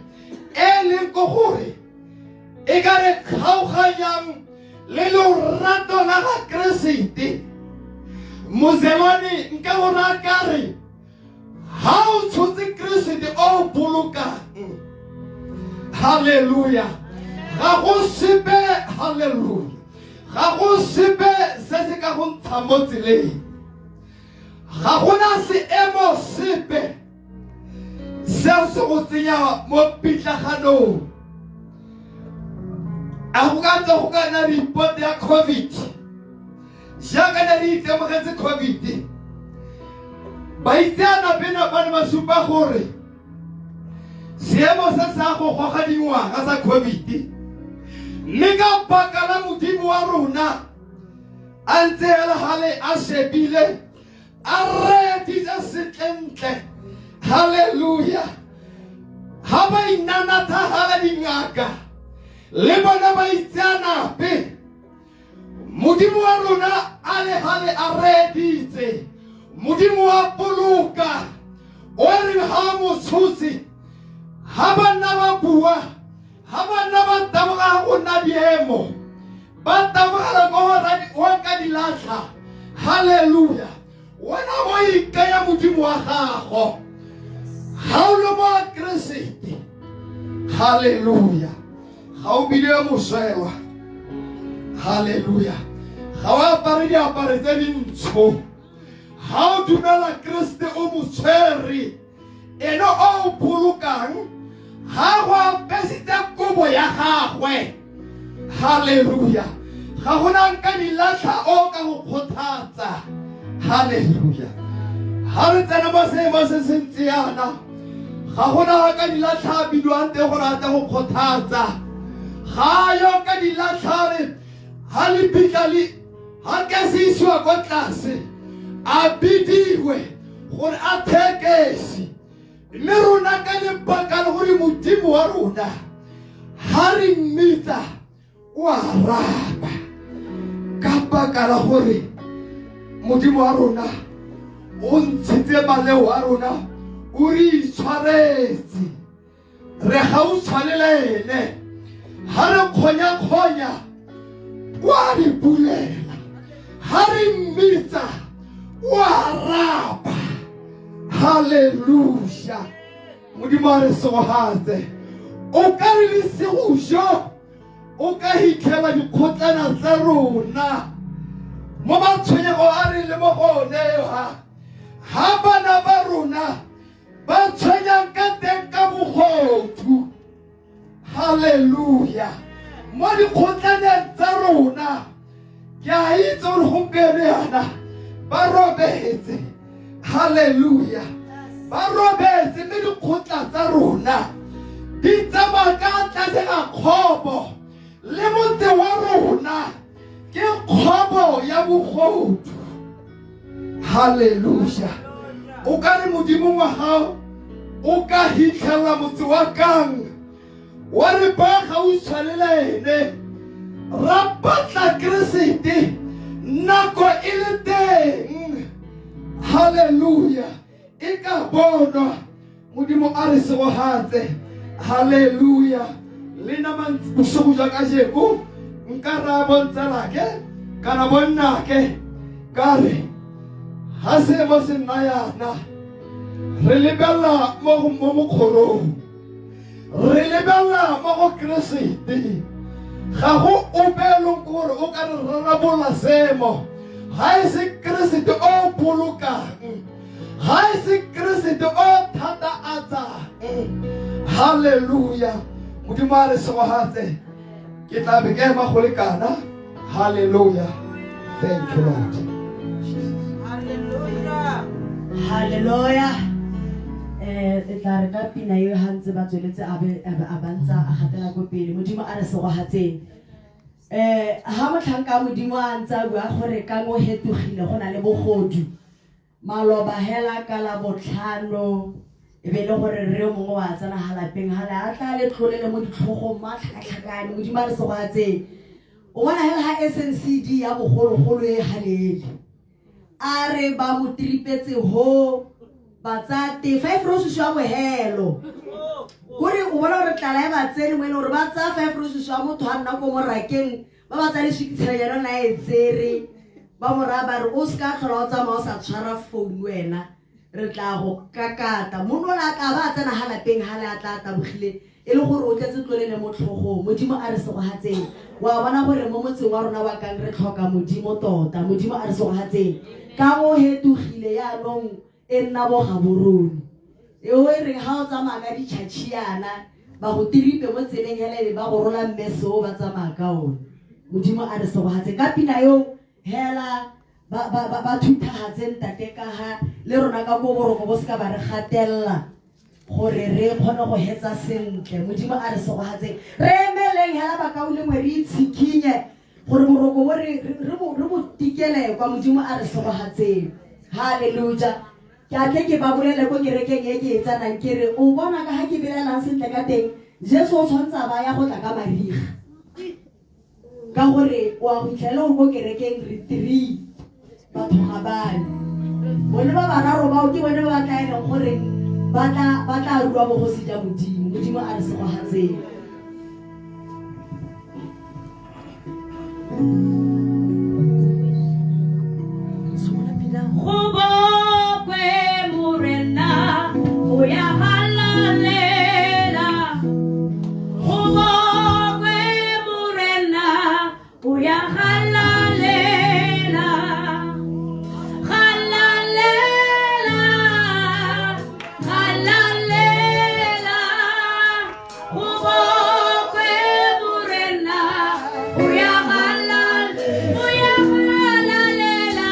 e leng ko gore e ka re kgaoganyang le lorato la ga Keresete. Mozelwane nka go raya ka re ha o tshotse Keresete o bolokang, halleluja, ga go sepe, halleluja, ga go sepe se se ka go ntsha mo tseleng, ga gona seemo sepe seo se go tsenya mo pitlaganong. A go ka tswa go ka nna report ya COVID jaaka ne re itemogetse COVID, baitseanape ba ne ba supa gore seemo se sa go goga dingwaga sa COVID, mme ka baka la Modimo wa rona a ntse hela gale a shebile a reeditse sentlentle, halleluja, ha ba inanatha dingaka le bona ba itseanape, Modimo wa rona a le gale a reeditse, Modimo wa boloka. O reng ga mo tshotse, ga banna ba bua, ga banna ba taboga go nna diemo, ba tabogela ko go wa ka dilatlha. Halleluja. Wena bo ikanya Modimo wa gago ga o le mo Keresete. Halleluja. Ga o bile moswelwa. Halleluja. Ga o apare diaparo tse dintsho. Ga o dumela Keresete o mo tshwere, ene o o bolokang, ga go apesitse kobo ya gagwe. Halleluja. Ga gona nka dilatlha o ka go kgothatsa. Halleluja. Ga re tsena mo seemo se se ntse yana, ga gona ka dilatlha a bidiwang teng gore a tle go kgothatsa. Ga yo ka dilatlha re ga lebitla le ga ke se isiwa ko tlase, a bidiwe gore a thekesi. Mme rona ka lebaka le gore Modimo wa rona ha re mmitsa o araba, ka baka la gore Modimo wa rona o ntshitse maleo a rona, o re itshwaretse. Re gautshwane le ene, ha re kgonya-kgonya o a re bulela, ha re mmitsa o araba. Halleluja. Modimo a re segogatse. O ka re le segojo o ka hitlhela dikgotlana tsa rona mo matshwenyego a re le mo go one, ha bana ba rona ba tshwenyang ka teng ka bogodu. Halleluja. Mo dikgotlaneng tsa rona, ke a itse gore gompieno yana ba robetse. Halleluja. Ba robetse, mme dikgotla tsa rona di tsamaya ka tlase ga kgobo, le motse wa rona ke kgobo ya bogodu. Halleluja. O ka re Modimo wa gago o ka hitlhela motse wa Kang wa re ba gautshwane le ene, ra batla Keresete nako e le teng. Halleluja. E ka bonwa. Modimo a re segogatse. Halleluja. Le nna bosigo jwa kajeko nka raya bontsalake kana bonnake ka re ga seemo se nna yana, re lebelela mo mokgorong, re lebelela mo go Keresete. Ga go ope e leng gore o ka re rarabolola seemo ga e se Keresete o bolokang, ga e se Keresete o thata a tsang. Halleluja. Modimo a re segogatse. Ke tla be ke ema go lekana. Halleluja. Thank you, Lord. Halleluja. E tla re ka pina eo ha ntse ba tsweletse a be a ba ntsa a gatela ko pele. Modimo a re segogatseng. Ha motlhanka wa Modimo a ntse a bua gore ka mo hetogile go na le bogodu, maloba hela ka la botlhano e be le gore rre yo mongwe wa tsena ga lapeng gale a tla le tlolele mo ditlhogong mo a tlhakatlhakane. Modimo a re segogatseng. O bona hela ha SNCD ya bogologolo e halele, a re ba mo tripetse ho ba tsaya te 5 roses ya bohelo, kore o bona gore tlala e ba tsene mo e leng gore ba tsaya 5 roses ya motho a nna ko morakeng, ba ba tsaya leswikitshelenyana na e tsere, ba mo raya ba re o seka tlhola o tsamaya o sa tshwara founu wena, re tla go kakata. Monna o le a tla ba a tsena ga lapeng ga le a tla tabogile e le gore o tletse tlolele mo tlhogong. Modimo a re segogatseng. Wa bona gore mo motseng wa rona wa Kang re tlhoka Modimo tota. Modimo a re segogatseng. Ka o hetogile yaanong e nna bo Gaborone eo e reng ga o tsamaya ka ditšhatšhiana ba go tiripe mo tseleng hela ebe ba go rola mmese o ba tsamaya ka one. Modimo a re segogatseng ka pina eo hela ba thuthagatse ntate ka ga le rona ka ko boroko bo seka ba re gatelela gore re kgone go hetsa sentle. Modimo a re segogatseng. Re emeleng hela bakaulengwe, re itshikinye gore boroko bo re bo tikele kwa. Modimo a re segogatseng. Halleluja. Ke a tle ke ba bolele ko kerekeng e ke e tsenang, ke re o bona ka ga ke belelang sentle ka teng, Jesu o tshwanetse a baya go tla ka mariga, ka gore o a go itlhela gore ko kerekeng re 3 batho ga bane, bone ba bararo bao ke bone ba ba tla e leng gore ba tla ba tla rua bogosi jwa Modimo. Modimo a re segogatseng. Go bokwe Morena, o ya halalela. Go bokwe Morena, o ya halalela. Halalela, halalela. Go bokwe Morena, o ya halalela, o ya halalela.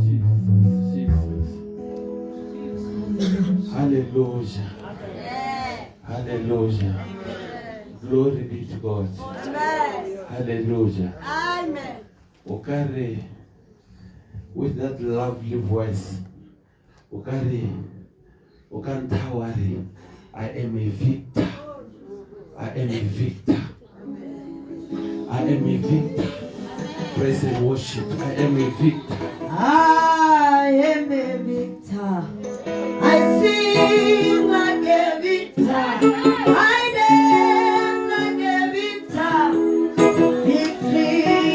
Jesus, Jesus. Hallelujah. Hallelujah. Glory be to God. Hallelujah. Amen. O ka re with that lovely voice, o ka re o ka ntha wa re I am a victor. I am a victor. I am a victor. Praise and worship. I am a victor. I am a victor. I sing like a victor. I dance like a victor. Victory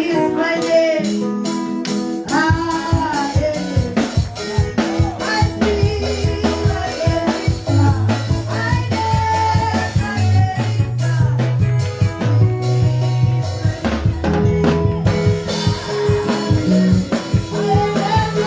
is my name. I am a victor. I sing like a victor. I dance like a victor. I am a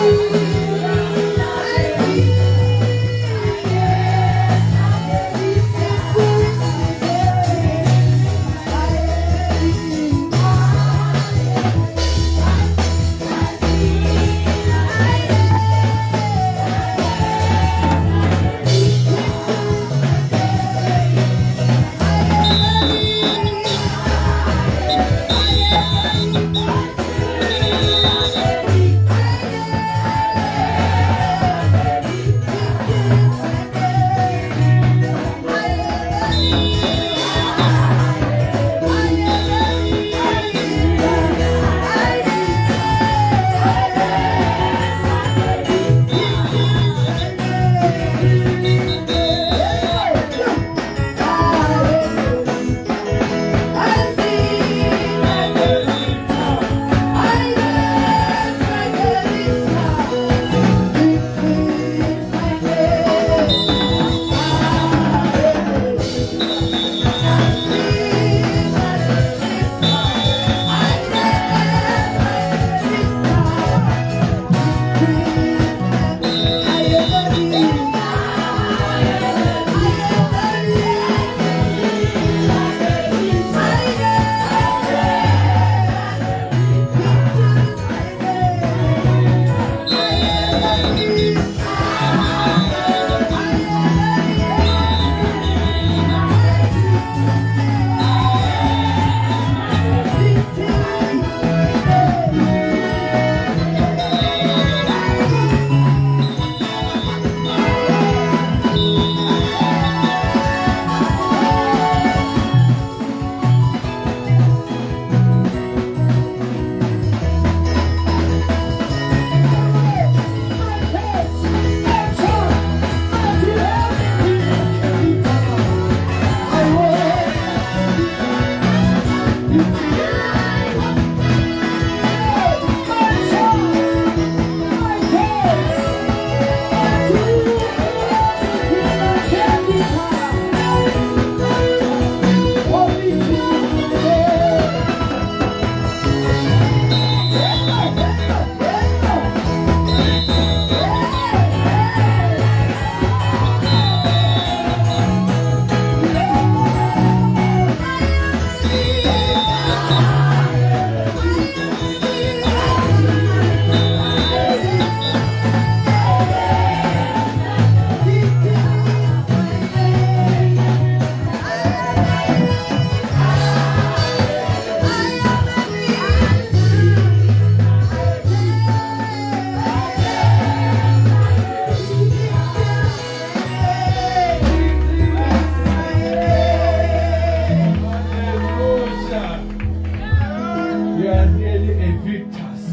You are really a victors.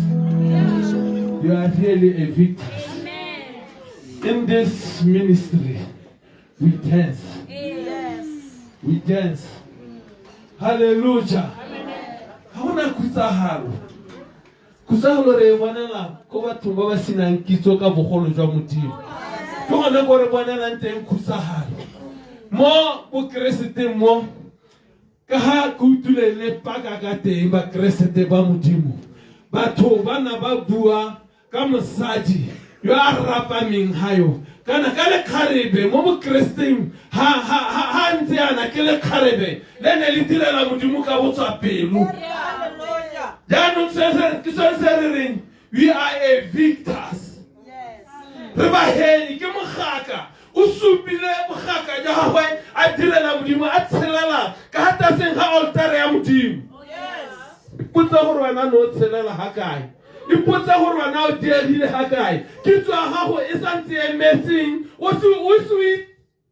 You are really a victor. In this ministry, we dance. We dance. Hallelujah. Ha hona khutsahalo. Khutsahalo re e bonela ko bathong ba ba senang kitso ka bogolo jwa Modimo. Ke gone ko re bonelang teng khutsahalo. Mo bokereseteng mo Ka ga ke utlwile le paka ka teng Bakeresete ba Modimo, batho ba na ba bua ka mosadi yo a rapameng ga yo kana ka lekgarebe mo Bokereseteng ha ha ha ha ntse yana ke lekgarebe le ne le direla Modimo ka botswapelo. Jaanong se se ke sone se re reng we are a victors. Re bahenyi ke mogaka O supile bogaka jwa gagwe a direla Modimo, a tshelela ka ga taseng ga oltare ya Modimo. Ipotse gore wena ne o tshelela ga kae. Ipotse gore wena o diegile ga kae. Kitso ya gago e sa ntse e emetseng o se o se o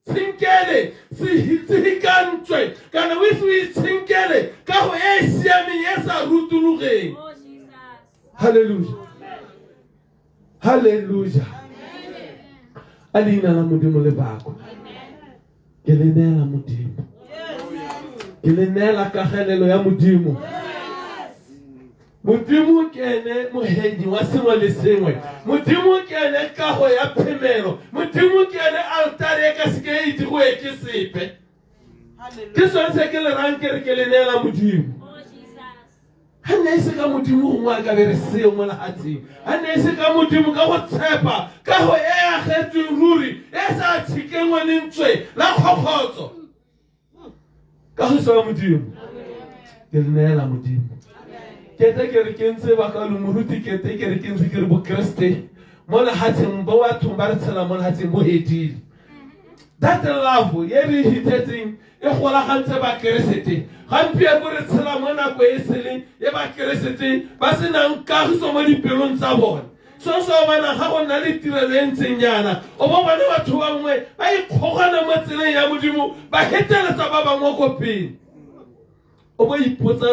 itshenkele sehikantswe kana o ise o itshenkele kago e e siameng e sa rutulogeng. Hallelujah. Hallelujah. A leina la Modimo le bakwe. Ke le neela Modimo. Ke le neela kagelelo ya Modimo. Modimo ke ene mohenyi wa sengwe le sengwe. Modimo ke ene kago ya phemelo. Modimo ke ene altare e ka seke e digoe ke sepe. Ke sone se ke le rang ke re ke le neela Modimo. Ga ne e se ka Modimo gongwe a ka be re seo mo lehatsheng. Ga ne e se ka Modimo ka go tshepa kago e agetsweng ruri e sa tshikengwe lentswe la kgokgotso. Kagiso ya Modimo ke le neela Modimo. Kete ke re ke ntse ba ka moruti kete ke re ke ntse ke re Bokeresete mo lehatsheng bo bathong ba re tshela mo lehatsheng bo hedile. That love ye re e hithetseng e golagantse Bakeresete. Gampieko re tshela mo nako e seleng e Bakeresete ba se nang kagiso mo dipelong tsa bone. So se o bona ga go nna le tirelo e ntseng jaana, o bo bona batho bangwe ba ikgogana mo tseleng ya Modimo, ba heteletsa ba bangwe ko pele. O bo ipotsa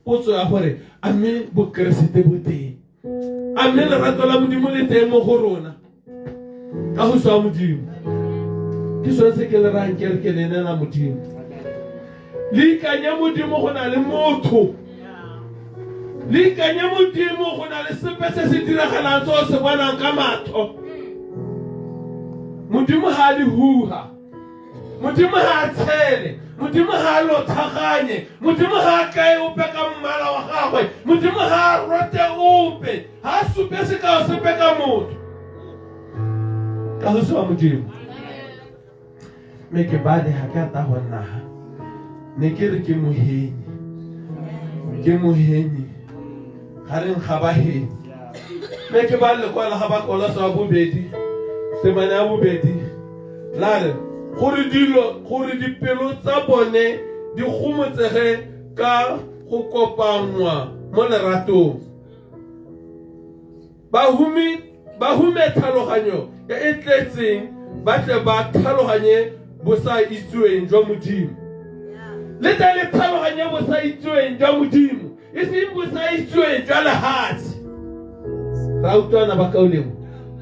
potso ya gore a mme Bokeresete bo teng? A mme lerato la Modimo le teng mo go rona? Ka go swa Modimo. Ke sone se ke le rayang ke re ke le neela Modimo. Le ikanye Modimo go na le motho. Le ikanye Modimo go na le sepe se se diragalang se o se bonang ka matlho. Modimo ga a le huha. Modimo ga a tshele. Modimo ga a lothaganye. Modimo ga a kae ope ka mmala wa gagwe. Modimo ga a rote ope. Ga a supe sekao sepe ka motho. Kagiso wa Modimo. Mme ke bale ga ke ata go nna ha. Ne ke re ke mohenyi. Ke mohenyi. Gareng ga bahenyi. Mme ke bale lekwalo ga Bakolosa wa bobedi. Temana ya bobedi. La re, Gore dilo, gore dipelo tsa bone di gomotsege ka go kopanngwa mo leratong. Bahumi, ba hume tlhaloganyo e e tletseng, ba tle ba tlhaloganye bosaitseweng jwa Modimo. Le tle le tlhaloganye bosaitseweng jwa Modimo, e seng bosaitseweng jwa lehatshe. Ra utlwana bakaulengwe,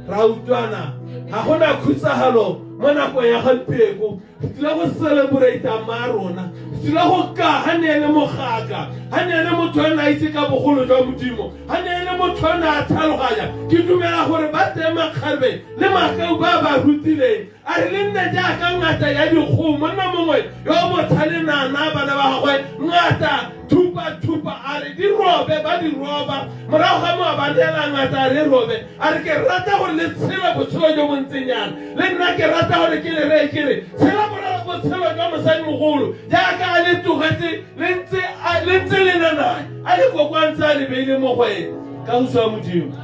ra utlwana. Ga gona khutsahalo Mo nakong ya gampieko re tlile go celebrata ma rona, re tlile go ka ga ne e le mogaka, ga ne e le motho yo ne a itse ka bogolo jwa Modimo, ga ne e le motho yo ne a tlhaloganya. Ke dumela gore ba teng makgarebe le makau ba ba rutileng. A re le nne jaaka ngata ya dikgomo. Monna mongwe yo o botlhale ne a naya bana ba gagwe ngata thupa-thupa, a re di robe, ba di roba. Morago ga moo a ba neela ngata a re robe, a re ke rata gore le tshele botshelo jo bo ntseng yana. Le nna ke rata gore ke le reye ke re tshela botshelo jwa mosadimogolo jaaka a le tlogetse le ntse le ntse le na nae, a le kokoantse a le beile mo go ene. Kagiso ya Modimo,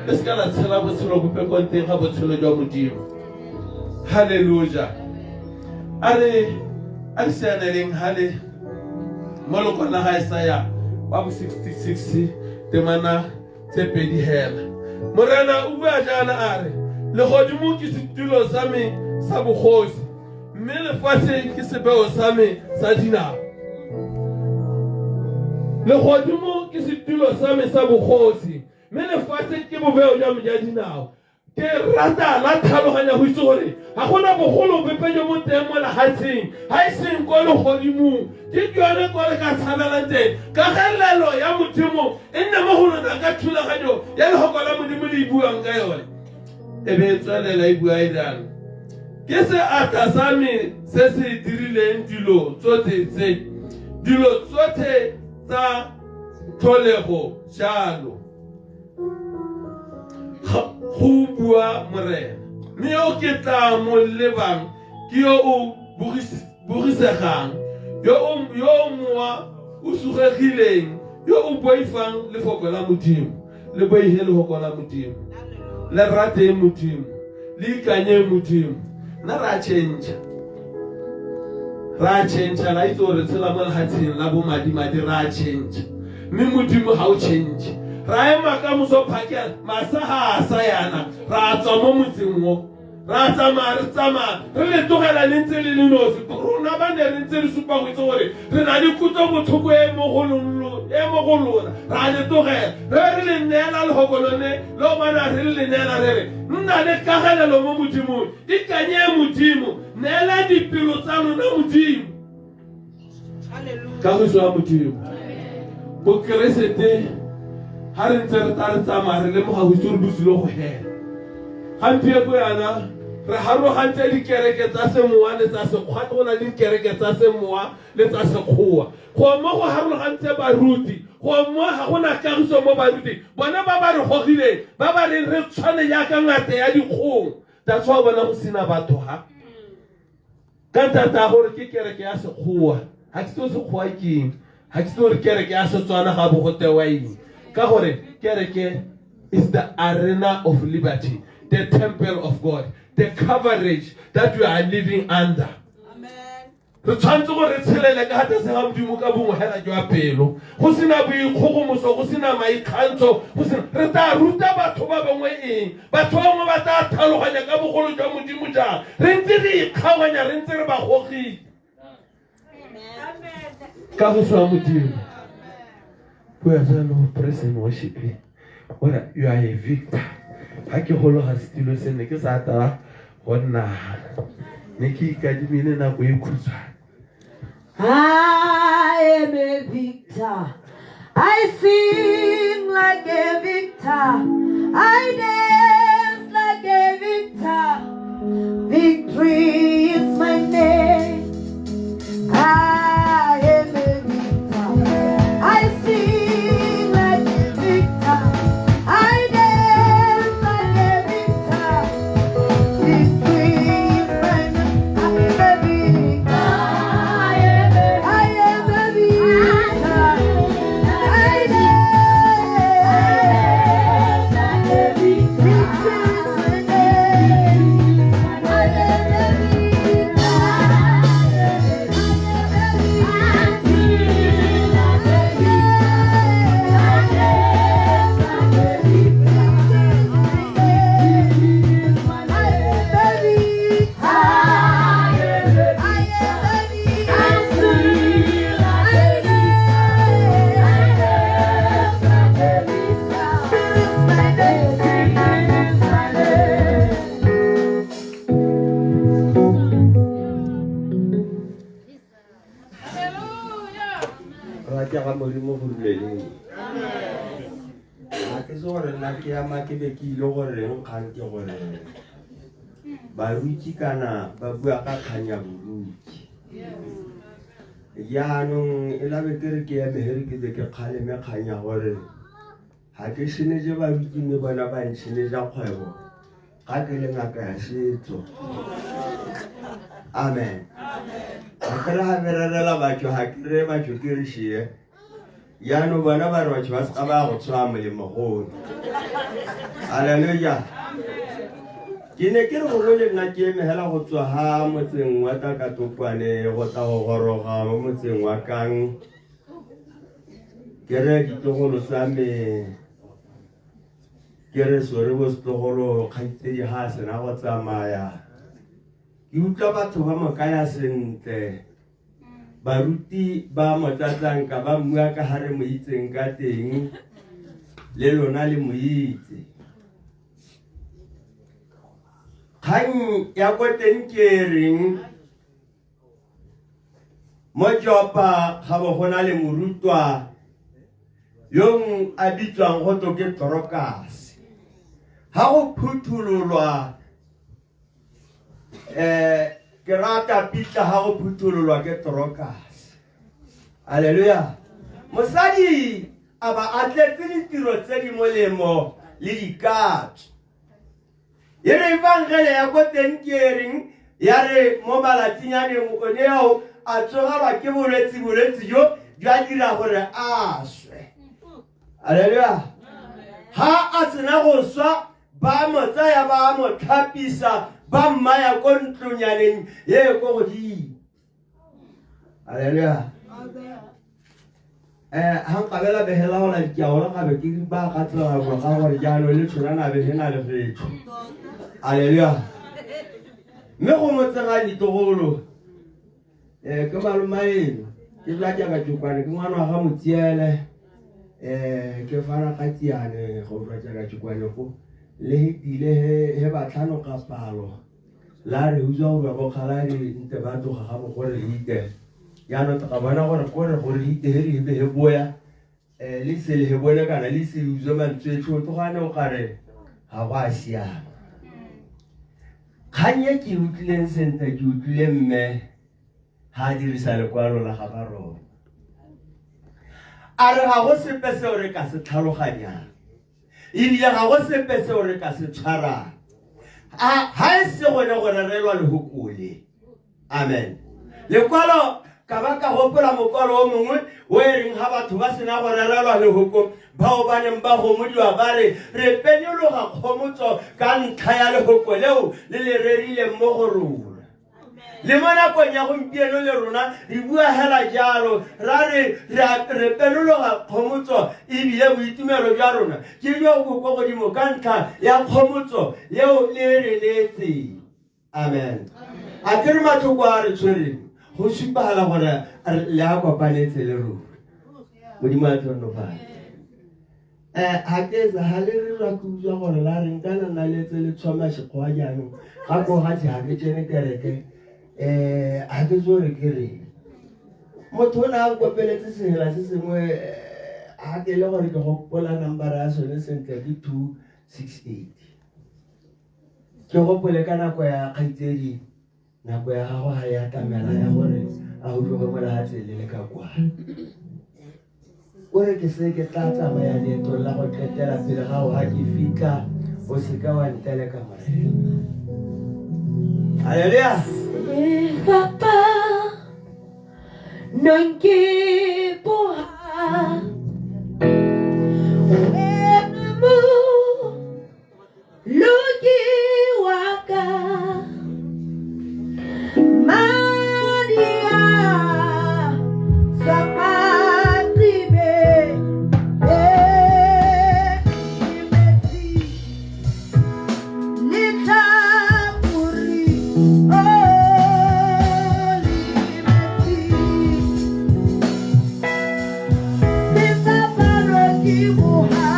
le se ka la tshela botshelo bope ko nteng ga botshelo jwa Modimo. Halleluja. A re a re sianeleng hale mo lekwalong la ga Isaya wa bo 66 temana tse pedi hela. Morena o bua jaana a re, legodimo ke setulo sa me sa bogosi, mme lefatshe ke sebeo sa me sa dinao. Legodimo ke setulo sa me sa bogosi, mme lefatshe ke bobeo jwa me jwa dinao. Ke rata la tlhaloganya go itse gore ga gona bogolo bope jo bo teng mo lefatsheng ga e seng ko legodimong. Ke jone ko re ka tshabelang teng. Kagelelo ya Modimo e nne mo go lona ka thulaganyo ya lehoko la Modimo le e buang ka yone. E be e tswelela e bua e jalo. Ke seatla sa me se se dirileng dilo tsotlhe tse, dilo tsotlhe tsa tlholego jalo. Go bua Morena. Mme yo ke tla mo lebang ke yo o bogisegang, yo o mowa o sugegileng, yo o boifang lefoko la Modimo. Le boihe lefoko la Modimo, le rateng Modimo, le ikanyeng Modimo. Nna ra change, ra change, la itse gore tshela mo lefatsheng la bomadimadi, ra change, mme Modimo ga o change. Ra ema ka moso phakela masa ga a sa yana, ra tswa mo motseng o, ra tsamaya, re tsamaya re le tlogela le ntse le le nosi. Rona ba ne re ntse re supa go itse gore re na le kutlobotlhoko e mo go lona, ra le tlogela re re le neela lehoko lone le bana, re le neela re re nna le kagelelo mo Modimong, ikanye Modimo, neela dipelo tsa lona Modimo. Kagiso ya Modimo. Bokeresete ga re ntse re tla re tsamaya re lemoga go itse gore bo tsile go hela. Gampieko yana re harogantse dikereke tsa semowa le tsa sekgwa, go na le dikereke tsa semowa le tsa sekgowa. Go mo go harologantse baruti, go mo ga gona kagiso mo baruti bona ba ba re gogileng, ba ba reng re tshwane jaaka ngata ya dikgong. That's why bona go sena batho ha ka ntata ya gore ke kereke ya sekgowa. Ga ke tseo sekgowa ke eng, ga ke tseo gore kereke ya Setswana ga bo go tewa eng, ka gore kereke is the arena of liberty, the temple of God, the coverage that we are living under. Re tshwanetse gore re tshelele ka tlase ga Modimo ka bongwe hela jwa pelo, go sena boikgogomoso, go sena maikgantsho, go sena re tla ruta batho ba bangwe eng, batho ba bangwe ba tla tlhaloganya ka bogolo jwa Modimo jang, re ntse re ikgaoganya, re ntse re ba gogile. Kagiso ya Modimo. Bua jalo, praise and worship. Ora, you are a victor. Ga ke gologa setilo se ne ke sa tala go nna, ne ke ikadimile nako e khutshwane. I am a victor. I sing like a victor. I dance like a victor. Victory is my name. I am a victor. I sing like a victor. I dance like a victor. Victory is my name. I am a victor. I am a victor. I dance like a victor. Ga ke se gore nna ke ama ke be ke ile goreng kgang ke gore baruti kana ba bua ka kgang ya boruti. Jaanong e labe ke re ke eme here ke be ke kgaleme kgang ya gore ga ke senetse baruti mme bona ba ntshenetsa kgwebo ga ke le ngaka ya setso. Amen. Ga ke re ga bererela batho ga ke re batho ke re šie. Jaanong bona ba re batho ba seka ba go tshoga molemo golo. Halleluja. Ke ne ke re gongwe le nna ke eme hela go tswa ha motseng wa Takatokwane go tla go goroga mo motseng wa Kang. Ke re ditlogolo tsa me ke re sore bo setlogolo kgaitsedi ga a sena go tsamaya. Ke utlwa batho ba mo kaya sentle. Baruti ba Motlatlanka ba mmua ka ga re mo itseng ka teng, le lona le mo itse. Kgang ya ko teng ke e reng mo Jopa ga bo go na le morutwa yo a bitswang go to ke Dorokase. Ga go phuthololwa eh ke rata pitla ga go phuthololwa ke Dorokase. Aleluya. Mosadi a ba a tletse ditiro tse di molemo le dikatso. E re efangele ya ko teng ke e reng ya re mo malatsinyaneng o ne ao a tsogelwa ke bolwetse bolwetse jo jwa dira gore a swe. Aleluya. Ha a sena go swa ba mo tsaya ba mo tlhapisa ba mmaya ko ntlonyaneng ye ko godimo. Aleluya. Ha nkabela behela gola dikaola gabe ke ba ka tsela go ga gore jaanong le tshwana na be na le fetho. Aleluya. Mme go motsega ditlogolo ke malomaeno ke dula ke ka tšokwane ke ngwana wa ga Motsiele ke fana ka tsiane go tswa ka tšokwane go le hetile he batlhano ka palo la re utswa go ba bokgaladi nte ba tloga ga bo gore hite jaanong ka bona gore kore gore hite he re be he boya le se le he bone kana le se utswe mantswe tsho tlogane o kare ga go a siama. Kgang e ke utlwileng sentle ke utlwile mme ha a dirisa lekwalo la ga Baroma. A re ga go sepe seo re ka se tlhaloganyang ebile ga go sepe seo re ka se tshwarang ha e se gone go rerelwa lehokole. Amen. Lekwalo ka ba ka gopola mokwalo o mongwe o e reng ga batho ba sena go rerelwa lehoko bao ba neng ba gomodiwa ba re re penyologa kgomotso ka ntlha ya lehoko leo le le rerileng mo go rona. Le mo nakong ya gompieno le rona re bua hela jalo ra re re penologa kgomotso ebile boitumelo jwa rona ke jo bo ko godimo ka ntlha ya kgomotso yeo le re neetseng. Amen. A ke re matlhoko a re tshwereng go supagala gore le a kopanetse le rona. Modimo a tlhonofatse. Ga ke ga le re ra ke utlwa gore la reng kana nna le tse le tshwama sekgowa jaanong ga ko ga ga ke tsene kereke ga ke tse gore ke reng. Motho o ne a kopeletse sehela se sengwe ga ke le gore ke gopola nambara ya sone sentle ke 268. Ke gopole ka nako ya kgaitsedi nako ya gago ga e atamela ya gore a go tloge mo lehatsheng le le ka kwa. O re ke se ke tla tsamaya leeto la go qetela pele ga ga ke fitlha o seka wa nteleka morena. Haleluya. Papa nonke boha wena mo loki wa ka Maria Samatibe Litaburi oh limeti Sefapano ke boha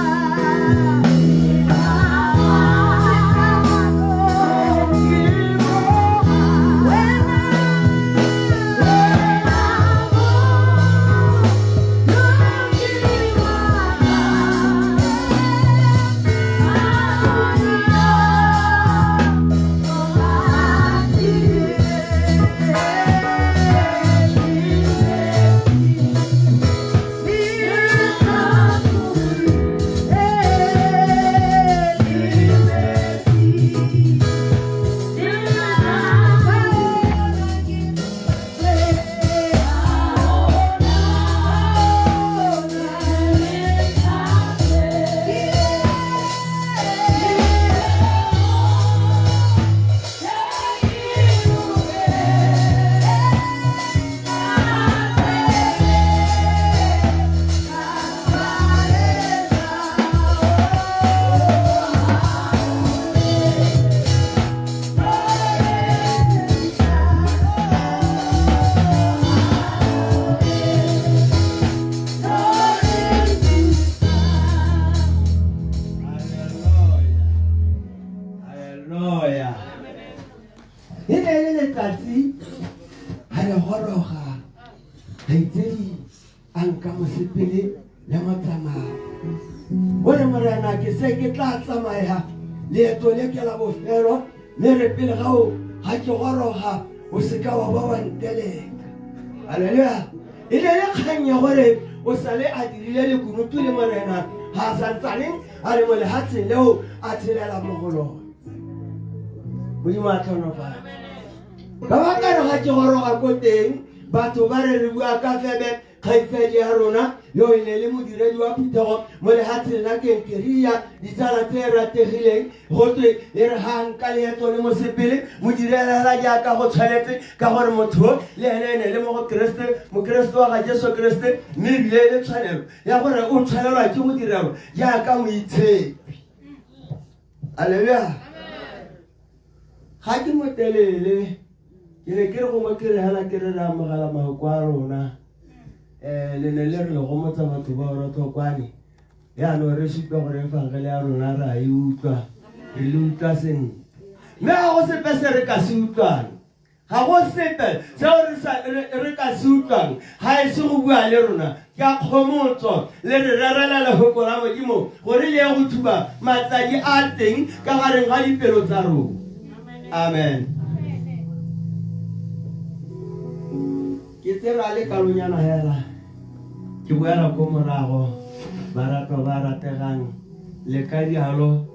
mosepele le motsamao. O re morena ke se ke tla tsamaya leeto le ke la bofelo mme re pele ga o ga ke goroga o seka wa ba wa nteleka. Halleluja. E ne le kgang ya gore o sale a dirile lekunutu le morena ga a santsaneng a le mo lehatsheng leo a tshelela mo go lone. Modimo a tlhonofatse. Ba ba ka re ga ke goroga ko teng batho ba re re bua ka Febe kgaitsadi ya rona yo e ne le modiredi wa phuthego mo lehatsheng la Kenkeria, ditsala tse rategileng go twe e re ga nka leeto le mosepele mo direla jaaka go tshwanetse ka gore motho le ene e ne le mo go Keresete, mokeresete wa ga Jesu Keresete, mme ebile e le tshwanelo ya gore o tshwanelwa ke go direlwa jaaka moitshepi. Alleluia. Ga ke motelele ke ne ke re gongwe ke re hela ke re re amogela mahoko a rona um le ne le re le gomotsa batho ba orotlhokwane jaanong re supe gore efangele ya rona re a e utlwa re le utlwa sentle mme ga go sepe se re ka se utlwang ga go sepe seo re ka se utlwang ga e se go bua le rona ka kgomotso le re rerela lehoko la Modimo gore le ye go thuba matsadi a teng ka gareng ga dipelo tsa rona. Amen. Ke tsere a le kalonyana hela ke boela ko morago baratwa ba rategang le ka dialo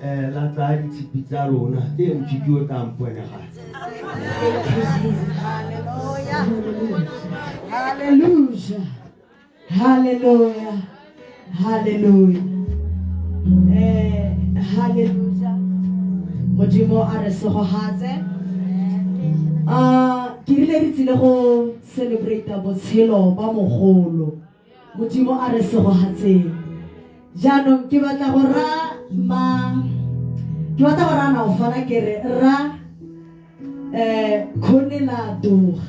la tsaya ditshipi tsa lona ke motšhiki o tla mpone gape. Hallelujah. Hallelujah. Hallelujah. Hallelujah. Modimo a re segohatse. Ke rile re tsile go celebrate botshelo ba mogolo. Modimo a re segohatseng. Jaanong ke batla go ra ma ke batla go ra na fana ke re ra khone la doga.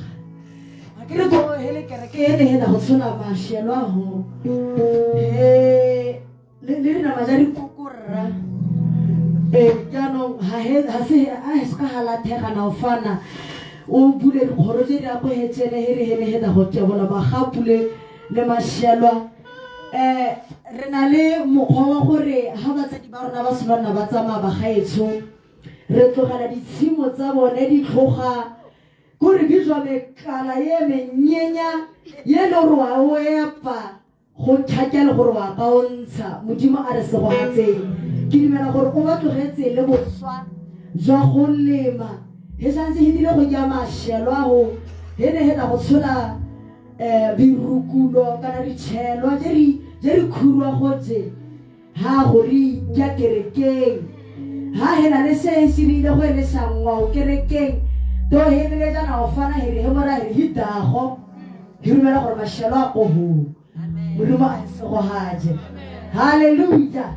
A ke re go hele kereke ene hena go tshola mashelo a ho. Le rena ba ja dikoko rra. Jaanong ha se a se ka halathega na fana o bule dikgoro tse di akohetsene he re hele hena go tebola magapule le mashelwa. Re na le mokgwa wa gore ha batsadi ba rona ba sena nna ba tsamaya ba gaetsho re tlogela ditshimo tsa bone di tlhoga kore di jwa mekala ye menyenya ye le gore wa o epa go tlhakela gore wa ka o ntsha. Modimo a re segogatseng. Ke dumela gore o ba tlogetse le boswa jwa go lema he santse he dile go ja mashelo a go he ne he na go tshola dirukulo kana ditšhelwa tse di khurwa go tse ha go re ja kerekeng ha he na le se se rile go ele sa ngwao kerekeng to he le jana o fana he re he mora he hitago he rumela gore mashelo a go ho Modimo a segohaje. Hallelujah.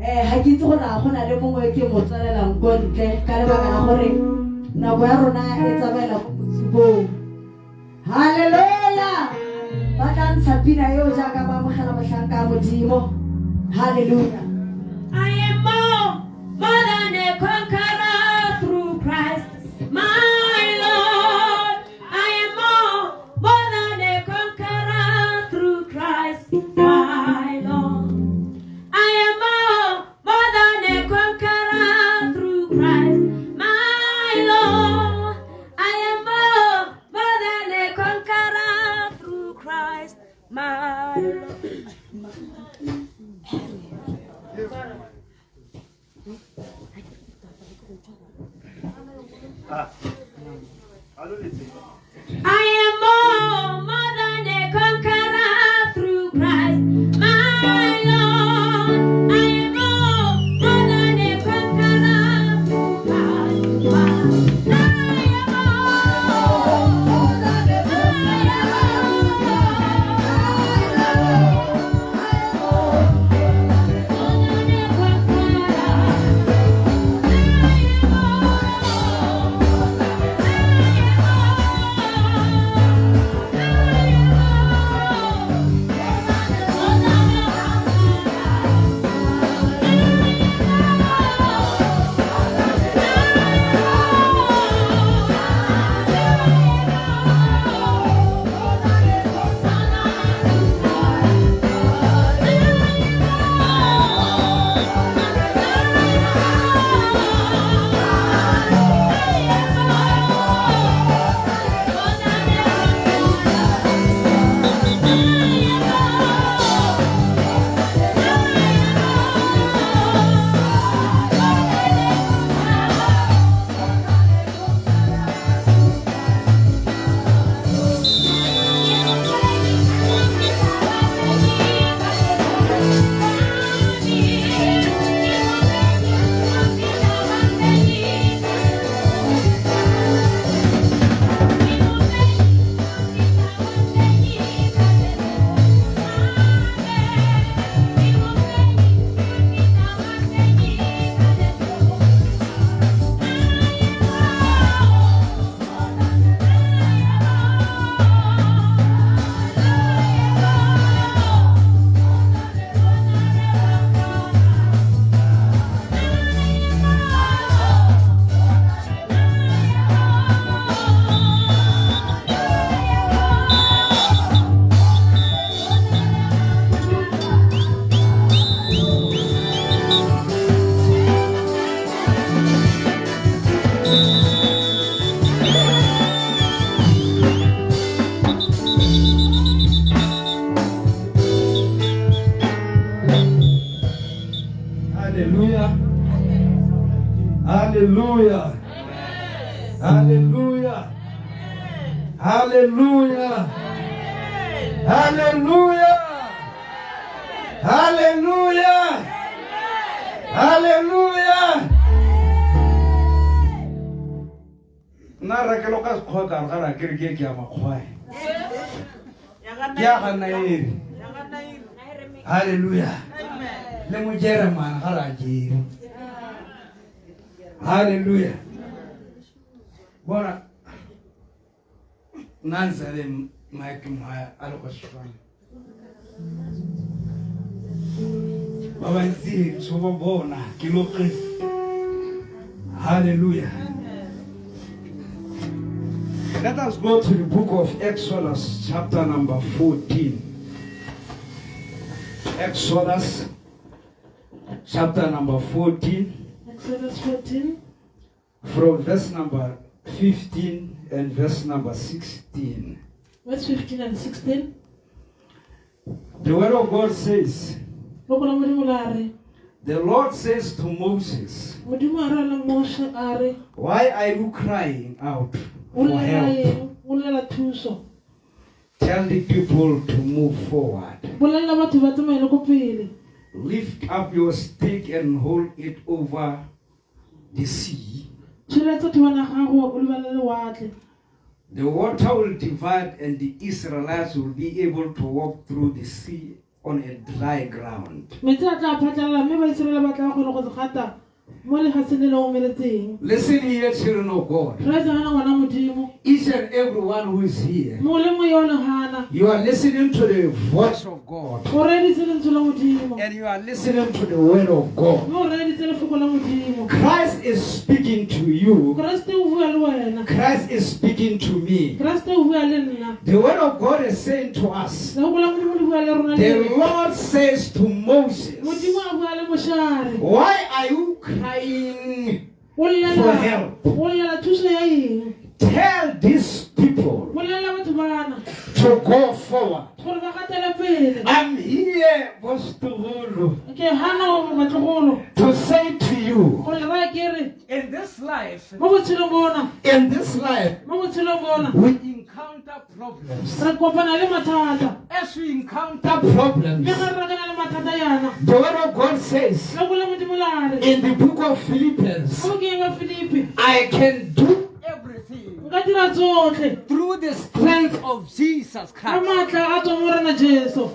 Ha ke itse gore a gona le mongwe ke mo tswalelang ko ntle ka lebaka la gore nako ya rona e tsamaela ko motsubong. Hallelujah. Ba tla ntsha pina eo jaaka ba amogela motlhanka a Modimo. Hallelujah. I am more than a conqueror through Christ my Lord. I am more than a conqueror through Christ my Lord. I am more than a conqueror through Christ my Lord. I am more than a conqueror through Christ my Lord. I am more than a conqueror through Christ my Lord. I am more than a conqueror through Christ my Lord. I am more than a conqueror. Hallelujah. Hallelujah. Hallelujah. Hallelujah. Hallelujah. Hallelujah. Nna rekelo ka sekgowa ka re ga ra kere ke ke ya makgwae. Ke ya ga Nairi. Hallelujah. Le mo Jeremane ga ra kere. Hallelujah. Bona nna ntse le Mike Mhaya a le go Setswana. Ba bantsi so ba bona ke loge. Hallelujah. Let us go to the book of Exodus, chapter number 14. Exodus, chapter number 14. Exodus 14. From verse number 15 and verse number 16. Verse 15 and 16. The word of God says, Lefoko la Modimo la re, The Lord says to Moses, Modimo a ra le Moshe a re, Why are you crying out o for llela help? eng? O llela thuso. Tell the people to move forward. Bolelela batho ba tsamaele ko pele. Lift up your stick and hold it over the sea. Tsholetsa thobana ya gago o lebale lewatle. The water will divide and the Israelites will be able to walk through the sea on a dry ground. Metsi a tla phatlalala mme Baiseraele ba tla kgona go se gata mo lefatsheng le le omeletseng. Listen here, children of God. Reetsa gana ngwana Modimo. Each and everyone who is here, Mongwe le mongwe yo o leng gana, you are listening to the voice of God o reeditse lentswe la Modimo. and you are listening to the word of God. Mme o reeditse lefoko la Modimo. Christ is speaking to you. Kreste o bua le wena. Christ is speaking to me. Kreste o bua le nna. The word of God is saying to us, Lefoko la Modimo le bua le rona le the re, Lord says to Moses, Modimo a bua le Moshe a re, why are you crying o for llela help? o llela thuso ya eng? Tell these people Bolelela batho bana to go forward. gore ba gatele pele. I'm here, Bostugulu, Ke hana batlogolo to say to you, go le raya ke re in this life, mo botshelong bona, in this life, mo botshelong bona we encounter problems. re kopana le mathata. As we encounter problems, Mme ga re rakana le mathata yana, the word of God says lefoko la Modimo la re in the book of Philippians, mo bukeng ya Filipi, I can do everything nka dira tsotlhe through the strength of Jesus ka Christ. maatla a tswang Morena Jesu.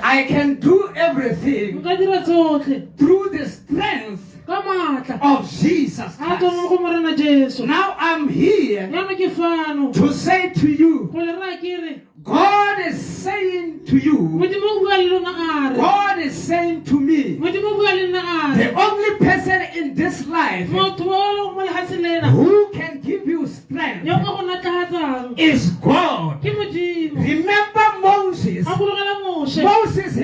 I can do everything Nka dira tsotlhe through the strength ka maatla of Jesus a tswang mo Christ. go Morena Jesu. Now I'm here Jaanong ke fano to say to you, go le raya ke re God is saying to you, Modimo o bua le lona a re, God is saying to me, Modimo o bua le nna a re, the only person in this life motho o mo lefatsheng lena who can give you strength yo ka go natlahatsang is God. ke Modimo. Remember Moses. Gakologela Moshe, Moses,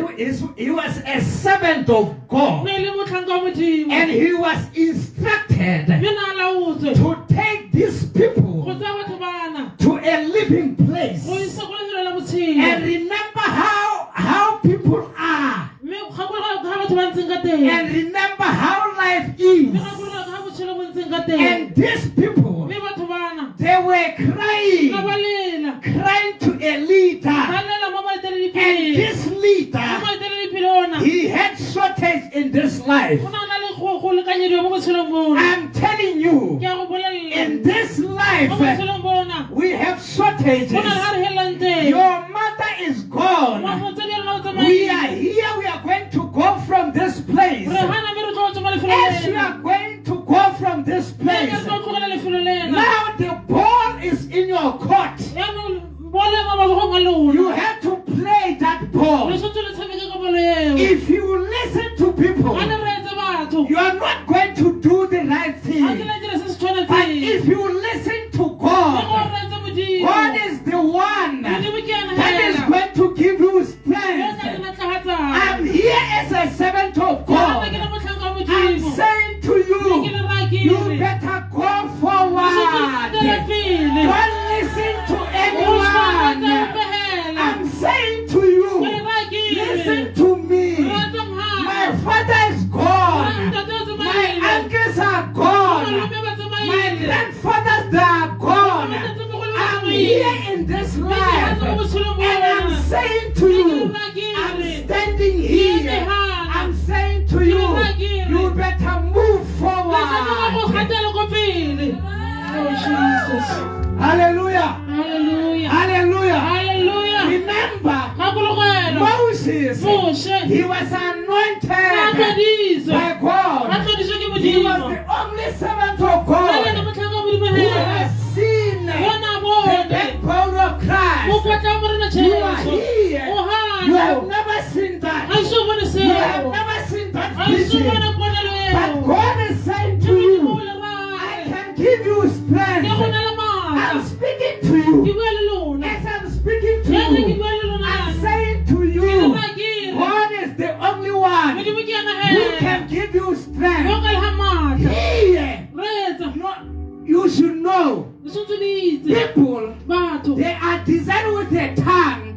he was a servant of God o ne e le motlhanka wa Modimo, and he was instructed mme ne a laotswe to take these go people tsaya batho bana to a living place. go isa ko lefelong la botshelo. And remember how people are. Mme gakologela ka ga batho ba ntseng ka teng, And remember how life is. mme gakologela ka ga botshelo bo ntseng ka teng. And these people, Mme batho bana they were crying, ba ba lela, crying to a leader. ba lela mo And baeteledipele. this Mo leader, baeteledipele ona, he had shortage in this life. o ne a na le go lekanyediwa mo botshelong bona. I'm telling you, Ke a go bolelela, in this mo life, botshelong bona we have shortages. go na le ga re helelang teng. Your mother is gone. Motsadi wa lona o We are tsamaile. here. We are going to go from this place. Re gana mme re tlo tswa mo lefelong As you lena. are going to go from this Mme re place, tlo tlogela lefelo lena. now the ball is in your court. Jaanong bolo e mo matsogong a lona. You have to play that ball. Le tshwanetse le tshameke ka bolo eo. If you listen to people, Ga le reetse batho, you are not going to do the right ga ke thing. la dira se se But tshwanetseng. if you listen to Mme go God, reetsa Modimo. God is the one Modimo ke ena that is fela going to give you yo o tla strength. le matlahatsang. I'm here as a servant of Ke gana ke God. le motlhanka wa I'm Modimo. saying to Mme ke you, le raya ke you re, better go le tshwanetse le forward. gatele pele. Don't listen to O tshwanetse anyone. ope fela. I'm saying to you, Ke le raya ke re, listen to me. reetsa mogala. My father is gone. Ntate o My tsamaile. Moses, Moshe. he was anointed A tloditswe. by God. A tloditswe ke He was Modimo. the only servant of God Ka yena motlhanka wa Modimo who hela. has seen Yona the bone. backbone of Christ. Mokotla wa Morena You are Jesu. here. O hano. You have never seen that. Ha eso bone You have seo. never seen that Ha eso vision. bone ponelo eo. But God is saying to Mme you, Modimo o le rate. I can give you strength. Ke go na le matla. I'm speaking to you. Ke bua le lona. As I'm speaking to Ya re ke you, bua le lona. I'm saying to Ke you, le raya ke re. God is the only one Modimo ke yena who hela. can give you Yo strength. ka le ha matla. Here, Reetsa. no, you should know Le tshwanetse le itse. people, Batho. they are designed with a tongue.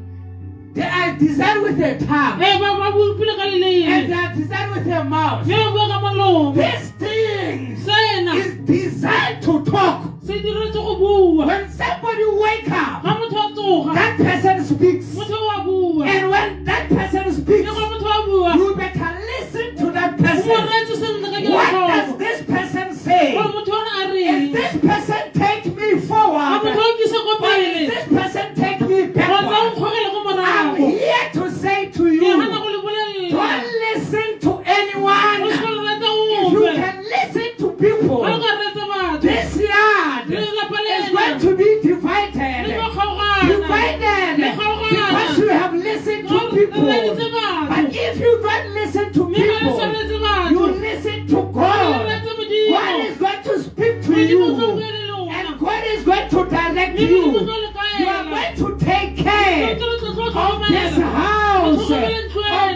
They are designed with a tongue. Eh, ba bopile ka And leleme. they are designed with a mouth. Mme ba bua ka molomo. This thing Sena. is designed to talk. Se diretswe go bua. When somebody wake up, Ha motho a tsoga. that person speaks. Motho o a bua. And when that person speaks, Le gore motho a bua. you better listen to that O mo person. reetse sentle ka What does kelotlhoko. this person say? Gore motho ona a Is reng. this person take me A forward? motho o nkise ko Or pele. is this person take me Kgotsa o backward? nkgogele ko I'm morago. here to say to Ke you, hana go le bolelela. don't listen to O anyone. se ka le reetsa If you ope. can listen to people, Ha o ka reetsa batho. this yard Lelapa is lena. going to be Le divided. tlo kgaogana. Divided Le kgaogana. because you have listened to Re people. reeditse batho. But if you don't listen to Mme ha le sa people, reetse batho. you listen to Le God. reetse Modimo. God is going to speak to Modimo o tlo you. bua le lona. And God is going to direct Mme you. Modimo o tlo le You are kaela. going to take care Tlo le tlo of tlhokomela. this house, of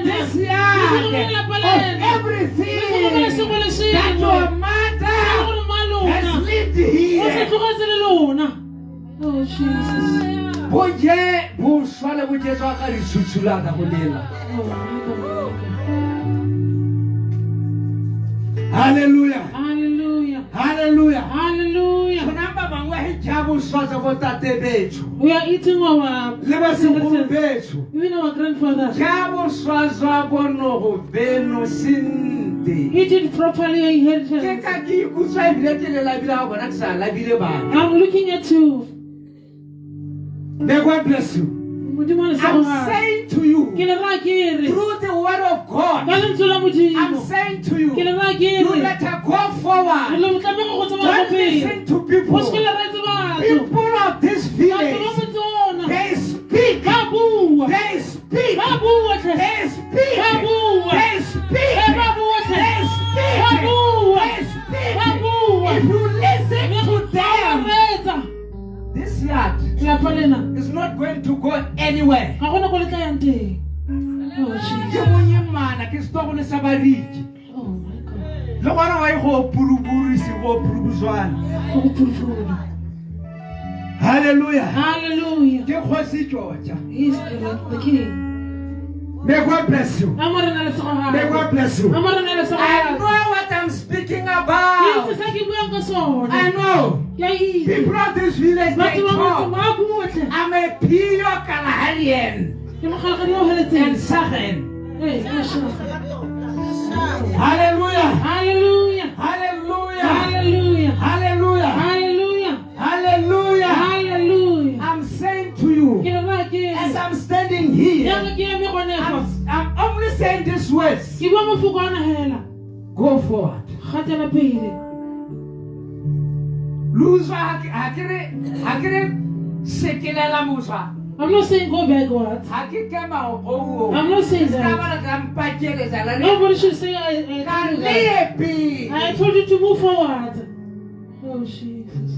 this yard, of everything that your mother has lived O se here. tlogetse le lona. Oh Jesus. Boje boswa le bojetswa ka ditshutshulana go lela. Oh my God. Hallelujah. Hallelujah. Hallelujah. Hallelujah. Rona ba bangwe he ja boswa tsa botate betsho We are eating our le basegolo betsho. even our grandfathers. Ja boswa jwa bonogo beno sente. Eat it properly, your Ke inheritance. ka ke ikutswa ebile ke le labile ga bona ke sa labile bana. I'm looking at you. May God bless you. Modimo a le I'm segogatse. saying to you Ke le raya ke re. through the word of Ka God, lentswe la I'm Modimo. saying to you, Ke le raya ke you re. better go forward. Le tlameha go tsamaya ko Don't pele. listen to O se ke people. la reetse batho. People of this Batho ba village, motse ona. they speak. Ba bua. They speak. Ba bua tlhe. They speak. Ba bua. They speak. Eh, ba bua tlhe. They speak. Ba bua. They speak. Ba bua. If you listen Mme to ga o them, reetsa. this yard Lelapa lena. is not going to go anywhere. Ga gona ko le tla yang teng. Oh Jesus. Ke monyemana ke setogolo sa bariki. Oh my God. Le gona wa e go purupuru se go purubuzwana. Go purupuru. Hallelujah. Hallelujah. Ke kgosi Georgia. He is the king. May God bless you. A Morena le segogatse. May God bless you. A Morena le I segogatse. know what I'm speaking Ke itse about. se ke buang ka sona. I know. Ke a itse. People of this village, they Batho ba motse talk. ba bua tlhe. I'm a pure Kalaharian Ke mokgalagadi yo o heletseng. and Sachen. Ee, ke moshega. Hallelujah. Hallelujah. Hallelujah. Hallelujah. Hallelujah. Hallelujah. Hallelujah. Hallelujah. I'm saying to you, Ke le raya ke re. as I'm standing here, Jaaka ke eme gone fa. I'm only saying these words. Ke bua mafoko ana hela. Go forward. Gatela pele. Loswa ha ke re sekelela moswa. I'm not saying go backwards. Ha ke kema go I'm not saying Ska that. ba la mpakeletsa la re. Nobody should say I Ka told you that. le pele. I told you to move forward. Oh Jesus.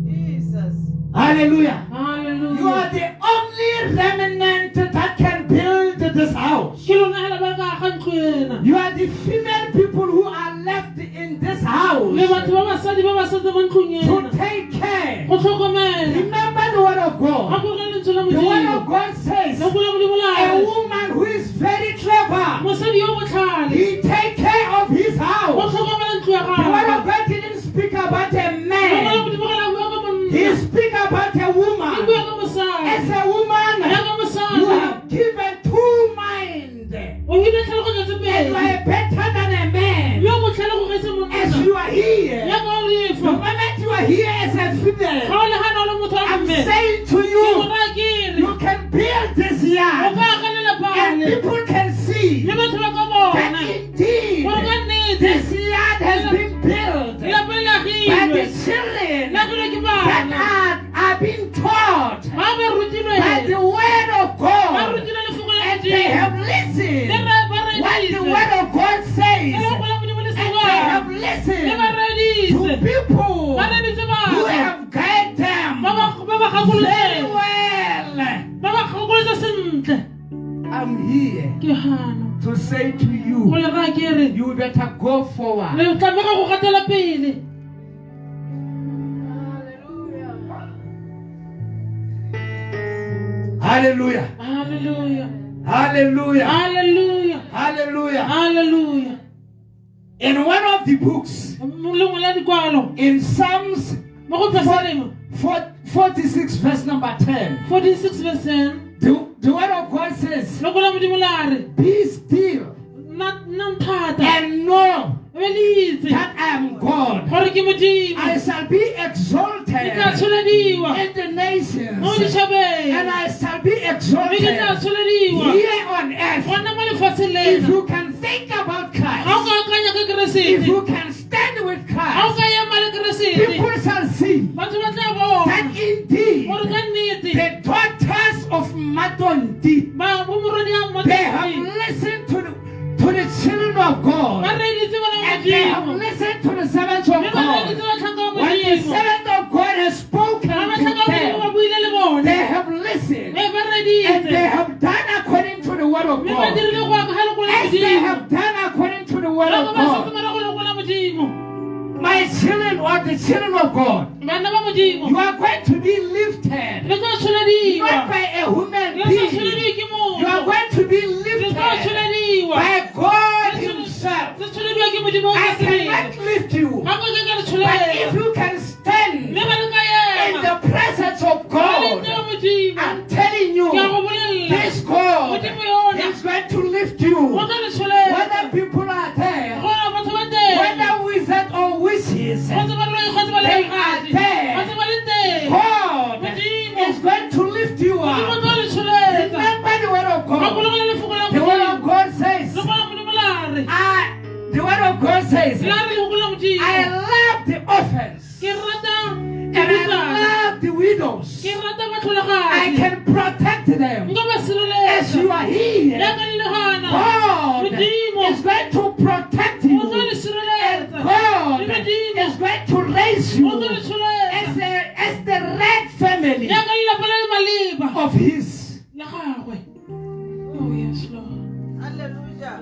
Jesus. Hallelujah. Hallelujah. You are the only remnant that can build this house. Ke lona hela ba ka aga ntlo ena. You are the female people who are left in this house Le batho ba basadi ba ba setse mo ntlong to ena. take care. Go tlhokomela. Remember the word of God. Gakoga lentswe la The word Modimo. of God says Lefoko la Modimo la a re, woman who is very clever, mosadi yo botlhale he take care of his o house. tlhokomela ntlo ya The word of gagwe. God didn't speak about a Lefoko la man. Modimo ga la bua ka monna. He speak about a Le woman. bua ka mosadi. As a woman, Jaaka you mosadi have given two minds. o hile tlhaloganyo tse And you pedi. are better than people can see Mme batho ba ka that bona indeed gore ka nnete this yard has been built lelapa le by the agilwe children le agilwe ke that bana are being taught ba ba rutilwe by the word of ba God. rutilwe lefoko la And they Modimo have Le listened ba what the reeditse. word of God says. Le lefoko la Modimo le se And they have buang. Le listened ba to reeditse. people Ba reeditse who batho have guided them ba ba very gakolotseng well. ba ba gakolotse sentle. I'm here Ke gana to say to go you, le raya ke re you better go forward. le tlamega go gatela pele. Hallelujah. Hallelujah. Hallelujah. Hallelujah. Hallelujah. Hallelujah. In one of the books, Lengwe la dikwalo in Psalms mo go Pesalema 46, verse number 10, 46 verse 10 the word of God says, loko la Modimo la re Be still nnang thata and know e be le itse that I am God. gore ke Modimo. I shall be Ke tla exalted tsholediwa in the nations, mo ditšhabeng and I shall be mme ke tla exalted tsholediwa here on earth. go nna mo lefatsheng If lena. you can think about Ga o Christ, ka akanya ka if Keresete, you can stand with ga o Christ, ka ema le Keresete, people shall see batho ba tla bona that indeed gore ka nnete the daughters of Matonti, ba bo morwedi a they have Mmatonti listened to the children of ba God, reeditse bana ba and they have Modimo listened to the servants of mme ba reeditse God. batlhanka ba When the Modimo. servant of God has spoken Ga to batlhanka ba Modimo ba them, buile le bone they have listened mme ba and they reeditse have done according to the word of mme ba God. dirile go ya ka ga lefoko la As they Modimo. have done according to the word Jaaka of ba setse God, morago lefoko la Modimo. my children or the children of God, Bana ba Modimo you are going to be lifted le tla tsholediwa. not by a human Le tla being. tsholediwa ke You are motho. going to be Le tla lifted tsholediwa. by God Himself. Le tsholediwa ke Modimo I ka sebele. cannot lift you, Ga nke ka le but tsholela. if you can stand Mme ba le ka in ema. the presence of Ba le God, teng Modimo. I'm telling you, Ke a go bolelela. this God Modimo yona is going to lift you. o tla le tsholela. Whether people are there, Gore batho ba teng. whether wizards or witches, Kgotsa ba loi kgotsa ba they are legadi. there. Kgotsa ba le teng. God Modimo. is going to lift you Modimo o up. tla le tsholetsa. Remember the word of God. Gakologela lefoko la The word of Modimo. God says, Lefoko la Modimo la re. The word of God says, La re lefoko la Modimo. I love the orphans Ke rata and I dihutsana. love the widows. Ke rata I batlholagadi. can protect them. Nka ba As sireletsa. you are here, Jaaka le le gana. God Modimo is going to protect o you. tla le sireletsa. God Le Modimo is going to raise you o tla le as tsholetsa. the right family Jaaka lelapa le le maleba of His. la gagwe. Oh yes, Lord. Hallelujah.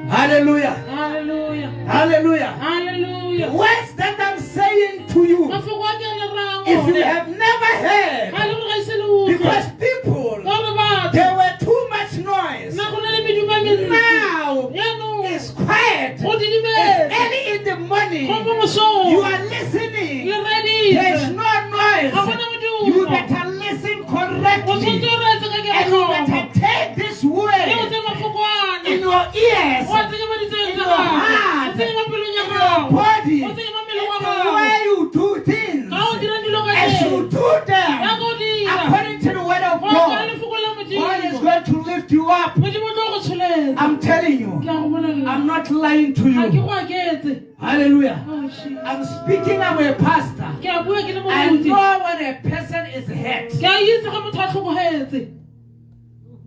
Hallelujah. Hallelujah. Hallelujah. Hallelujah. Words that I'm saying to you, Mafoko a ke a le rayang if you one, have never ga heard, le gore ga ise le utlwe. because people, Ka gore batho, there were too much noise. nna go na le medumo e mentsi. Now Jaanong, it's quiet. go It's didimetse. early in the morning. Go mo mosong. You are listening. Le There's reeditse. no noise. Ga gona modumo. You better listen O correctly. tshwanetse o reetse ka And you kelotlhoko. better take this Mme o word tseye mafoko ana. in your ears, O a tsenye mo ditsebeng in tsa your gago. O heart, tsenye mo pelong ya in your gago. body, O tsenye mo mmeleng wa in the gago. way you do things. Ga o dira dilo ka As teng. you do them, Jaaka o dira. according to the word of Go ya ka God, lefoko la God is Modimo. going to lift you up. Modimo o tlo go tsholetsa. I'm telling you, Ke a go bolelela. I'm not lying to Ga ke you. go aketse. Hallelujah. Oh, Jesus. I'm speaking, I'm a pastor. Ke a bua ke le I moruti. know when a person is hurt. Ke a itse ge motho a tlhokogetse.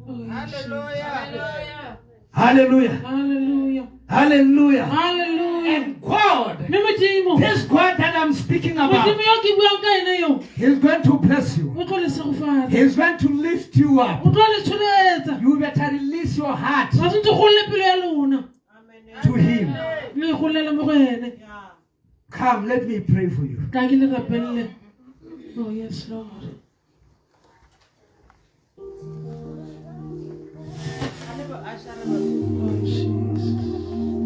Oh, Hallelujah. Hallelujah. Hallelujah. Hallelujah. Hallelujah. And God, Mme Modimo, this God that I'm speaking Modimo about, yo ke buang ka ene yo, He's going to bless you. o tlo le segofatsa. He's going to lift you up. O tlo le tsholetsa. You better release your heart Ga tshwanetse go golle pelo ya lona. to Him. Le e golele mo go ene. Come, let me pray for you. Tla ke le rapelele. Oh yes, Lord. Oh Jesus.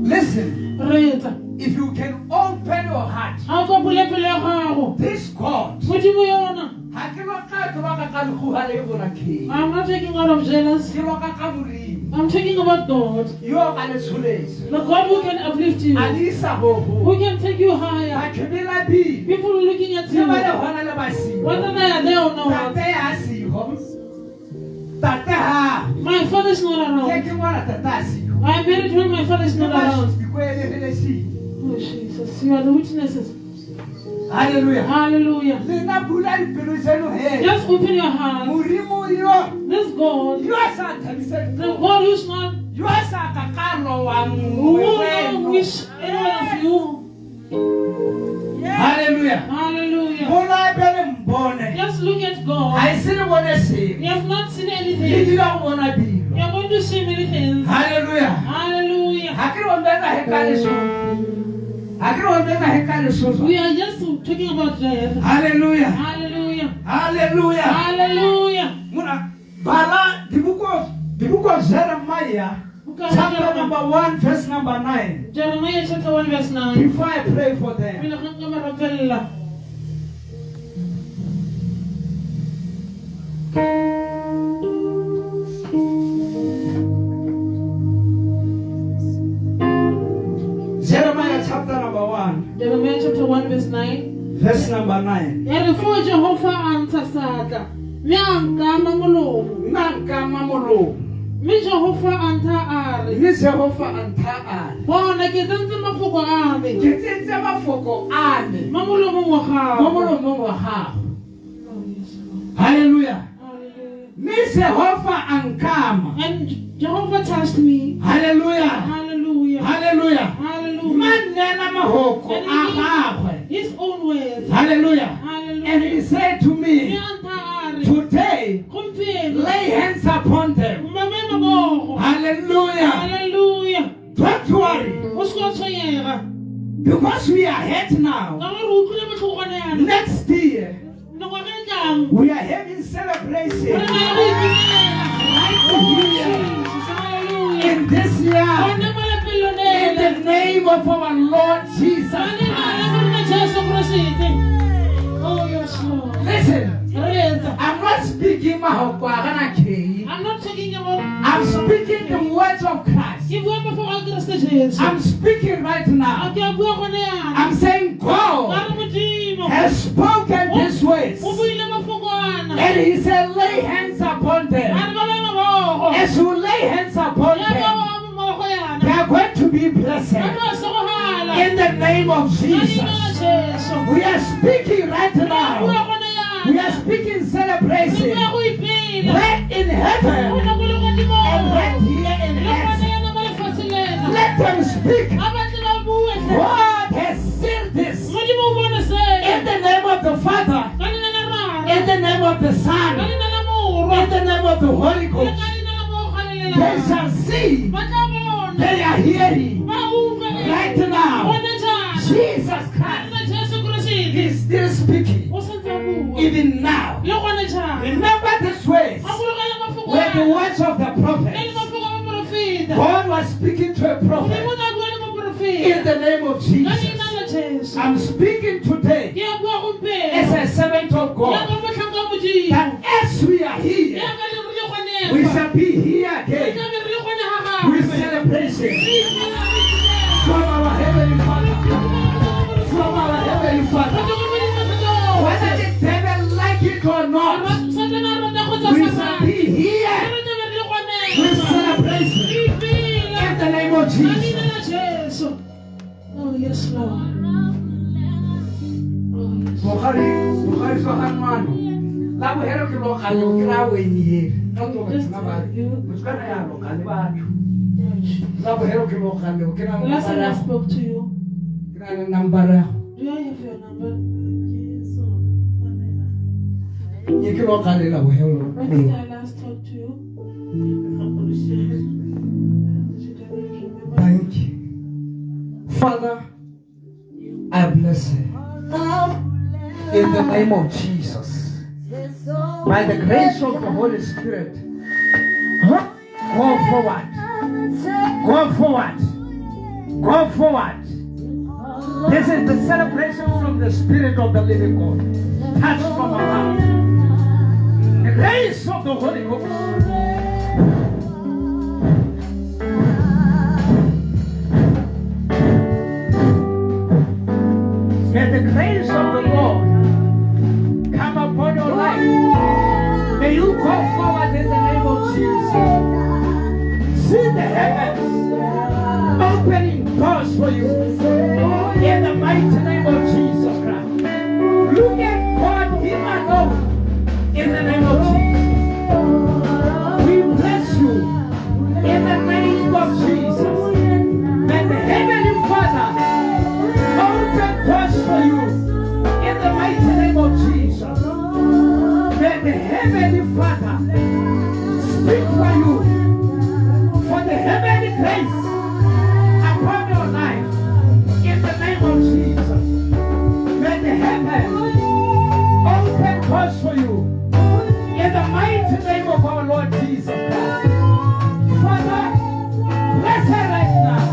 Listen, Reetsa. if you can open your heart, Ga o ka bula pelo ya gago. this God, Modimo yona. ha ke loka ke loka ka lekgowa le bona ke. I'm not talking out of jealous. Ke loka ka Modimo. I'm talking about God. Yo ka le tsholetsa. The God who can uplift you, A le isa ho who ho. can take you higher. Batho be lapile. People looking at Le you, ba le hona le basigo. whether they are there or not. Tate ya siho. Tate ha. My father is not Ke around. ke ngwana tata a siyo. I married when my father is Ke not around. basupi ko e le re siyo. Oh Jesus, you are the witnesses. Hallelujah. Hallelujah. Lena bula dipelo tseno he. Just open your heart. Modimo yo This God, yo a sa thabiseng the God who's not, yo a sa ka ka lowang who mongwe will weno. not wish anyone of you. Hallelujah. Hallelujah. Bona bjale mbone. Just look at Ha God. e se le bone sengwe. You have not seen Ke anything. dira go bona dilo. You are going to see many things. Hallelujah. Hallelujah. Ha ke re o mbetsa he ka leso. Ha ke re o mbetsa he ka leso. We are just talking about death. Hallelujah. Hallelujah. Hallelujah. Hallelujah. Mona bala the book of Jeremiah Book of chapter Jeremiah. number 1 verse number 9. Jeremiah chapter 1 verse 9. Before I pray for them. Pele ga nka ba rapelela. Jeremiah chapter number 1 Jeremiah chapter 1 verse 9. verse number 9. Ya re foo Jehofa a ntsha seatla mme a nkama molomo. Nna nkama molomo. Mme Jehofa a ntha a re, Mme Jehofa a ntha a re, Bona ke tsentse mafoko a me Ke tsentse mafoko a me mo molomong wa gago. mo molomong wa gago. Hallelujah. Hallelujah. Mme Jehofa a nkama. And Jehovah touched me. Hallelujah. Hallelujah. Hallelujah. Hallelujah. Mma nnela mahoko And a he gagwe. His own words. Hallelujah. Hallelujah. And he said to Mme me, a ntha a re, today gompieno lay hands upon them. ba beye mabogo. Hallelujah. Hallelujah. Don't worry. O se ke wa tshwenyega. Because we are hurt now. Ka gore o utlwile botlhoko gone jaanong. Next year, Ngwaga e tlang. we are having Re celebration na le go itumela. right here Jesus, hallelujah. in this year. Gone mo lapeng In lone. the name of our Lord Jesus Ka leina la Christ. Morena Jesu Kreste. Oh, yes, Lord. Listen, Reetsa. I'm not speaking mahoko a gana kei. I'm not talking about I'm speaking the words of Christ. Ke bua mafoko a Kreste Jesu. I'm speaking right A now. ke a bua gone jaana. I'm saying Ka God re Modimo has spoken these words. o buile mafoko ana. And he said, lay hands upon A them. re ba beye mabogo. As you lay hands upon Ya ba them, ba mmogo they yana. are going to be Ba blessed. tlo segogala. In the name of Ka leina la Jesus. Jesu. We are speaking right Re bua now. gone jaana. We are speaking Re celebration. bua go ipela. Right in Go heaven na go legodimong. and right here in Le gone earth. yana mo lefatsheng lena. Let them speak. A ba tle ba bue hle. God has sealed this. Modimo o bone sena. In the name of the Father, Ka leina la Rara. in the name of the Ka Son, leina la Morwa. in the name of the Holy Le Ghost. ka leina la Moya o They Halalelang. shall see, Ba tla bona. they are hearing. Ba utlwa. Right now, Gone jaana. Jesus Christ Morena Jesu Kreste. is still speaking, O santse a bua. even now. Le gone jaana. Remember these words Gakologela mafoko were the ana. words of the E le prophets. mafoko a moporofeta. God was speaking to a Modimo prophet o ne a bua le in moporofeta. the name of Ka Jesus. leina la Jesu. I'm speaking today Ke a bua gompieno. as a servant of God Jaaka motlhanka wa Modimo. that as we are here, Jaaka le re le gone we fa. shall be here Re again tla be re le gone ga gagwe. with celebration Re ipela, re itumela. from our Heavenly Father. From our Heavenly Father. Whether the devil like it or not, Satana a rata kgotsa we sa shall rate. be here Re tla be re le gone with fa. celebration Re ipela. in the name of Ka Jesus. leina la Jesu. Oh, yes, Lord. Oh, yes. Bogadi bogadi swa ga ngwana. La bohelo ke lo gale o kra weniele. Ka tlo Just ba ba. you. Motswana ya lo gale batho. Oh, Jesus. La bohelo ke lo gale o ke na The last time I number. spoke to you, Ke na le number ya. do I have your number? Ke ke lo gale la bohelo. When did I last talk to you? She don't remember. Thank you. Father, I bless her. In the name of Jesus. By the grace of the Holy Spirit, go forward. Go forward. Go forward. This is the celebration from the Spirit of the living God. Touch from above. The grace of the Holy Ghost. May the grace of the Lord come upon your life. May you go forward in the name of doors for you. In the mighty name of Jesus Christ. Look at God, Him alone. In the name of Jesus. We bless you. In the name of Jesus. May the Heavenly Father open doors for you. In the mighty name of Jesus. May the Heavenly Father speak for you. For the heavenly grace upon your life. In the name of Jesus. May the heaven open doors for you. In the mighty name of our Lord Jesus Christ. Father, bless her right now.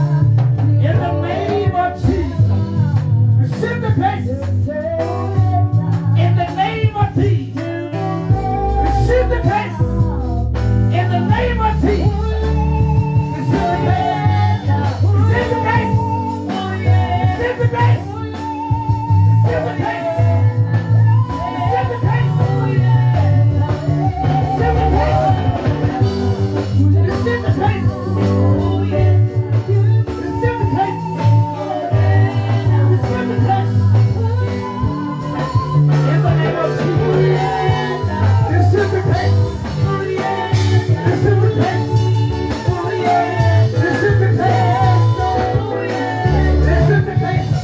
In the name of Jesus. Receive the grace. In the name of Jesus. Receive the grace. In the name of Jesus. Receive the grace. Receive the grace. Receive the grace. Receive the grace. Receive the grace. Receive the grace. Receive the grace. Receive the grace. Receive the grace. In the name of Jesus. Receive the grace. Receive the grace. Receive the grace. Receive the grace.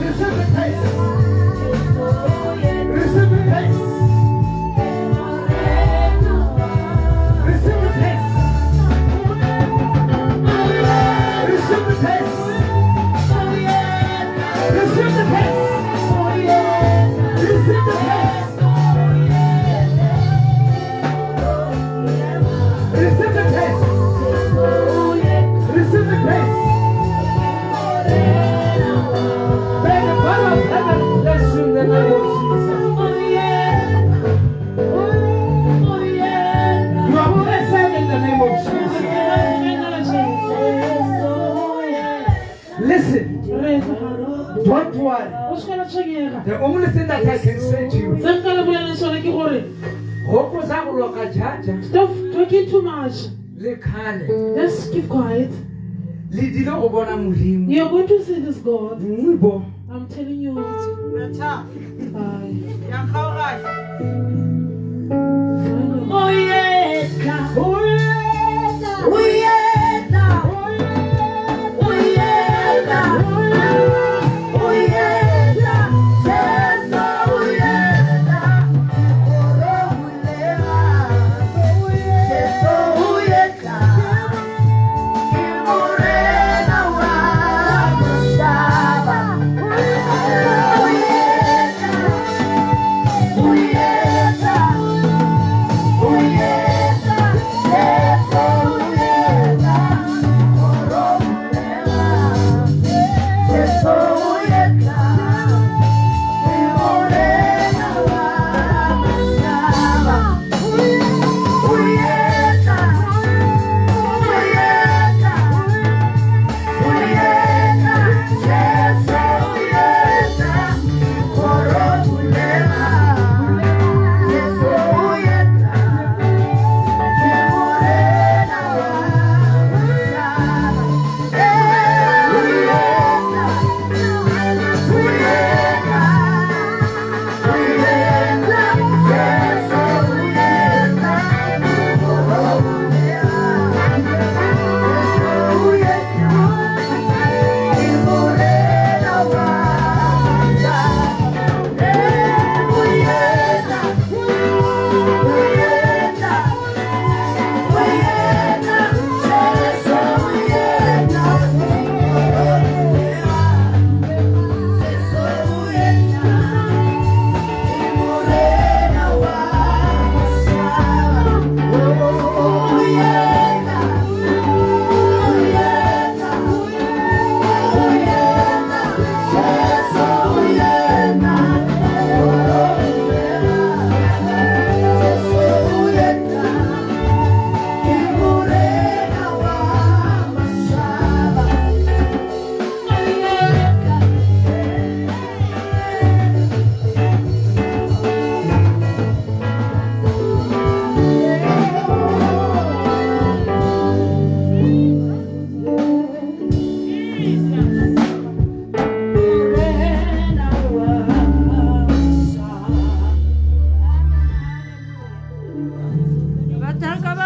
Receive the grace. Receive the grace. Receive the grace. Receive the grace. Receive the grace. Receive the grace. Receive the grace. Receive the grace. May the God of heaven bless you in the name of Jesus. You are blessed in the name of Jesus. Listen, don't worry. O seka la tshwenyega. The only thing that I can say to you, Se nka le bolelang sone ke gore hopotsa go loka jaja stop talking too much. le khale Just keep quiet. le dile go bona Modimo. You're going to see this God. Nngwe I'm telling you. Betha. Bye. Ya kgaoganya. Oh yeah.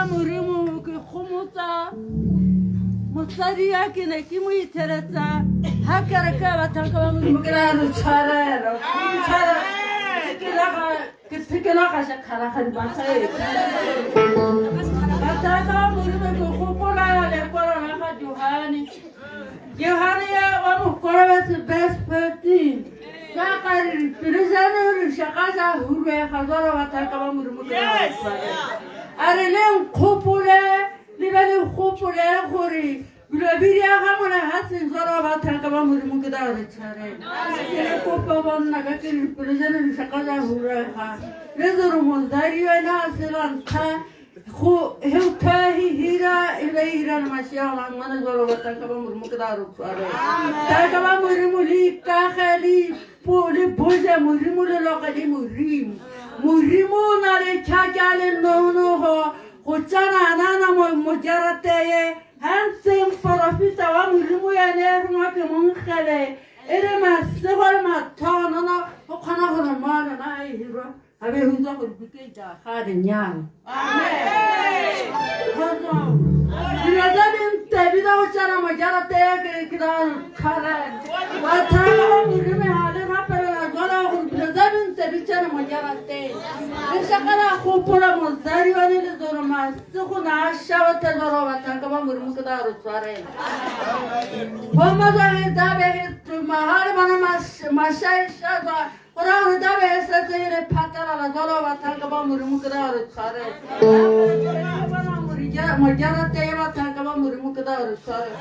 ba Modimo ke gomotsa mosadi ya ke ne ke mo itheletsa ha kereke ya batlhanka ba Modimo ke ra re tshwarelo ke tshekela ga sekgalagadi ba gaetsho batlhanka ba Modimo ke gopola lekwalo la ga Johane Johane ya wa mokolobetsi verse 13 jaaka re dipelo tsa re shaka tsa huruega jalo batlhanka ba Modimo ke ra re tshwarelo a re le nkgopole le be le gopole gore dilo di diega mo lefatsheng jalo batlhanka ba Modimo ke tla re tshwarela ke le kopa bonna ka ke dipelo tsa le shaka tsa huruega le gore mosadi ena a se la ntlha go he he hira e be hira le mašego la ngwana jalo batlhanka ba Modimo ke tla re tshwarela batlhanka ba Modimo le ikage le le boje Modimo le loge le Modimo Modimo o na le tšhatša le nonogo go tšana nana mojarateye ga ntse mporofita wa Modimo ene e rongwa ke monkgele e le masego le mathonono go kgona gore mo a lona a e hirwa a be utlwa gore bukeita ga re nyalo dilo tse dintedi tsa go tšana mojarateye ke tla tshwarela batlhanka ba Modimo ga le rapelela jalo gore dilo tse dintedi tšana mojarateye le seka la gopola mosadi wa le letsoro masego na a šabathe jalo batlhanka ba Modimo ke tla re tshwarela bommatswage tabe tuma ga le bona mašaešatswa go raya gore tabe e setse e le phatlalala jalo batlhanka ba Modimo ke tla re tshwarela mojarateye batlhanka ba Modimo ke tla re tshwarela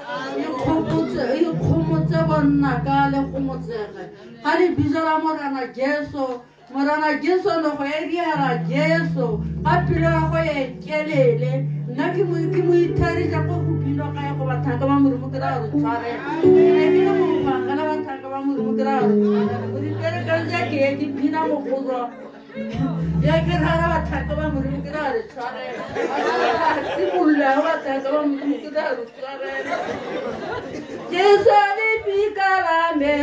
ikgomotse bonna ka le gomotsege ga lebitso la Morena Jesu Morena Jesu le go ediela Jesu ga pelo ya go e kelele nna ke mo itharisa ko go bino ka ya go batlhanka ba Modimo ke tla re tshwarela ke ne ke le mongwangela batlhanka ba Modimo ke tla re tshwarela mo dikerekeng tsa ke ye ke phina mogolo ya ke rara batlhanka ba Modimo ke tla re tshwarela simolola batlhanka ba Modimo ke tla re tshwarela Jesu lefika la me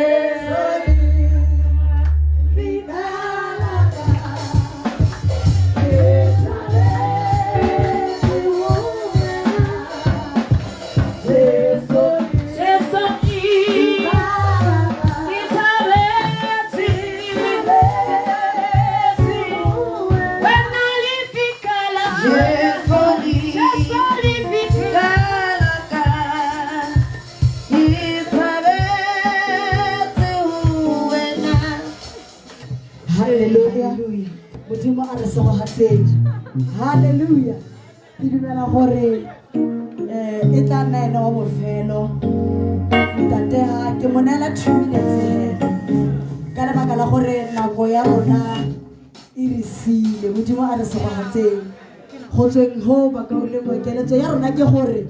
Hallelujah. Modimo a re segogatseng. Hallelujah. Ke dumela gore e tla nna ene wa bofelo. Ntate ha ke mo neela 2 minutes he. Ka lebaka la gore nako ya rona e re siile. Modimo a re segogatseng. Go tsweng ho bakaulengwe keletso ya rona ke gore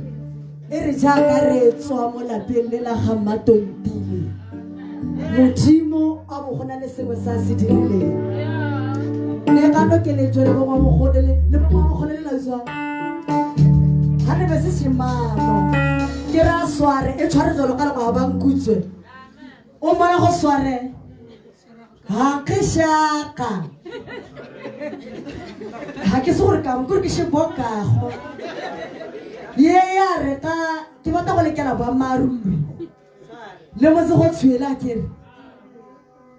e re jaaka re tswa mo lapeng le la ga Mmatontile. Modimo a bo go na le sengwe sa se dirileng. Le ka no keletso le bongwe bogole le bongwe bogole le la jwa. Ha re be se shimano. Ke ra sware e tshware jalo ka lengwa ba nkutswe. O mona go sware. Ha ke shaka. Ha ke se gore ka mo ke shebokago. Ye ya re ka ke batla go lekela boammaaruri. Le motse go tshwela ke re.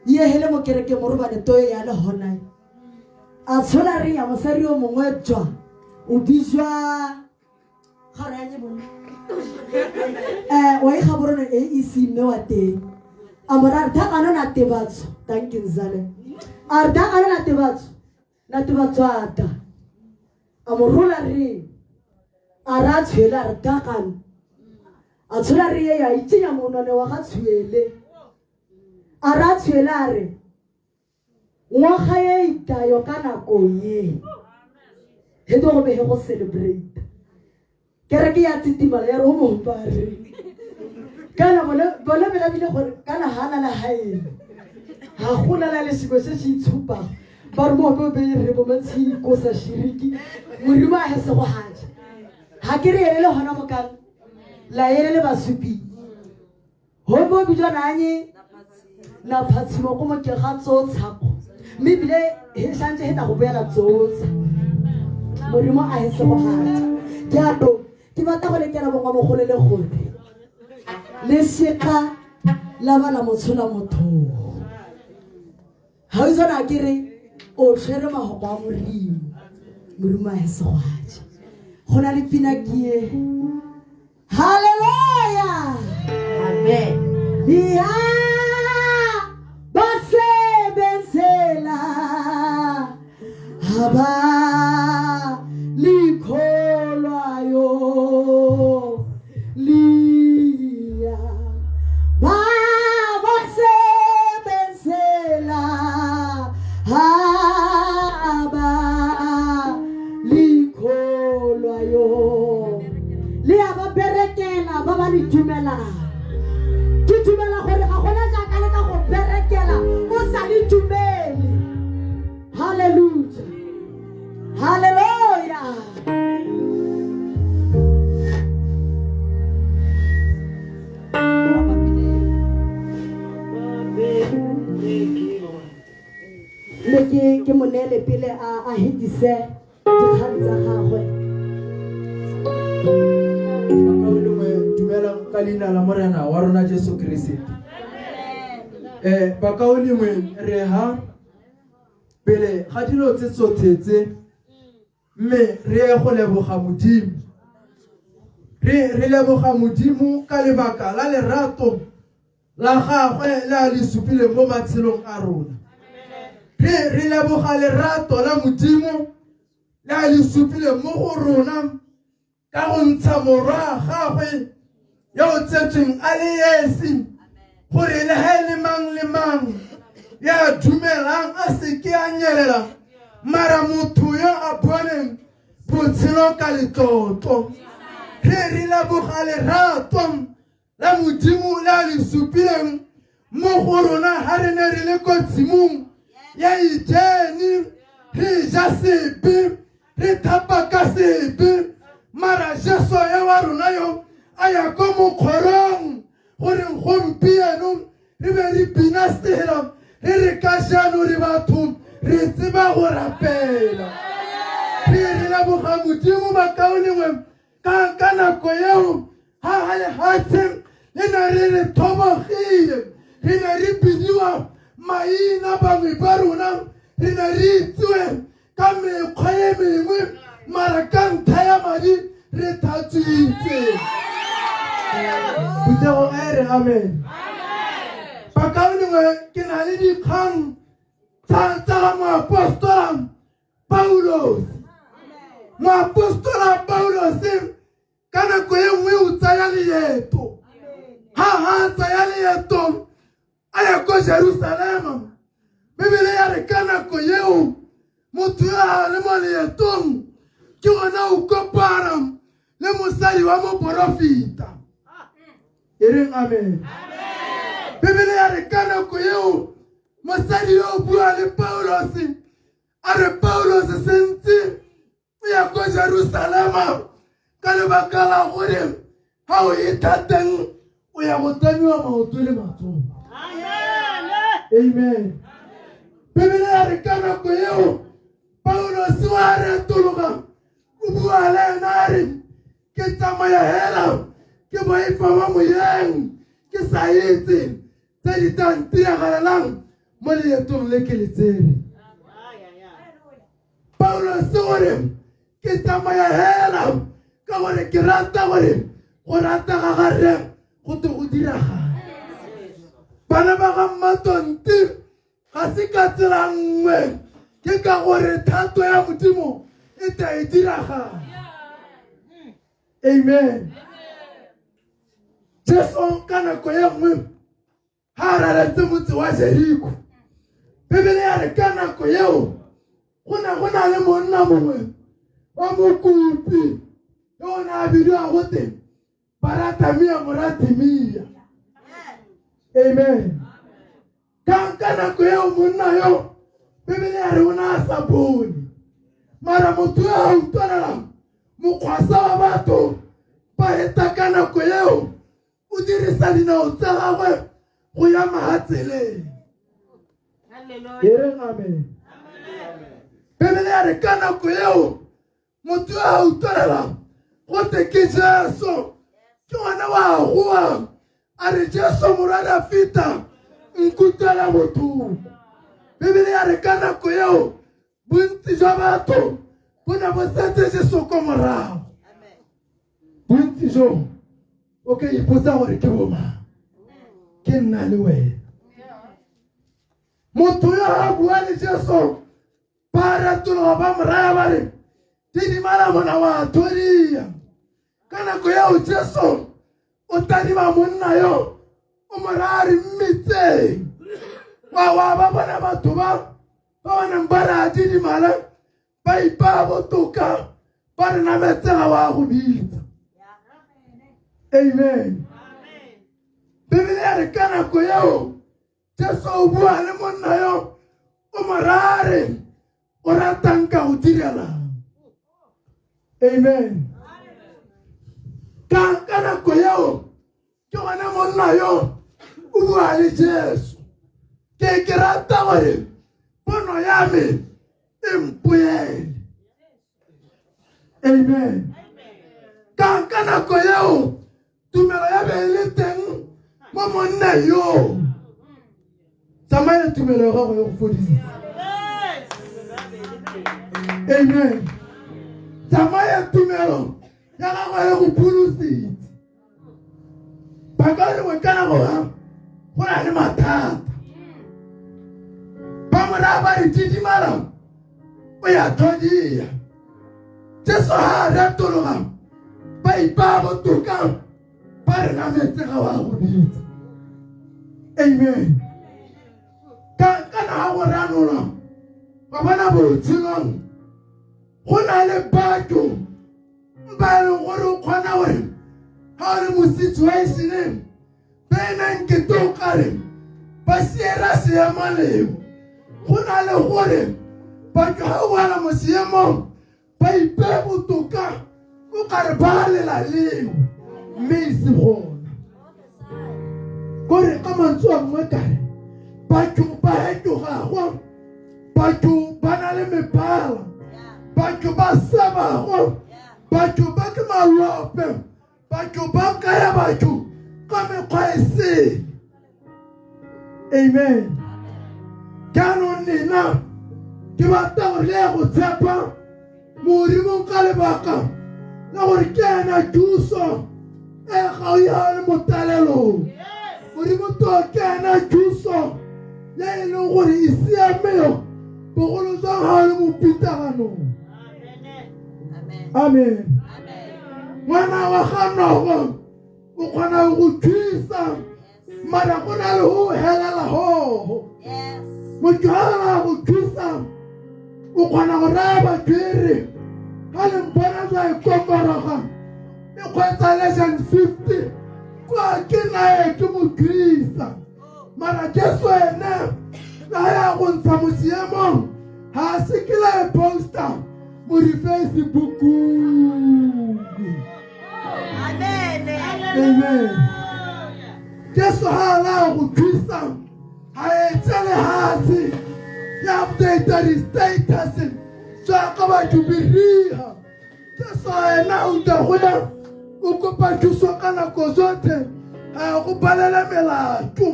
Ye hele mo kereke mo robane to ya le hona. A tshola re ya mosadi yo mongwe tswa. O bijwa ga re anye bone. Wa e Gaborone e e se mme wa teng. A mo ra re thakano na tebatso, thank you Nzale. A re thakano na tebatso, na tebatso ata. A mo rola re. A ra tshwela re thakano. A tshola re ye ya itsenya monwane wa ga tshwele. A ra tshwela a re ngwaga e itayo ka nako ye. He to go be he go celebrate. Kereke ya tsitimala ya re o mongwe ba re. Kana bone bone bela bile gore kana ha na le hae. Ha go na le sengwe se se itshupang. Ba re mo be be re bo matshiko sa shiriki. Modimo a he se go haja. Ha ke re ele le hona mokang. La ele le basupi. Ho bo bijwa nanye na phatshimo go mo ke ga tsotsha. Mme ebile he santse he ta go boela tsotsa. Modimo a e segogatse. Jaanong ke batla go lekela bongwa bogolo le gore le seka la ba la mo tshola mothong. Ga o tsona ke re o tshwere magoko a Modimo. Modimo a e segogatse. Go na le pina ke e. Hallelujah. Amen. Ya basebenzela aba likholwayo liya babasebenzela aba likholwayo le ya ba berekela ba ba le dumelang. Ke dumela gore ga gona jaaka le ka go berekela o sa le dumele. Halleluja, halleluja. Mme ke mo neele pele a hetise dikgang tsa gagwe. Bakaulengwe, dumelang ka leina la Morena wa rona Jesu Kriste. Bakaulengwe, re ha pele ga dilo tse tsotlhe tse, mme re ye go leboga Modimo. Re leboga Modimo ka lebaka la lerato la gagwe le a le supileng mo matshelong a rona. Re leboga lerato la Modimo le a le supileng mo go rona ka go ntsha morwa gagwe yo o tsetsweng a le esi, gore le ha e le mang le mang ya dumelang a se ke a nyelela, mara motho yo a boneng botshelo ka letlotlo. Re leboga lerato la Modimo le a le supileng mo go rona ha re ne re le ko tshimong ya Edene, re ja sebe, re thapa ka sebe, mara Jesu ya wa rona yo a ya ko mokgorong gore gompieno re be re bina sela, re re kajeno re batho re tseba go rapela. Re leboga Modimo bakaulengwe ka nako eo ha ha lehatshe le ne re re thobogile, re ne re bidiwa maina bangwe ba rona, re ne re itsiwe ka mekgwa e mengwe, mara ka ntlha ya madi re thatswitse. Phuthego a e re amen. Bakaulengwe, ke na le dikgang tsa ga moapostola Paulos. Moapostola Paulos ka nako e nngwe o tsaya leeto. Ha tsaya leeto a ya ko Jerusalema. Bibele ya re ka nako eo motho yo a le mo leetong ke gona o kopana le mosadi wa moporofeta. E reng amen. Bibele ya re ka nako eo mosadi yo o bua le Paulos, a re Paulos sentse o ya ko Jerusalema ka lebaka la gore ha o ithateng o ya go tamiwa maoto le matsogo. Amen. Bibele ya re ka nako eo Paulos wa retologa o bua le ena a re ke tsamaya hela ke boifa mo moyeng, ke sa itse tse di tla ntiragalelang mo leetong le ke le tsere. Paulos gore ke tsamaya hela ka gore ke rata gore go rata ga ga rre go tle go diragala. Bana ba ga Mmatonti ga se ka tsela nngwe, ke ka gore thato ya Modimo e tla e diragala. Amen. Jesu ka nako e nngwe ha a raletse motse wa Jeriko, Bibele ya re ka nako eo go ne go na le monna mongwe wa mokopi yo o ne a bidiwa gote Baratamia Moratimia. Amen. Ka nako eo monna yo Bibele ya re o ne a sa bone, mara motho yo a utlwalelang mokgwasa wa batho ba heta ka nako eo o dirisa dinao tsa gagwe go ya mahatseleng. E reng amen. Bibele ya re ka nako eo Motho yo a utlwelela gote ke Jesu, ke gone wa goa a re, Jesu morwa Dafita, nkutlwela botlhoko. Bibele ya re ka nako eo bontsi jwa batho bo ne bo setse Jesu ko morago. Bontsi jo o ka ipotsa gore ke bomang? Ke nna le wena. Motho yo a bua le Jesu, ba retologa ba mo raya ba re, didimala mona wa thodia. Ka nako eo Jesu o tadima monna yo, o mo raya a re, mmitseng. Wa ba bona batho ba ba neng ba re a didimala, ba ipaya botoka, ba re nametsega wa go bitsa. Amen. Bibele ya re ka nako eo Jesu o bua le monna yo, o mo raya a re, o ratang ka go direlang? Amen. Ka nako eo ke gone monna yo o bua le Jesu, ke rata gore pono ya me e mpoele. Amen. Ka nako eo tumelo ya be e le teng mo monna yo. Tsamaya tumelo ya gago ya go fodisa. Amen. Tsamaya tumelo ya gago ya go pholositse. Ba ka lengwe ka nako ga go na le mathata, ba mo raya ba re, didimala o ya thodia. Jesu ha a retologa, ba ipaya botoka, ba re nametse ga wa go bitsa. Amen. Ka na go ranola wa bona botshelong go na le batho ba e leng gore o kgona gore ga o le mo situationeng ba e nang ke to o kare ba siera seemo leo. Go na le gore batho ga o wela mo seemong ba ipeye botoka, o kare ba lela leo, mme e se gona. Kore ka mantswe a mangwe kare batho ba hetogago, batho ba na le mebala, batho ba sebago, batho ba ke malope, batho ba kaya batho ka mekgwa e sele. Amen. Jaanong nena ke batla gore le ya go tshepa Modimong ka lebaka la gore ke ena thuso e gauya le motalelong. Modimo to ke ena thuso ye e leng gore e siameo bogolo jang ga o le mo pitaganong. Amen. Ngwana wa ga Nogo o kgona go thusa, mara go na le go helela hoho. Motho ga a go thusa o kgona go raya batho e re ga le mpona jwa e kokoroga e kgweetsa less 50 kwa ke nae ke mo thusa. Mara Jesu ene la ya go ntsha mo seemong ga se ke la e posta mo di-Facebookong. Amen. Jesu ga a la go thusa ga e tsele hatshe ya update di-status jaaka batho beriga. Jesu ena o tla go ya o kopa thuso ka nako tsotlhe, ga ya go balela melato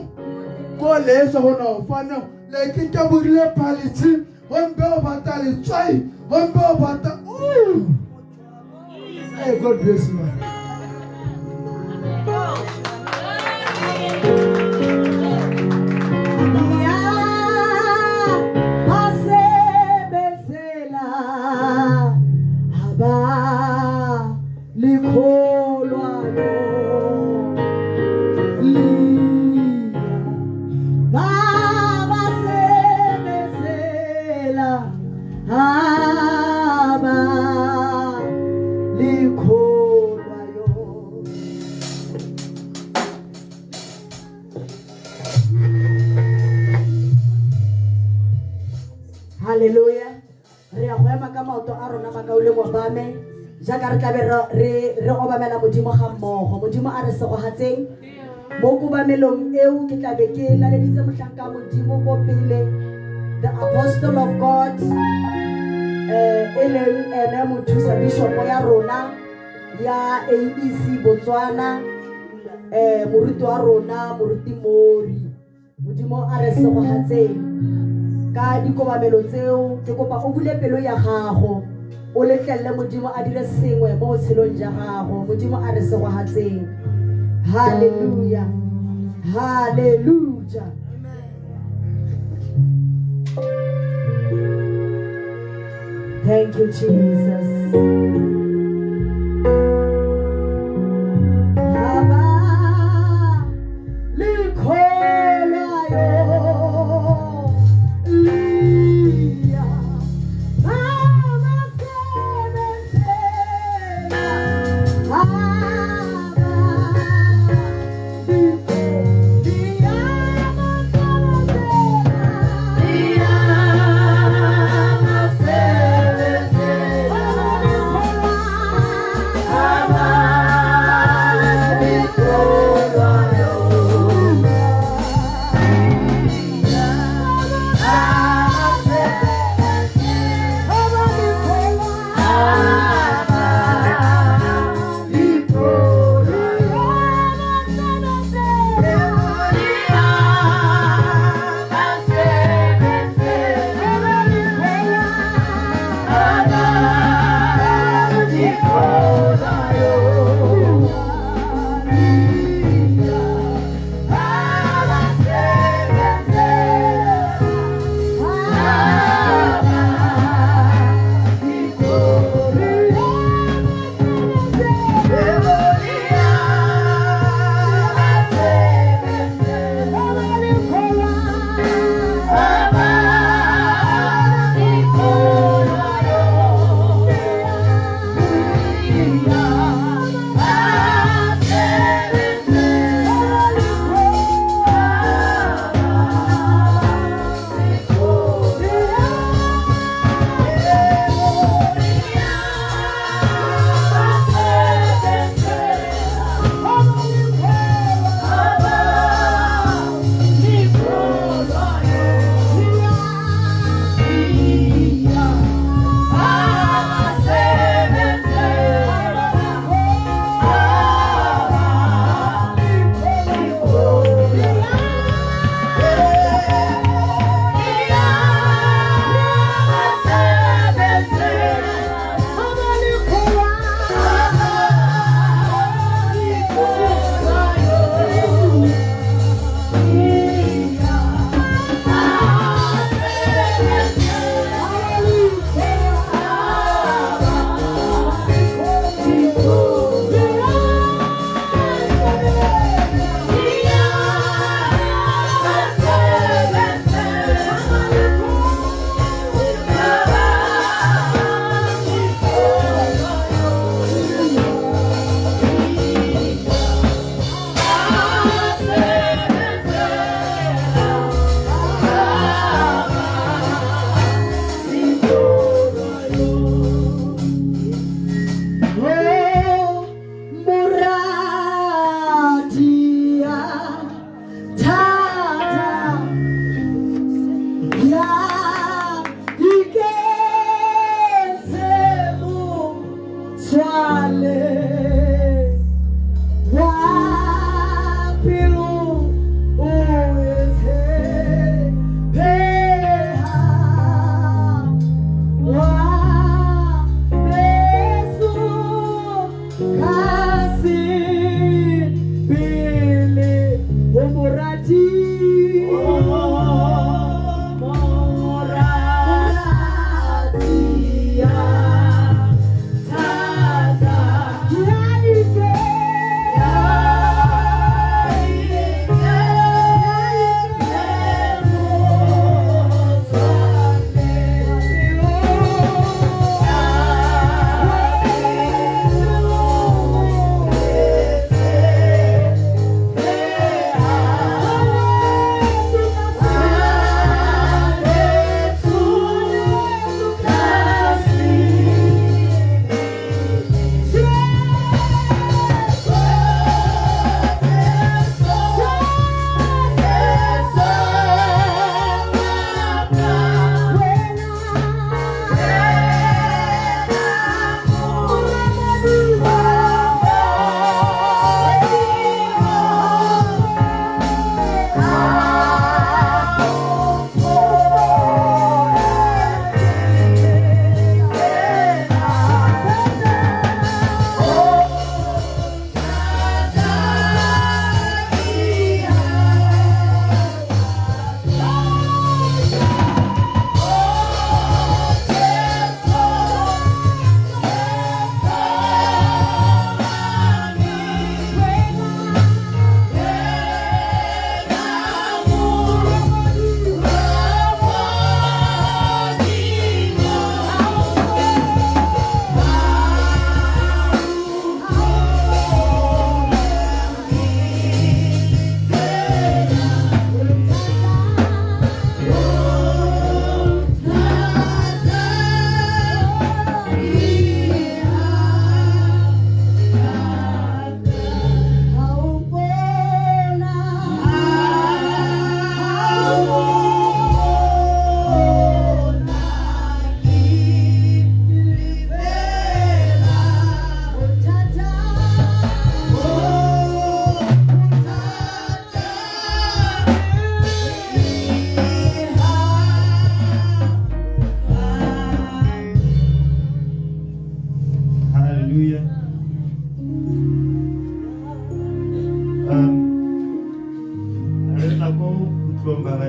ko leso go na o fana le ke ka borile phalitshi gompe o bata letswai gompe o bata. Hey, God bless you. Halleluja. Re ya go ema ka maoto a rona, makaulengwe ba me, jaaka re tlabe re obamela Modimo ga mmogo. Modimo a re segogatseng mo kobamelong eo. Ke tlabe ke laleditse motlhanka Modimo ko pele, the apostle of God. E leng ene mothusa bishopo ya rona ya AEC Botswana, moruti wa rona moruti Mori. Modimo a re segogatseng ka dikobamelo tseo. Ke kopa o bule pelo ya gago, o letlelele Modimo a dire sengwe mo botshelong ja gago. Modimo a re segogatseng. Hallelujah, hallelujah. Thank you, Jesus. Aba likholwayo liya abasebenzela aba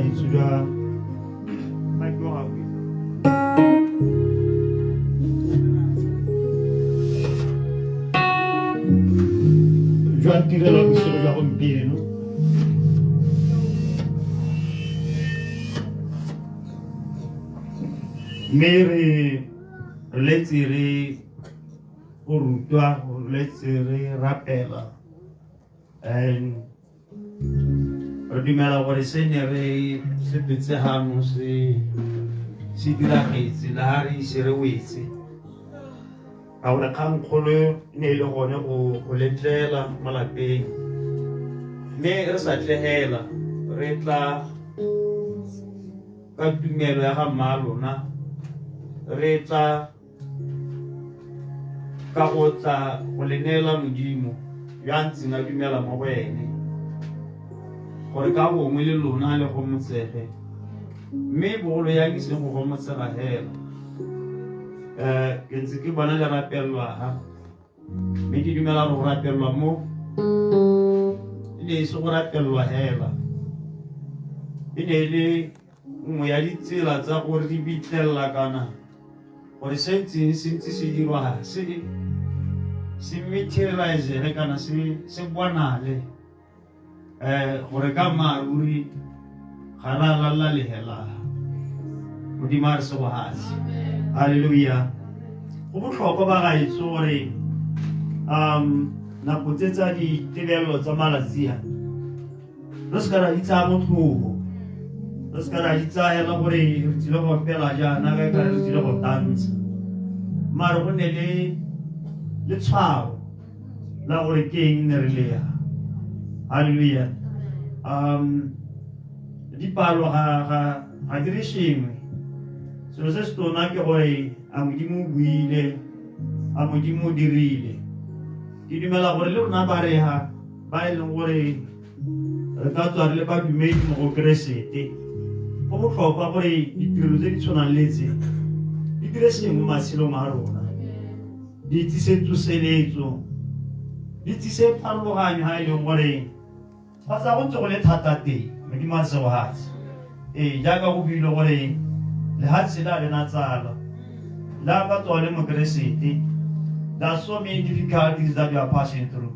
bagaetsho jwa Mike wa gago. Jwa tirelo bosigo jwa gompieno. Mme re re letse re go rutwa, re letse re rapela. And re dumela gore se ne re se betse gano se se diragetse le ga re ise re wetse ka gore kgangkgolo e ne e le gone go go letlela mo lapeng mme re sa tlegela re tla ka tumelo ya ga mma lona re tla ka go tla go le neela Modimo yo a ntseng a dumela mo go ene gore ka gongwe le lona le gomotsege mme bogolo yang e seng go gomotsega hela um ke ntse ke bona le rapelelwa ha mme ke dumela gore go rapelelwa mo e ne e se go rapelelwa hela e ne e le nngwe ya ditsela tsa gore di bitlelela kana gore se ntseng se ntse se dirwa se se materializege kana se se bonale um gore ka maaruri ga ra lalla lehela modimo a re sebogatse halleluja go botlhokwa ba gaetso gore um nako tse tsa ditebelelo tsa malatsi a re se ka ra di tsaya motlhogo re se ka ra di tsaya hela gore re tsile go opela jaana ka kare re tsile go tantsha mare go ne le letshwao la gore ke eng ne re leya halleluja um dipalo ga ga ga di re shengwe selo se se tona ke gore a modimo o buile a modimo o dirile ke dumela gore le rona ba reha ba e leng gore re ka tswa re le badumedi mo go keresete go botlhokwa gore ditirelo tse di tshwanang le tse di dire sengwe mo matshelong a rona di tsise tsoseletso di tsise pharologanyo ga e leng gore kgotsa go ntse go le thata teng modimo a segogatse ee jaaka go buile gore lehatshe le a lena tsala le a ka tswa le mokeresete there are so many difficulties that you are passing through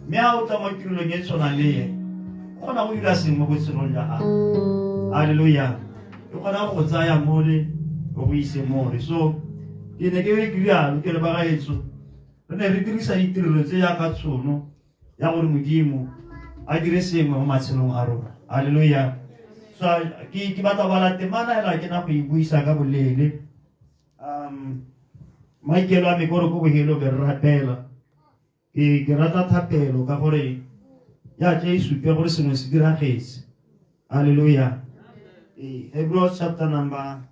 mme a o tla mo tirelong e tshwanang le e o kgona go dira sengwe mo botshelong jwa gago halleluja e kgona go tsaya mole o go ise mole so ke ne ke re ke rialo ke re bagaetso re ne re dirisa ditirelo tse jaaka tshono ya gore modimo a dire sengwe mo matshelong a rona halleluja so ke ke batla go bala temana ela ke na go e buisa ka boleele um maikelo a me kore ko bohelo be re rapela ke ke rata thapelo ka gore ya tle e supe gore sengwe se diragetse halleluja ee Hebrews chapter number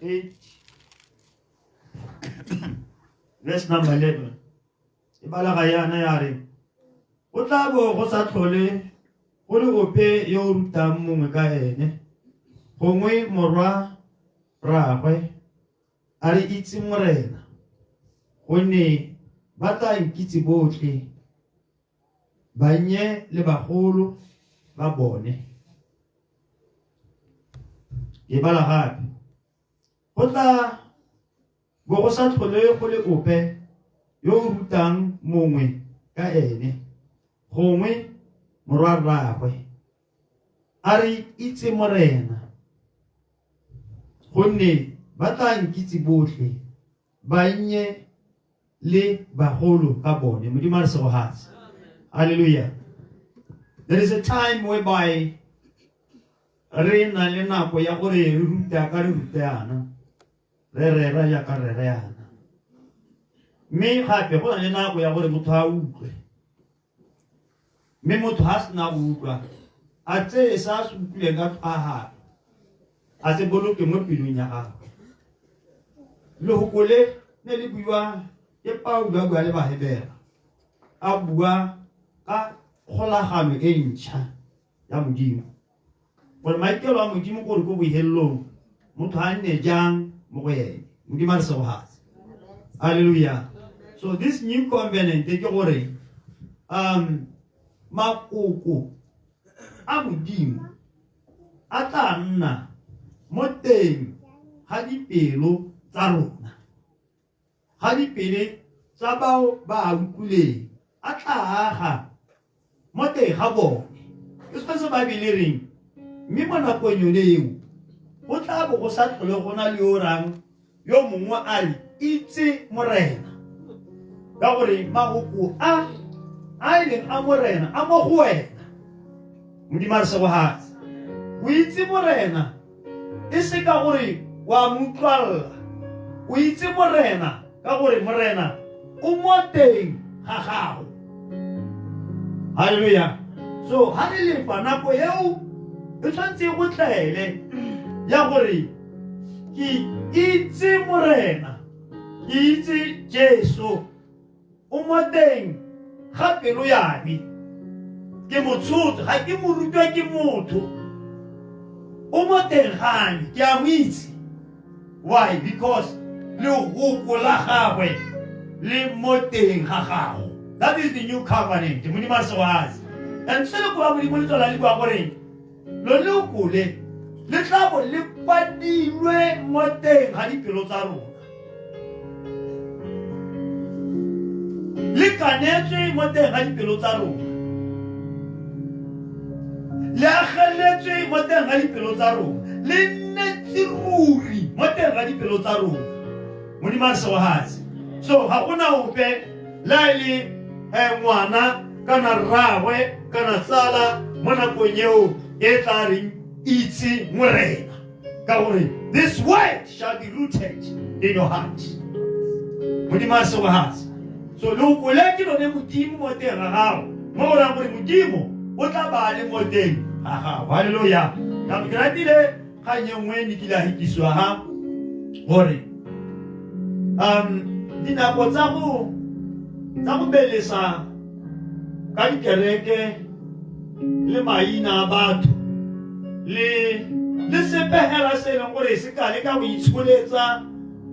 8 verse number 11 e balega yana ya re go tla bo go sa tlhole go le ope yo o rutang mongwe ka ene gongwe morwa rraagwe a re itse morena gonne ba tla nkitse botlhe bannye le bagolo ba bone ke bala gape go tla bo go sa tlhole go le ope yo o rutang mongwe ka ene gongwe morwarraagwe a re itse morena gonne ba tla nkitse botlhe bannye le bagolo ka bone modimo a re segogatse halleluja there is a time whereby re na le nako ya gore re ruta ka re ruta yana re rera jaaka re rera yana mme gape go na le nako ya gore motho a utlwe mme motho ga a sena go utlwa a tseye se a se utlwileng ka tlhwagalo a se boloke mo pelong ya gagwe lehoko le ne le buiwa ke paulo a bua le bahebera a bua ka kgolagano e ntšha ya modimo gore maikelo a modimo gore ko bohelelong motho a nne jang mo go ene modimo a re segogatse halleluja so this new covenant ke gore um makoko a modimo a tla nna mo teng ga dipelo tsa rona ga dipele tsa bao ba a utlwileng a tla aga mo teng ga bone ke sone se baebele e reng mme mo nakong yone eo go tla bo go sa tlhole go na le yo rang yo mongwe a re itse morena ka gore mahoko a a e leng a morena a mo go wena modimo a re segogatse o itse morena e se ka gore wa mo utlwalela o itse morena ka gore morena o mo teng ga gago halleluja so ga re lefa nako eo e tshwanetse e go tlele ya gore ke itse morena ke itse jesu o mo teng ga pelo ya me ke mo tshotse ga ke mo rutwa ke motho o mo teng ga me ke a mo itse why because lehoko la gagwe le mo teng ga gago that is the new covenant modimo a sewazi and se le kwa modimo le tswela le bua goreng Lone lefoko le le tla bo le kwadilwe mo teng ga dipelo tsa rona. Le kanetswe mo teng ga dipelo tsa rona. Le ageletswe mo teng ga dipelo tsa rona. Le nnetse ruri mo teng ga dipelo tsa rona. Modimo a sewahatse. So ga gona ope le a e le eh, ngwana kana rraagwe kana tsala mo nakong eo e tla reng itse morena ka gore this word shall be rooted in your heart modimo a segogatse so loko le ke lone modimo mo teng ga gago mo go raya gore modimo o tla ba le mo teng ga gago halleluja ka ke ratile kgang e nngwe ne kile a hetisiwa ha gore um dinako tsa go tsa go belesa ka dikereke le maina a batho le le sepe hela se e leng gore se ka leka go itsholetsa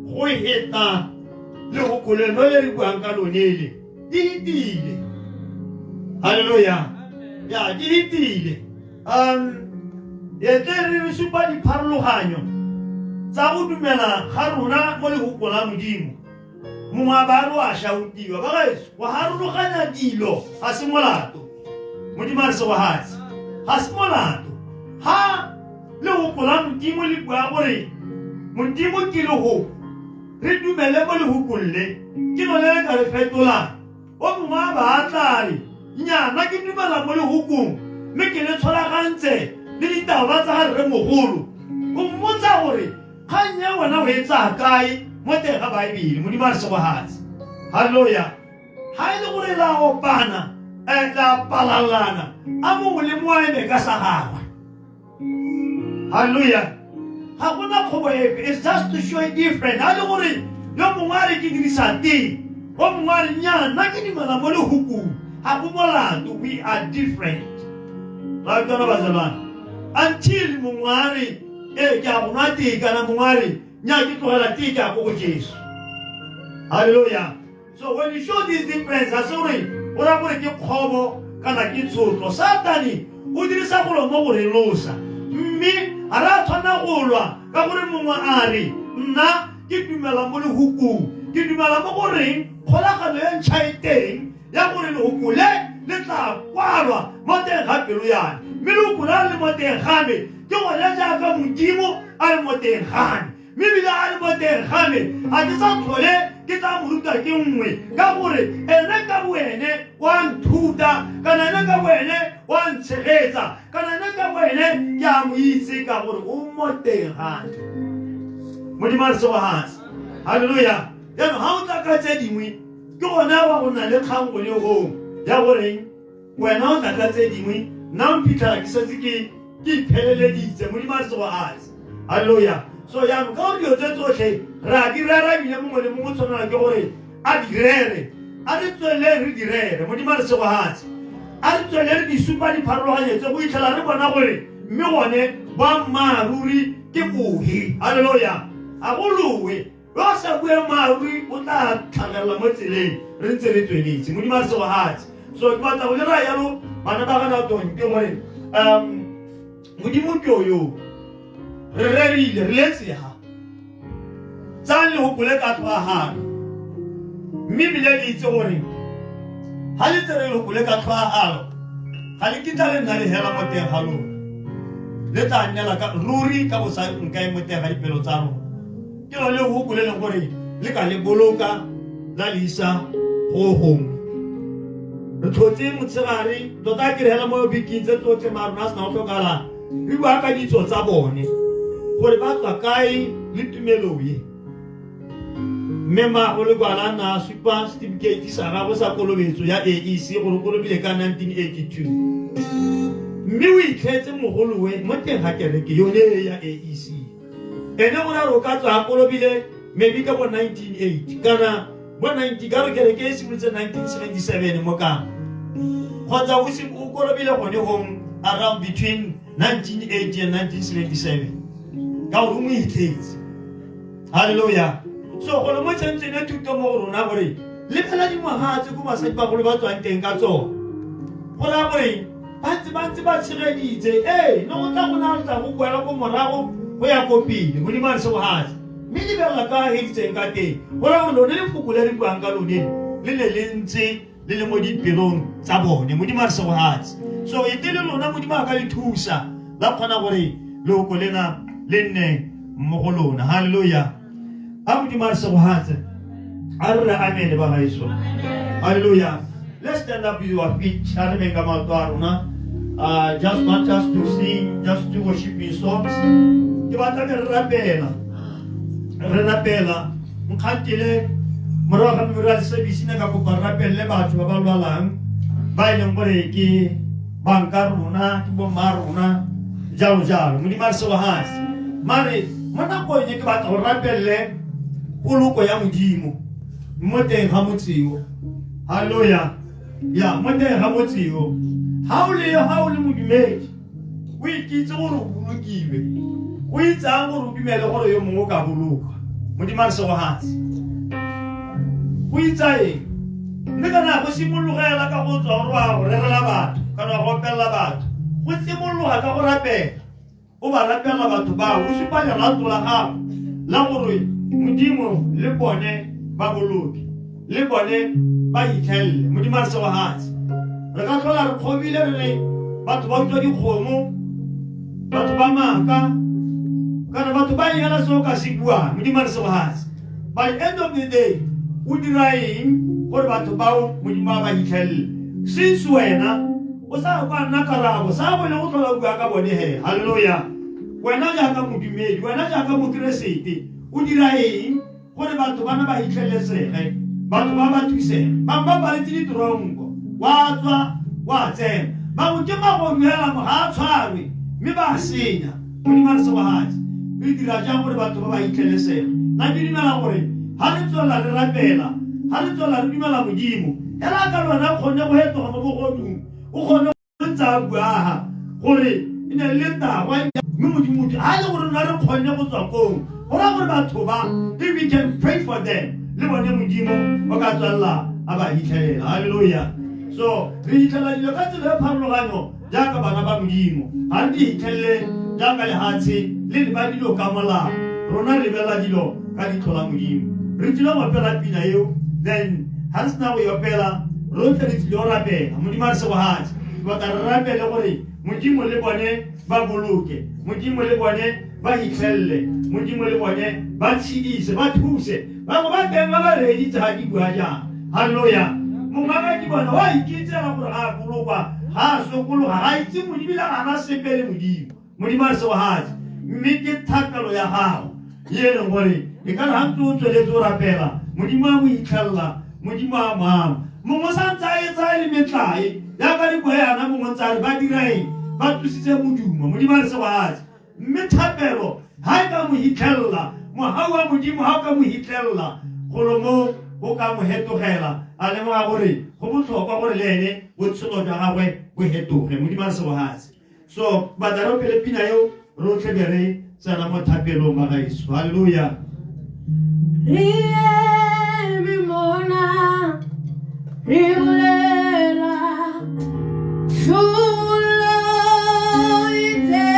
go heta le go kolelo le re buang ka lone le di hetile halleluja ya di hetile um e tle re re supa dipharologanyo tsa go dumela ga rona mo lehoko la modimo mongwe a ba re o a shautiwa ba gaetso go harologanya dilo ga se molato modimo a re segogatse ga se molato ha lehoko la modimo le bua gore modimo ke lehoko re dumele mo lehokong le ke lone le ka re fetolang O mongwe a ba a tla re, Nnyaa, nna ke dumela mo lehokong, mme ke le tshwaragantse le ditaba tsa ga rremogolo. O mmotsa gore kgang e wena o e tsaya kae mo teng ga Baebele. Modimo a re segogatse. Halleluja. Ga e le gore la opana, eh, la palalana, a mongwe le mongwe a eme ka sa gagwe. Hallelujah. Ga gona kgobo epe. It's just to show a different. Ha le gore yo mongwe a re ke dirisa tee, o mongwe a re nnyaa nna ke dumela mo lehokong. Ga go molato. We are different. Ra utlwana bazalwane. Until mongwe a re ee ke a go nwa tee kana mongwe a re nnyaa ke tlogela tee ke ya ko go Jesu. Hallelujah. So when you show this difference, ga se gore o raya gore ke kgobo kana ke tshotlo. Satane o dirisa golo mo go re losa. Mme ga re a tshwana go lwa ka gore mongwe a re nna ke dumela mo lehokong. Ke dumela mo goreng kgolagano e ntšha e teng ya gore lehoko le le tla kwalwa mo teng ga pelo ya me. Mme lehoko la le mo teng ga me ke gone jaaka Modimo a le mo teng ga me. Mme ebile a le mo teng ga me, ga ke sa tlhole ke tla mo ruta ke nngwe, ka gore ene ka boene wa nthuta, kana ene ka boene wa ntshegetsa, kana ene ka boene ke a mo itse ka gore o mo teng ga me. Modimo a re segogatse. Halleluja. Jaanong ga o tla ka tse dingwe, ke gone wa go nna le kgang gone goo ya goreng wena o tla ka tse dingwe nna o mphitlhela ke setse ke ke ipheleleditse modimo a segogatse halleluja so jaanong ka gore dilo tse tsotlhe re a di rera ebile mongwe le mongwe o tshwanelwa ke gore a di rere a re tswelele re di rere modimo a re segogatse a re tswelele re di supa dipharologanyo tse go itlhela re bona gore mme gone boammaaruri ke bohe halleluja a go lowe Yo o sa bueng maaruri o tla tlhagelela mo tseleng re ntse re tsweletse. Modimo a re segogatse. So ke batla go le raya yalo bana ba ga Natong ke gore um Modimo ke o yo re rerile re letse ha tsayang lehoko le ka tlhoagalo mme ebile le itse gore ga le tsere lehoko le ka tlhoagalo ga le kitla le nna le hela mo teng ga lona le tla nnela ka ruri ka bosa nka e mo teng ga dipelo tsa rona ke lone lehoko le leng gore le ka le boloka la le isa go gongwe re tlhotse motshegare tota ke re hela mo biking tse tsotlhe ma rona a sena go tlhokala re bua ka ditso tsa bone gore ba tswa kae le tumelo ye mme maago le kwala na supa certificate sa gagwe sa kolobetso ya AEC gore o kolobile ka 1982 mme o itlhetse mogolowe mo teng ga kereke yone e ya AEC ene go ra re o ka tswa a kolobile maybe ka bo 1980 kana bo 90 ka re kereke e simolotse 1977 mo kana kgotsa o o kolobile gone gong around between 1980 and 1977 ka gore o mo itlhetse halleluja so golo mo tshwantseng e thuto mo go rona gore lebela dingwaga tse ko basadi bagolo ba tswang teng ka tsone go raya gore ba ntse ba ntse ba tshegeditse ee le go tla go na tla go boela ko morago go ya ko pele modimo a re segogatse mme lebelela ka heditseng ka teng go raya gore lone lefoko le re buang ka lone le ne le ntse le le mo dipelong tsa bone modimo a re segogatse so ete le lona modimo a ka le thusa la kgona gore lehoko lena le nne mo go lona halleluja a modimo a re segogatse a re re amene ba gaeso halleluja let's stand up with your feet a re beng ka maoto a rona. Just want us to sing just two worshiping songs. Ke batla ke re rapela re rapela nkgantele morago ga memorial service ne ka kopa re rapelele batho ba ba lwalang ba e leng gore ke banka rona ke bomma rona jalo jalo. Modimo a re segogatse mare mo nakong e ke batla go rapelele poloko ya modimo mo teng ga motseo. Halleluja ya mo teng ga motseo ga o le ga o le modumedi o ikitse gore o bolokilwe o itsang gore o dumele gore yo mongwe o ka bolokwa. Modimo a re segogatse go itsa eng? Mme kana go simologela ka go tswa gore wa go rerela batho kana wa go opelela batho go simologa ka go rapela. O ba rapela batho bao o supa lerato la gago la gore modimo le bone ba boloke le bone ba itlhelele. Modimo a re segogatse re ka tlhola re kgobile re re batho ba utswa dikgomo batho ba maaka kana batho ba eng se o ka se buang. Modimo a re segogatse by the end of the day o dira eng gore batho bao modimo a ba itlhelele? Since wena o sa kwa nna karabo sa bone go tlhola bua ka bone he. Halleluja wena jaaka modumedi wena jaaka mokeresete o dira eng gore batho bana ba itlhelesege batho ba ba thusege? Bangwe ba paletse ditoronko wa tswa wa tsena. Bangwe ke magodu hela mo ga a tshwarwe mme ba a senya. Modimo a re segogatse re dira jang gore batho ba ba itlhelesege? Nna ke dumela gore ga re tswelela re rapela ga re tswelela re dumela modimo hela ka lona o kgonne go hetoga mo bogodung o kgonne go ntse a buaga gore e ne le tagwa mme modimo ga e le gore rona re kgonne go tswa koo go raya gore batho ba if we can pray for them le bone modimo o ka tswelela a ba hitlhelela. Halleluja so re hitlhela dilo ka tsela e pharologanyo jaaka bana ba modimo. Ga re di hitlhelele jaaka lehatshe le leba dilo ka molao. Rona re lebelela dilo ka leitlho la modimo. Re tlile go opela pina eo then ga re sena go e opela rotlhe re tlile go rapela. Modimo a re segogatse batla re rapele gore modimo le bone ba boloke modimo le bone ba hitlhelele modimo le bone ba tshedise ba thuse. Bangwe ba teng ba ba reeditse ga ke bua jang. Halleluja mongwe a ka ke bona wa ikitsela gore ga a bolokwa ga a sokologa ga itse modimo ebile ga ana sepe le modimo. Modimo a re segogatse mme ke thapelo ya gago ye e leng gore e ka re ga ntse o tsweletse o rapela modimo a mo itlhelela modimo a mo ama. Mongwe sa ntse a etsa le metlae jaaka di bua yana mongwe ntse a re ba dira eng? Ba tsositse modumo. Modimo a re segogatse mme thapelo ha e ka mo hitlhelela mogau wa modimo ha o ka mo hitlhelela golo mo go ka mo hetogela a lemoga gore go botlhokwa gore le ene botshelo jwa gagwe bo hetoge. Modimo a re segogatse so batla re opele pina eo rotlhe be re tsena mo thapelong ba gaetsho. Halleluja Re eme mona re bolela tlholo e.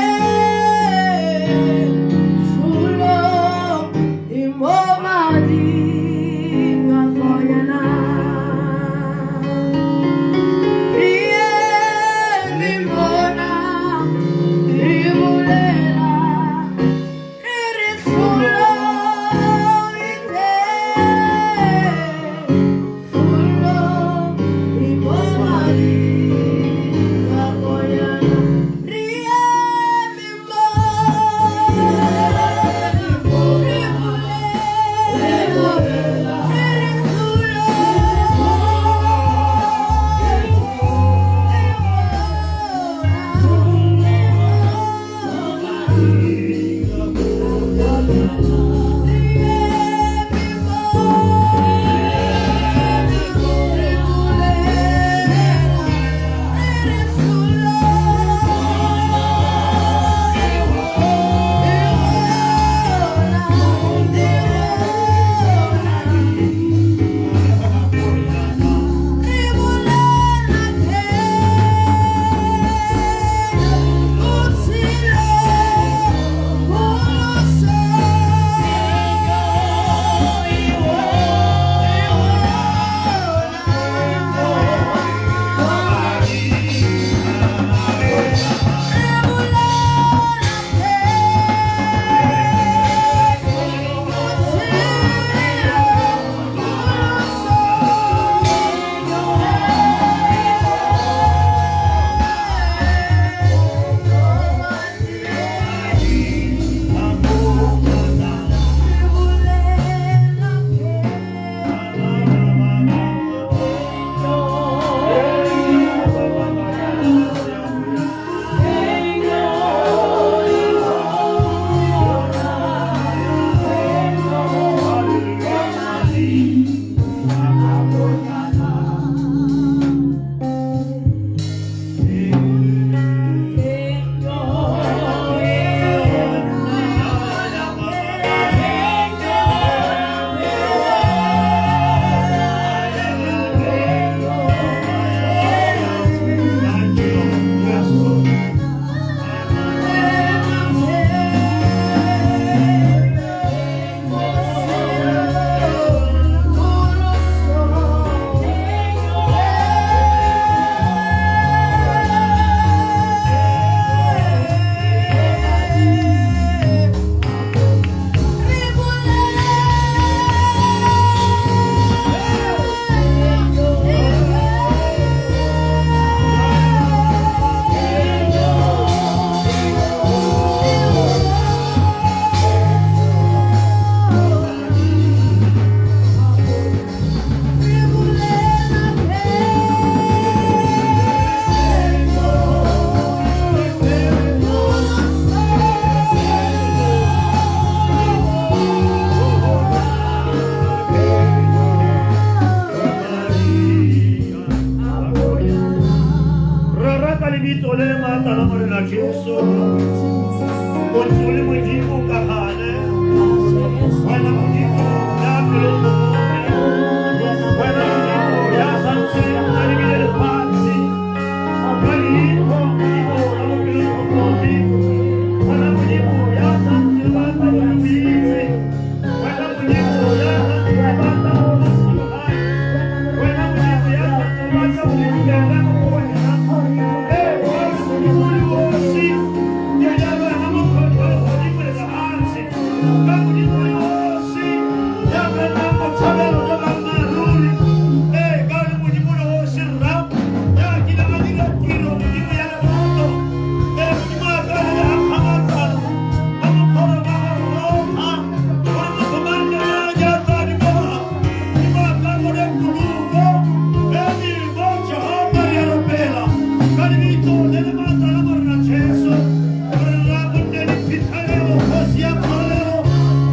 lebitso le le maatla la Morena Jesu. O ntse o le Modimo ka gale. Wena Modimo ya pelotlhomogi. Wena Modimo ya sa ntseng a lebile lefatshe. Ka leitlho Modimo la bopelotlhomogi. Wena Modimo ya sa ntseng ba tla go itse. Wena Modimo ya sa ntseng ba tla go gae. Wena Modimo ya sa ntseng ba tla go dumela mo go wena. Ee, wena Modimo o le osi. Ke jalo wena mokgotsi wa legodimo le lefatshe. Ka Modimo o le osi. Ya ka nnang botshabelo jwa boammaaruri. Ee, ka o le Modimo o le osi, Rra. Ya kileng a dira tiro, Modimo ya lerato. Ee, Modimo a ka le gakgamatsang. Ka mokgoro wa gago rotlha. Gore motho mang le mang ya tla dikoba. Modimo a ka bone poloko. Ee, Modimo, Jehova, re a rapela. Ka lebitso le le maatla la Morena Jesu. Gore rra go nne le phitlhelelo, kgosi ya kgalalelo,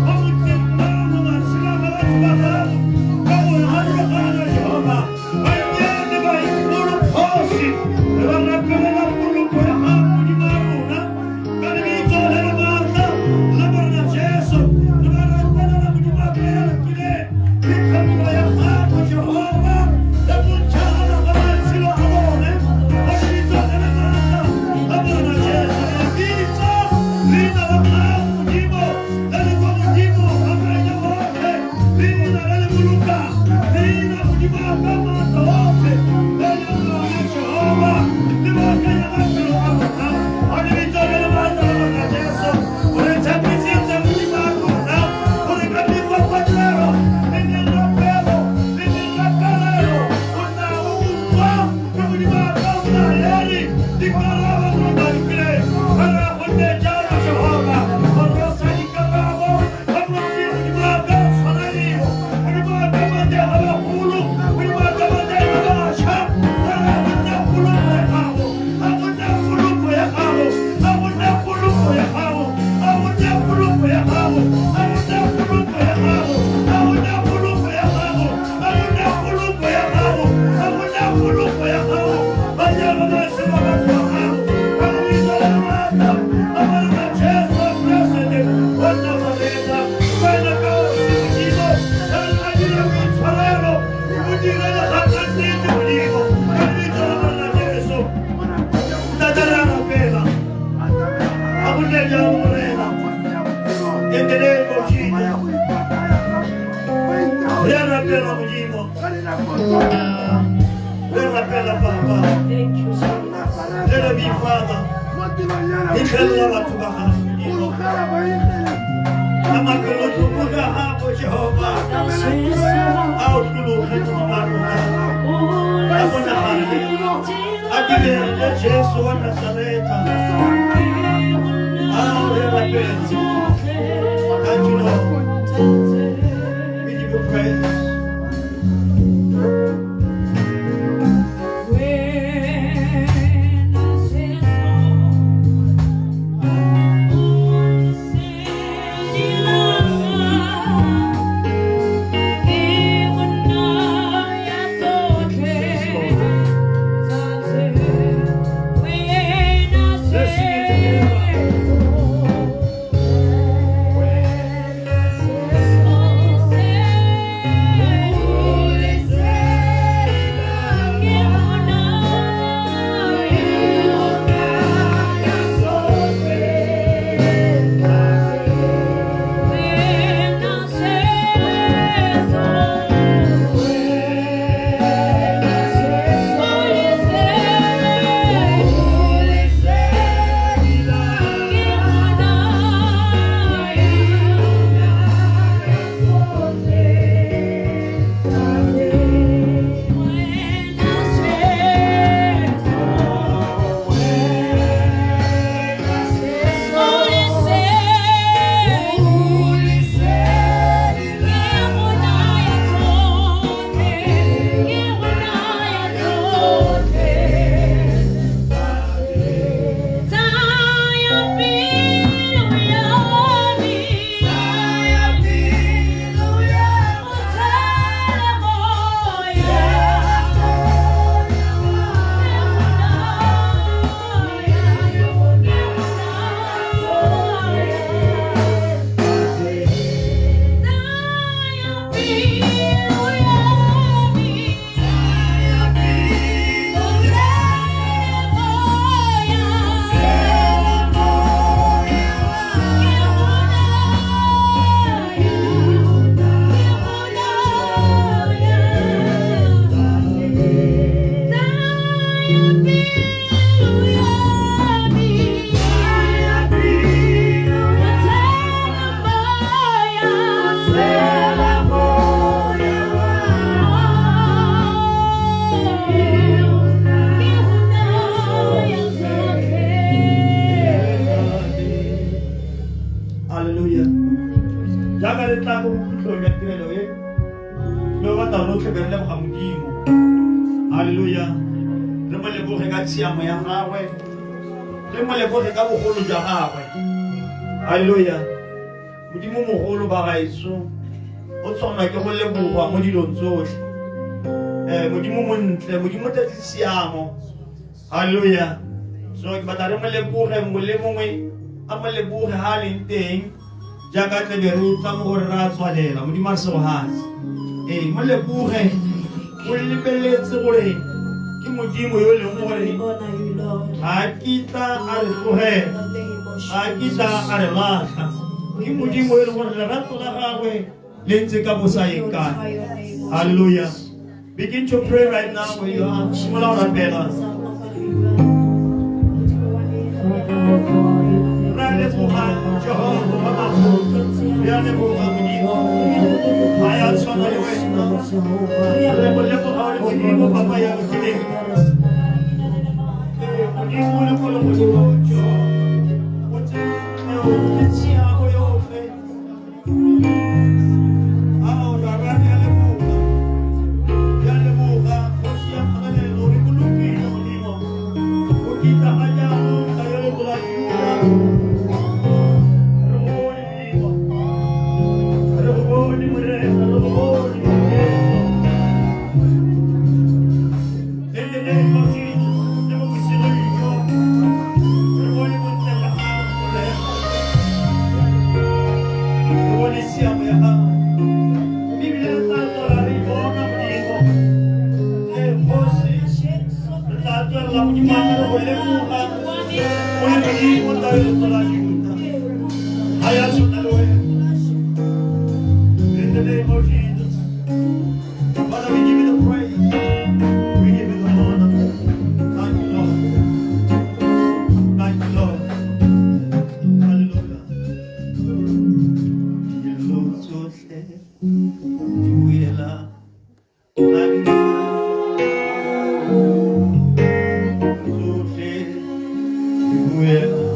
mo motseng wa mo matshelong a batho ba gago. Ka go harologana, Jehova. Ba nnyane ba ikgolo kgosi. Re ba rapelela poloko ya gago, Modimo wa rona. Ka lebitso le le maatla la Morena Jesu. Re ba rapelela, Modimo wa ka ya lokileng. Phitlhelelo ya gago, Jehova, le bontšhagala ga matshelo a bone. Ka lebitso le le maatla la Morena Jesu. Re bitsa leina la gago, Modimo, le le kwa godimo ga maina otlhe. Leina le le bolokang. Leina, Modimo wa ka maatla otlhe. Le le lona, Jehova, le baakanya maphelo a rona. Ka lebitso le le maatla la Morena Jesu. O re tshepisitse, Modimo wa rona, gore ka mekokotlelo le merapelo le merapelelo, o tla utlwa ka Modimo wa ka o tla lere dikarabo mo malokileng. Re ra go nne jalo, Jehova, gorosa dikarabo ka motse, Modimo wa ka o tshwaneleo. Modimo wa ka matega bagolo, Modimo wa ka matega bašwa. Re ra go nne poloko ya gago, a go nne poloko ya gago, a go nne poloko ya gago, a go nne poloko ya gago, a go nne poloko ya gago, a go nne poloko ya gago, a go nne poloko ya gago, a go nne poloko ya gago. Ba nyalo matshelo a batho ba gago. Ka lebitso le le maatla la Morena Jesu Keresete wa Nasaretha. Wena ka osi, Modimo, ya re a dira boitshwarelo, o dire le ga ka nnete, Modimo. Ka lebitso la Morena Jesu. Ntate, re a rapela. A go nne jalo, Morena. In the name of Jesus. Re a rapela, Modimo. Re a rapela, Papa. Let it be, Father. Fitlhelela batho ba gago, Modimo. Ka mapelotlhoko ka gago, Jehova. A o tlologe, Modimo wa rona. A bonagale. A direle Jesu wa Nasaretha. A re rapela. Thank you, Lord. We give you praise. Let's sing it together. Halleluja jaaka re tla ko bokhutlong jwa tirelo e lo batla rotlhe be re leboga modimo halleluja re mo leboge ka tshiamo ya gagwe re mo leboge ka bogolo jwa gagwe halleluja modimo mogolo ba gaetso o tshwanwa ke go lebogwa mo dilong tsotlhe um modimo montle modimo tletse tshiamo halleluja so ke batla re mo leboge mongwe le mongwe a mo leboge ha a leng teng jaaka tlebe re utlwa mo gore re a tswalela modimo a re segogatse ee mo leboge o lebeletse gore ke modimo yo e leng gore ga a kitla a re tlogela ga a kitla a re latlha ke modimo yo e leng gore lerato la gagwe le ntse ka bosaeng kae halleluja Begin to pray right now where you are. Simolola go rapela. Re a leboga Jehova wa makgotla. Re a leboga Modimo. Ga ya tshwana le wena. Re go leboga o le Modimo Papa ya botelele. Ee, Modimo le ko legodimong, Jehova. O tse- o tse tshiamo yotlhe. Ao, Rara, re a leboga. Re a leboga, Kgosi ya kgalalelo, re bolokile, Modimo. O kitla ga jaanong ka yo letlo la Juda. Re go bone, Modimo. Re go bone, Morena, re go bone, Jesu. In the name of Jesus, le mo bosigong jo, re bone bontle jwa gago, Morena. Re bone tshiamo ya gago. Mme ebile re tla tswelela re e bona, Modimo. Ee, Kgosi, re tla tswelela, Modimo wa ka, re go leboga. O le Modimo, taeletso la Juda. Ga ya tshwana le wena. In the name of Jesus. Father, we give you the praise. We give you the honor. Thank you, Lord. Thank you, Lord. Hallelujah. Dilo tsotlhe di buela Tsotlhe di buela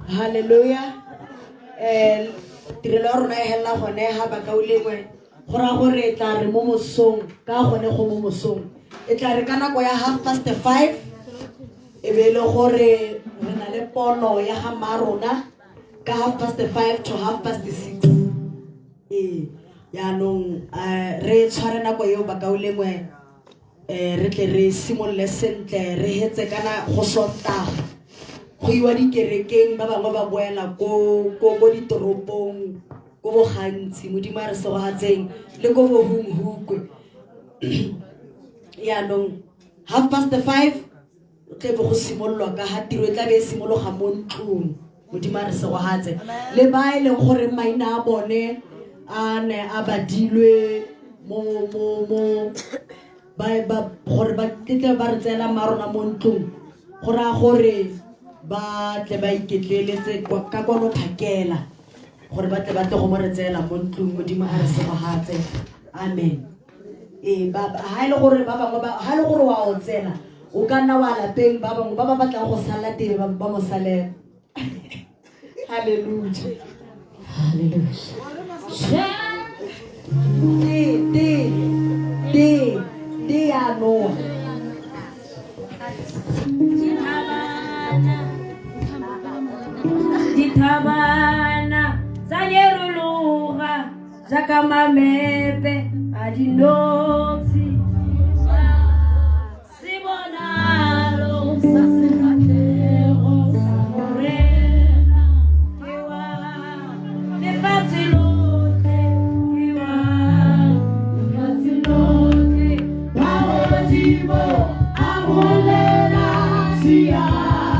Halleluja. Tirelo ya rona e helela gone ga bakaulengwe, go raya gore e tla re mo mosong ka gone go mo mosong e tla re ka nako ya 5:30 e be e le gore re na le pono ya ga mma rona ka 5:30 to 6:30. Ee, yaanong re tshware nako eo bakaulengwe, re tle re simolole sentle re hetse kana go Sontaga go iwa dikerekeng, ba bangwe ba boela ko ditoropong. ko bogantsi modimo a re segogatseng le ko bohunghukwe yaanong 5:30 o tle be go simololwa ka ga tiro e tla be e simologa mo ntlong modimo a re segogatse le ba e leng gore maina a bone a ne a badilwe mo mo mo ba ba gore ba tle ba re tseela marona mo ntlong go raya gore ba tle ba iketleletse ka kwano phakela gore ba tle ba tle go mo re tseela mo ntlong modimo a re segogatse amen ee ba ha e le gore ba bangwe ba ha e le gore wa o tsena o ka nna wa lapeng ba bangwe ba ba batlang go sala teng ba ba mo salela halleluja halleluja te te te te ya noa Dithabana tsa nyerologa jaaka mamepe a dinotshi se bonalo sa sefatlhego sa morena ke wa lefatshe lotlhe ke wa lefatshe lotlhe magodimo a bolela tshiamo.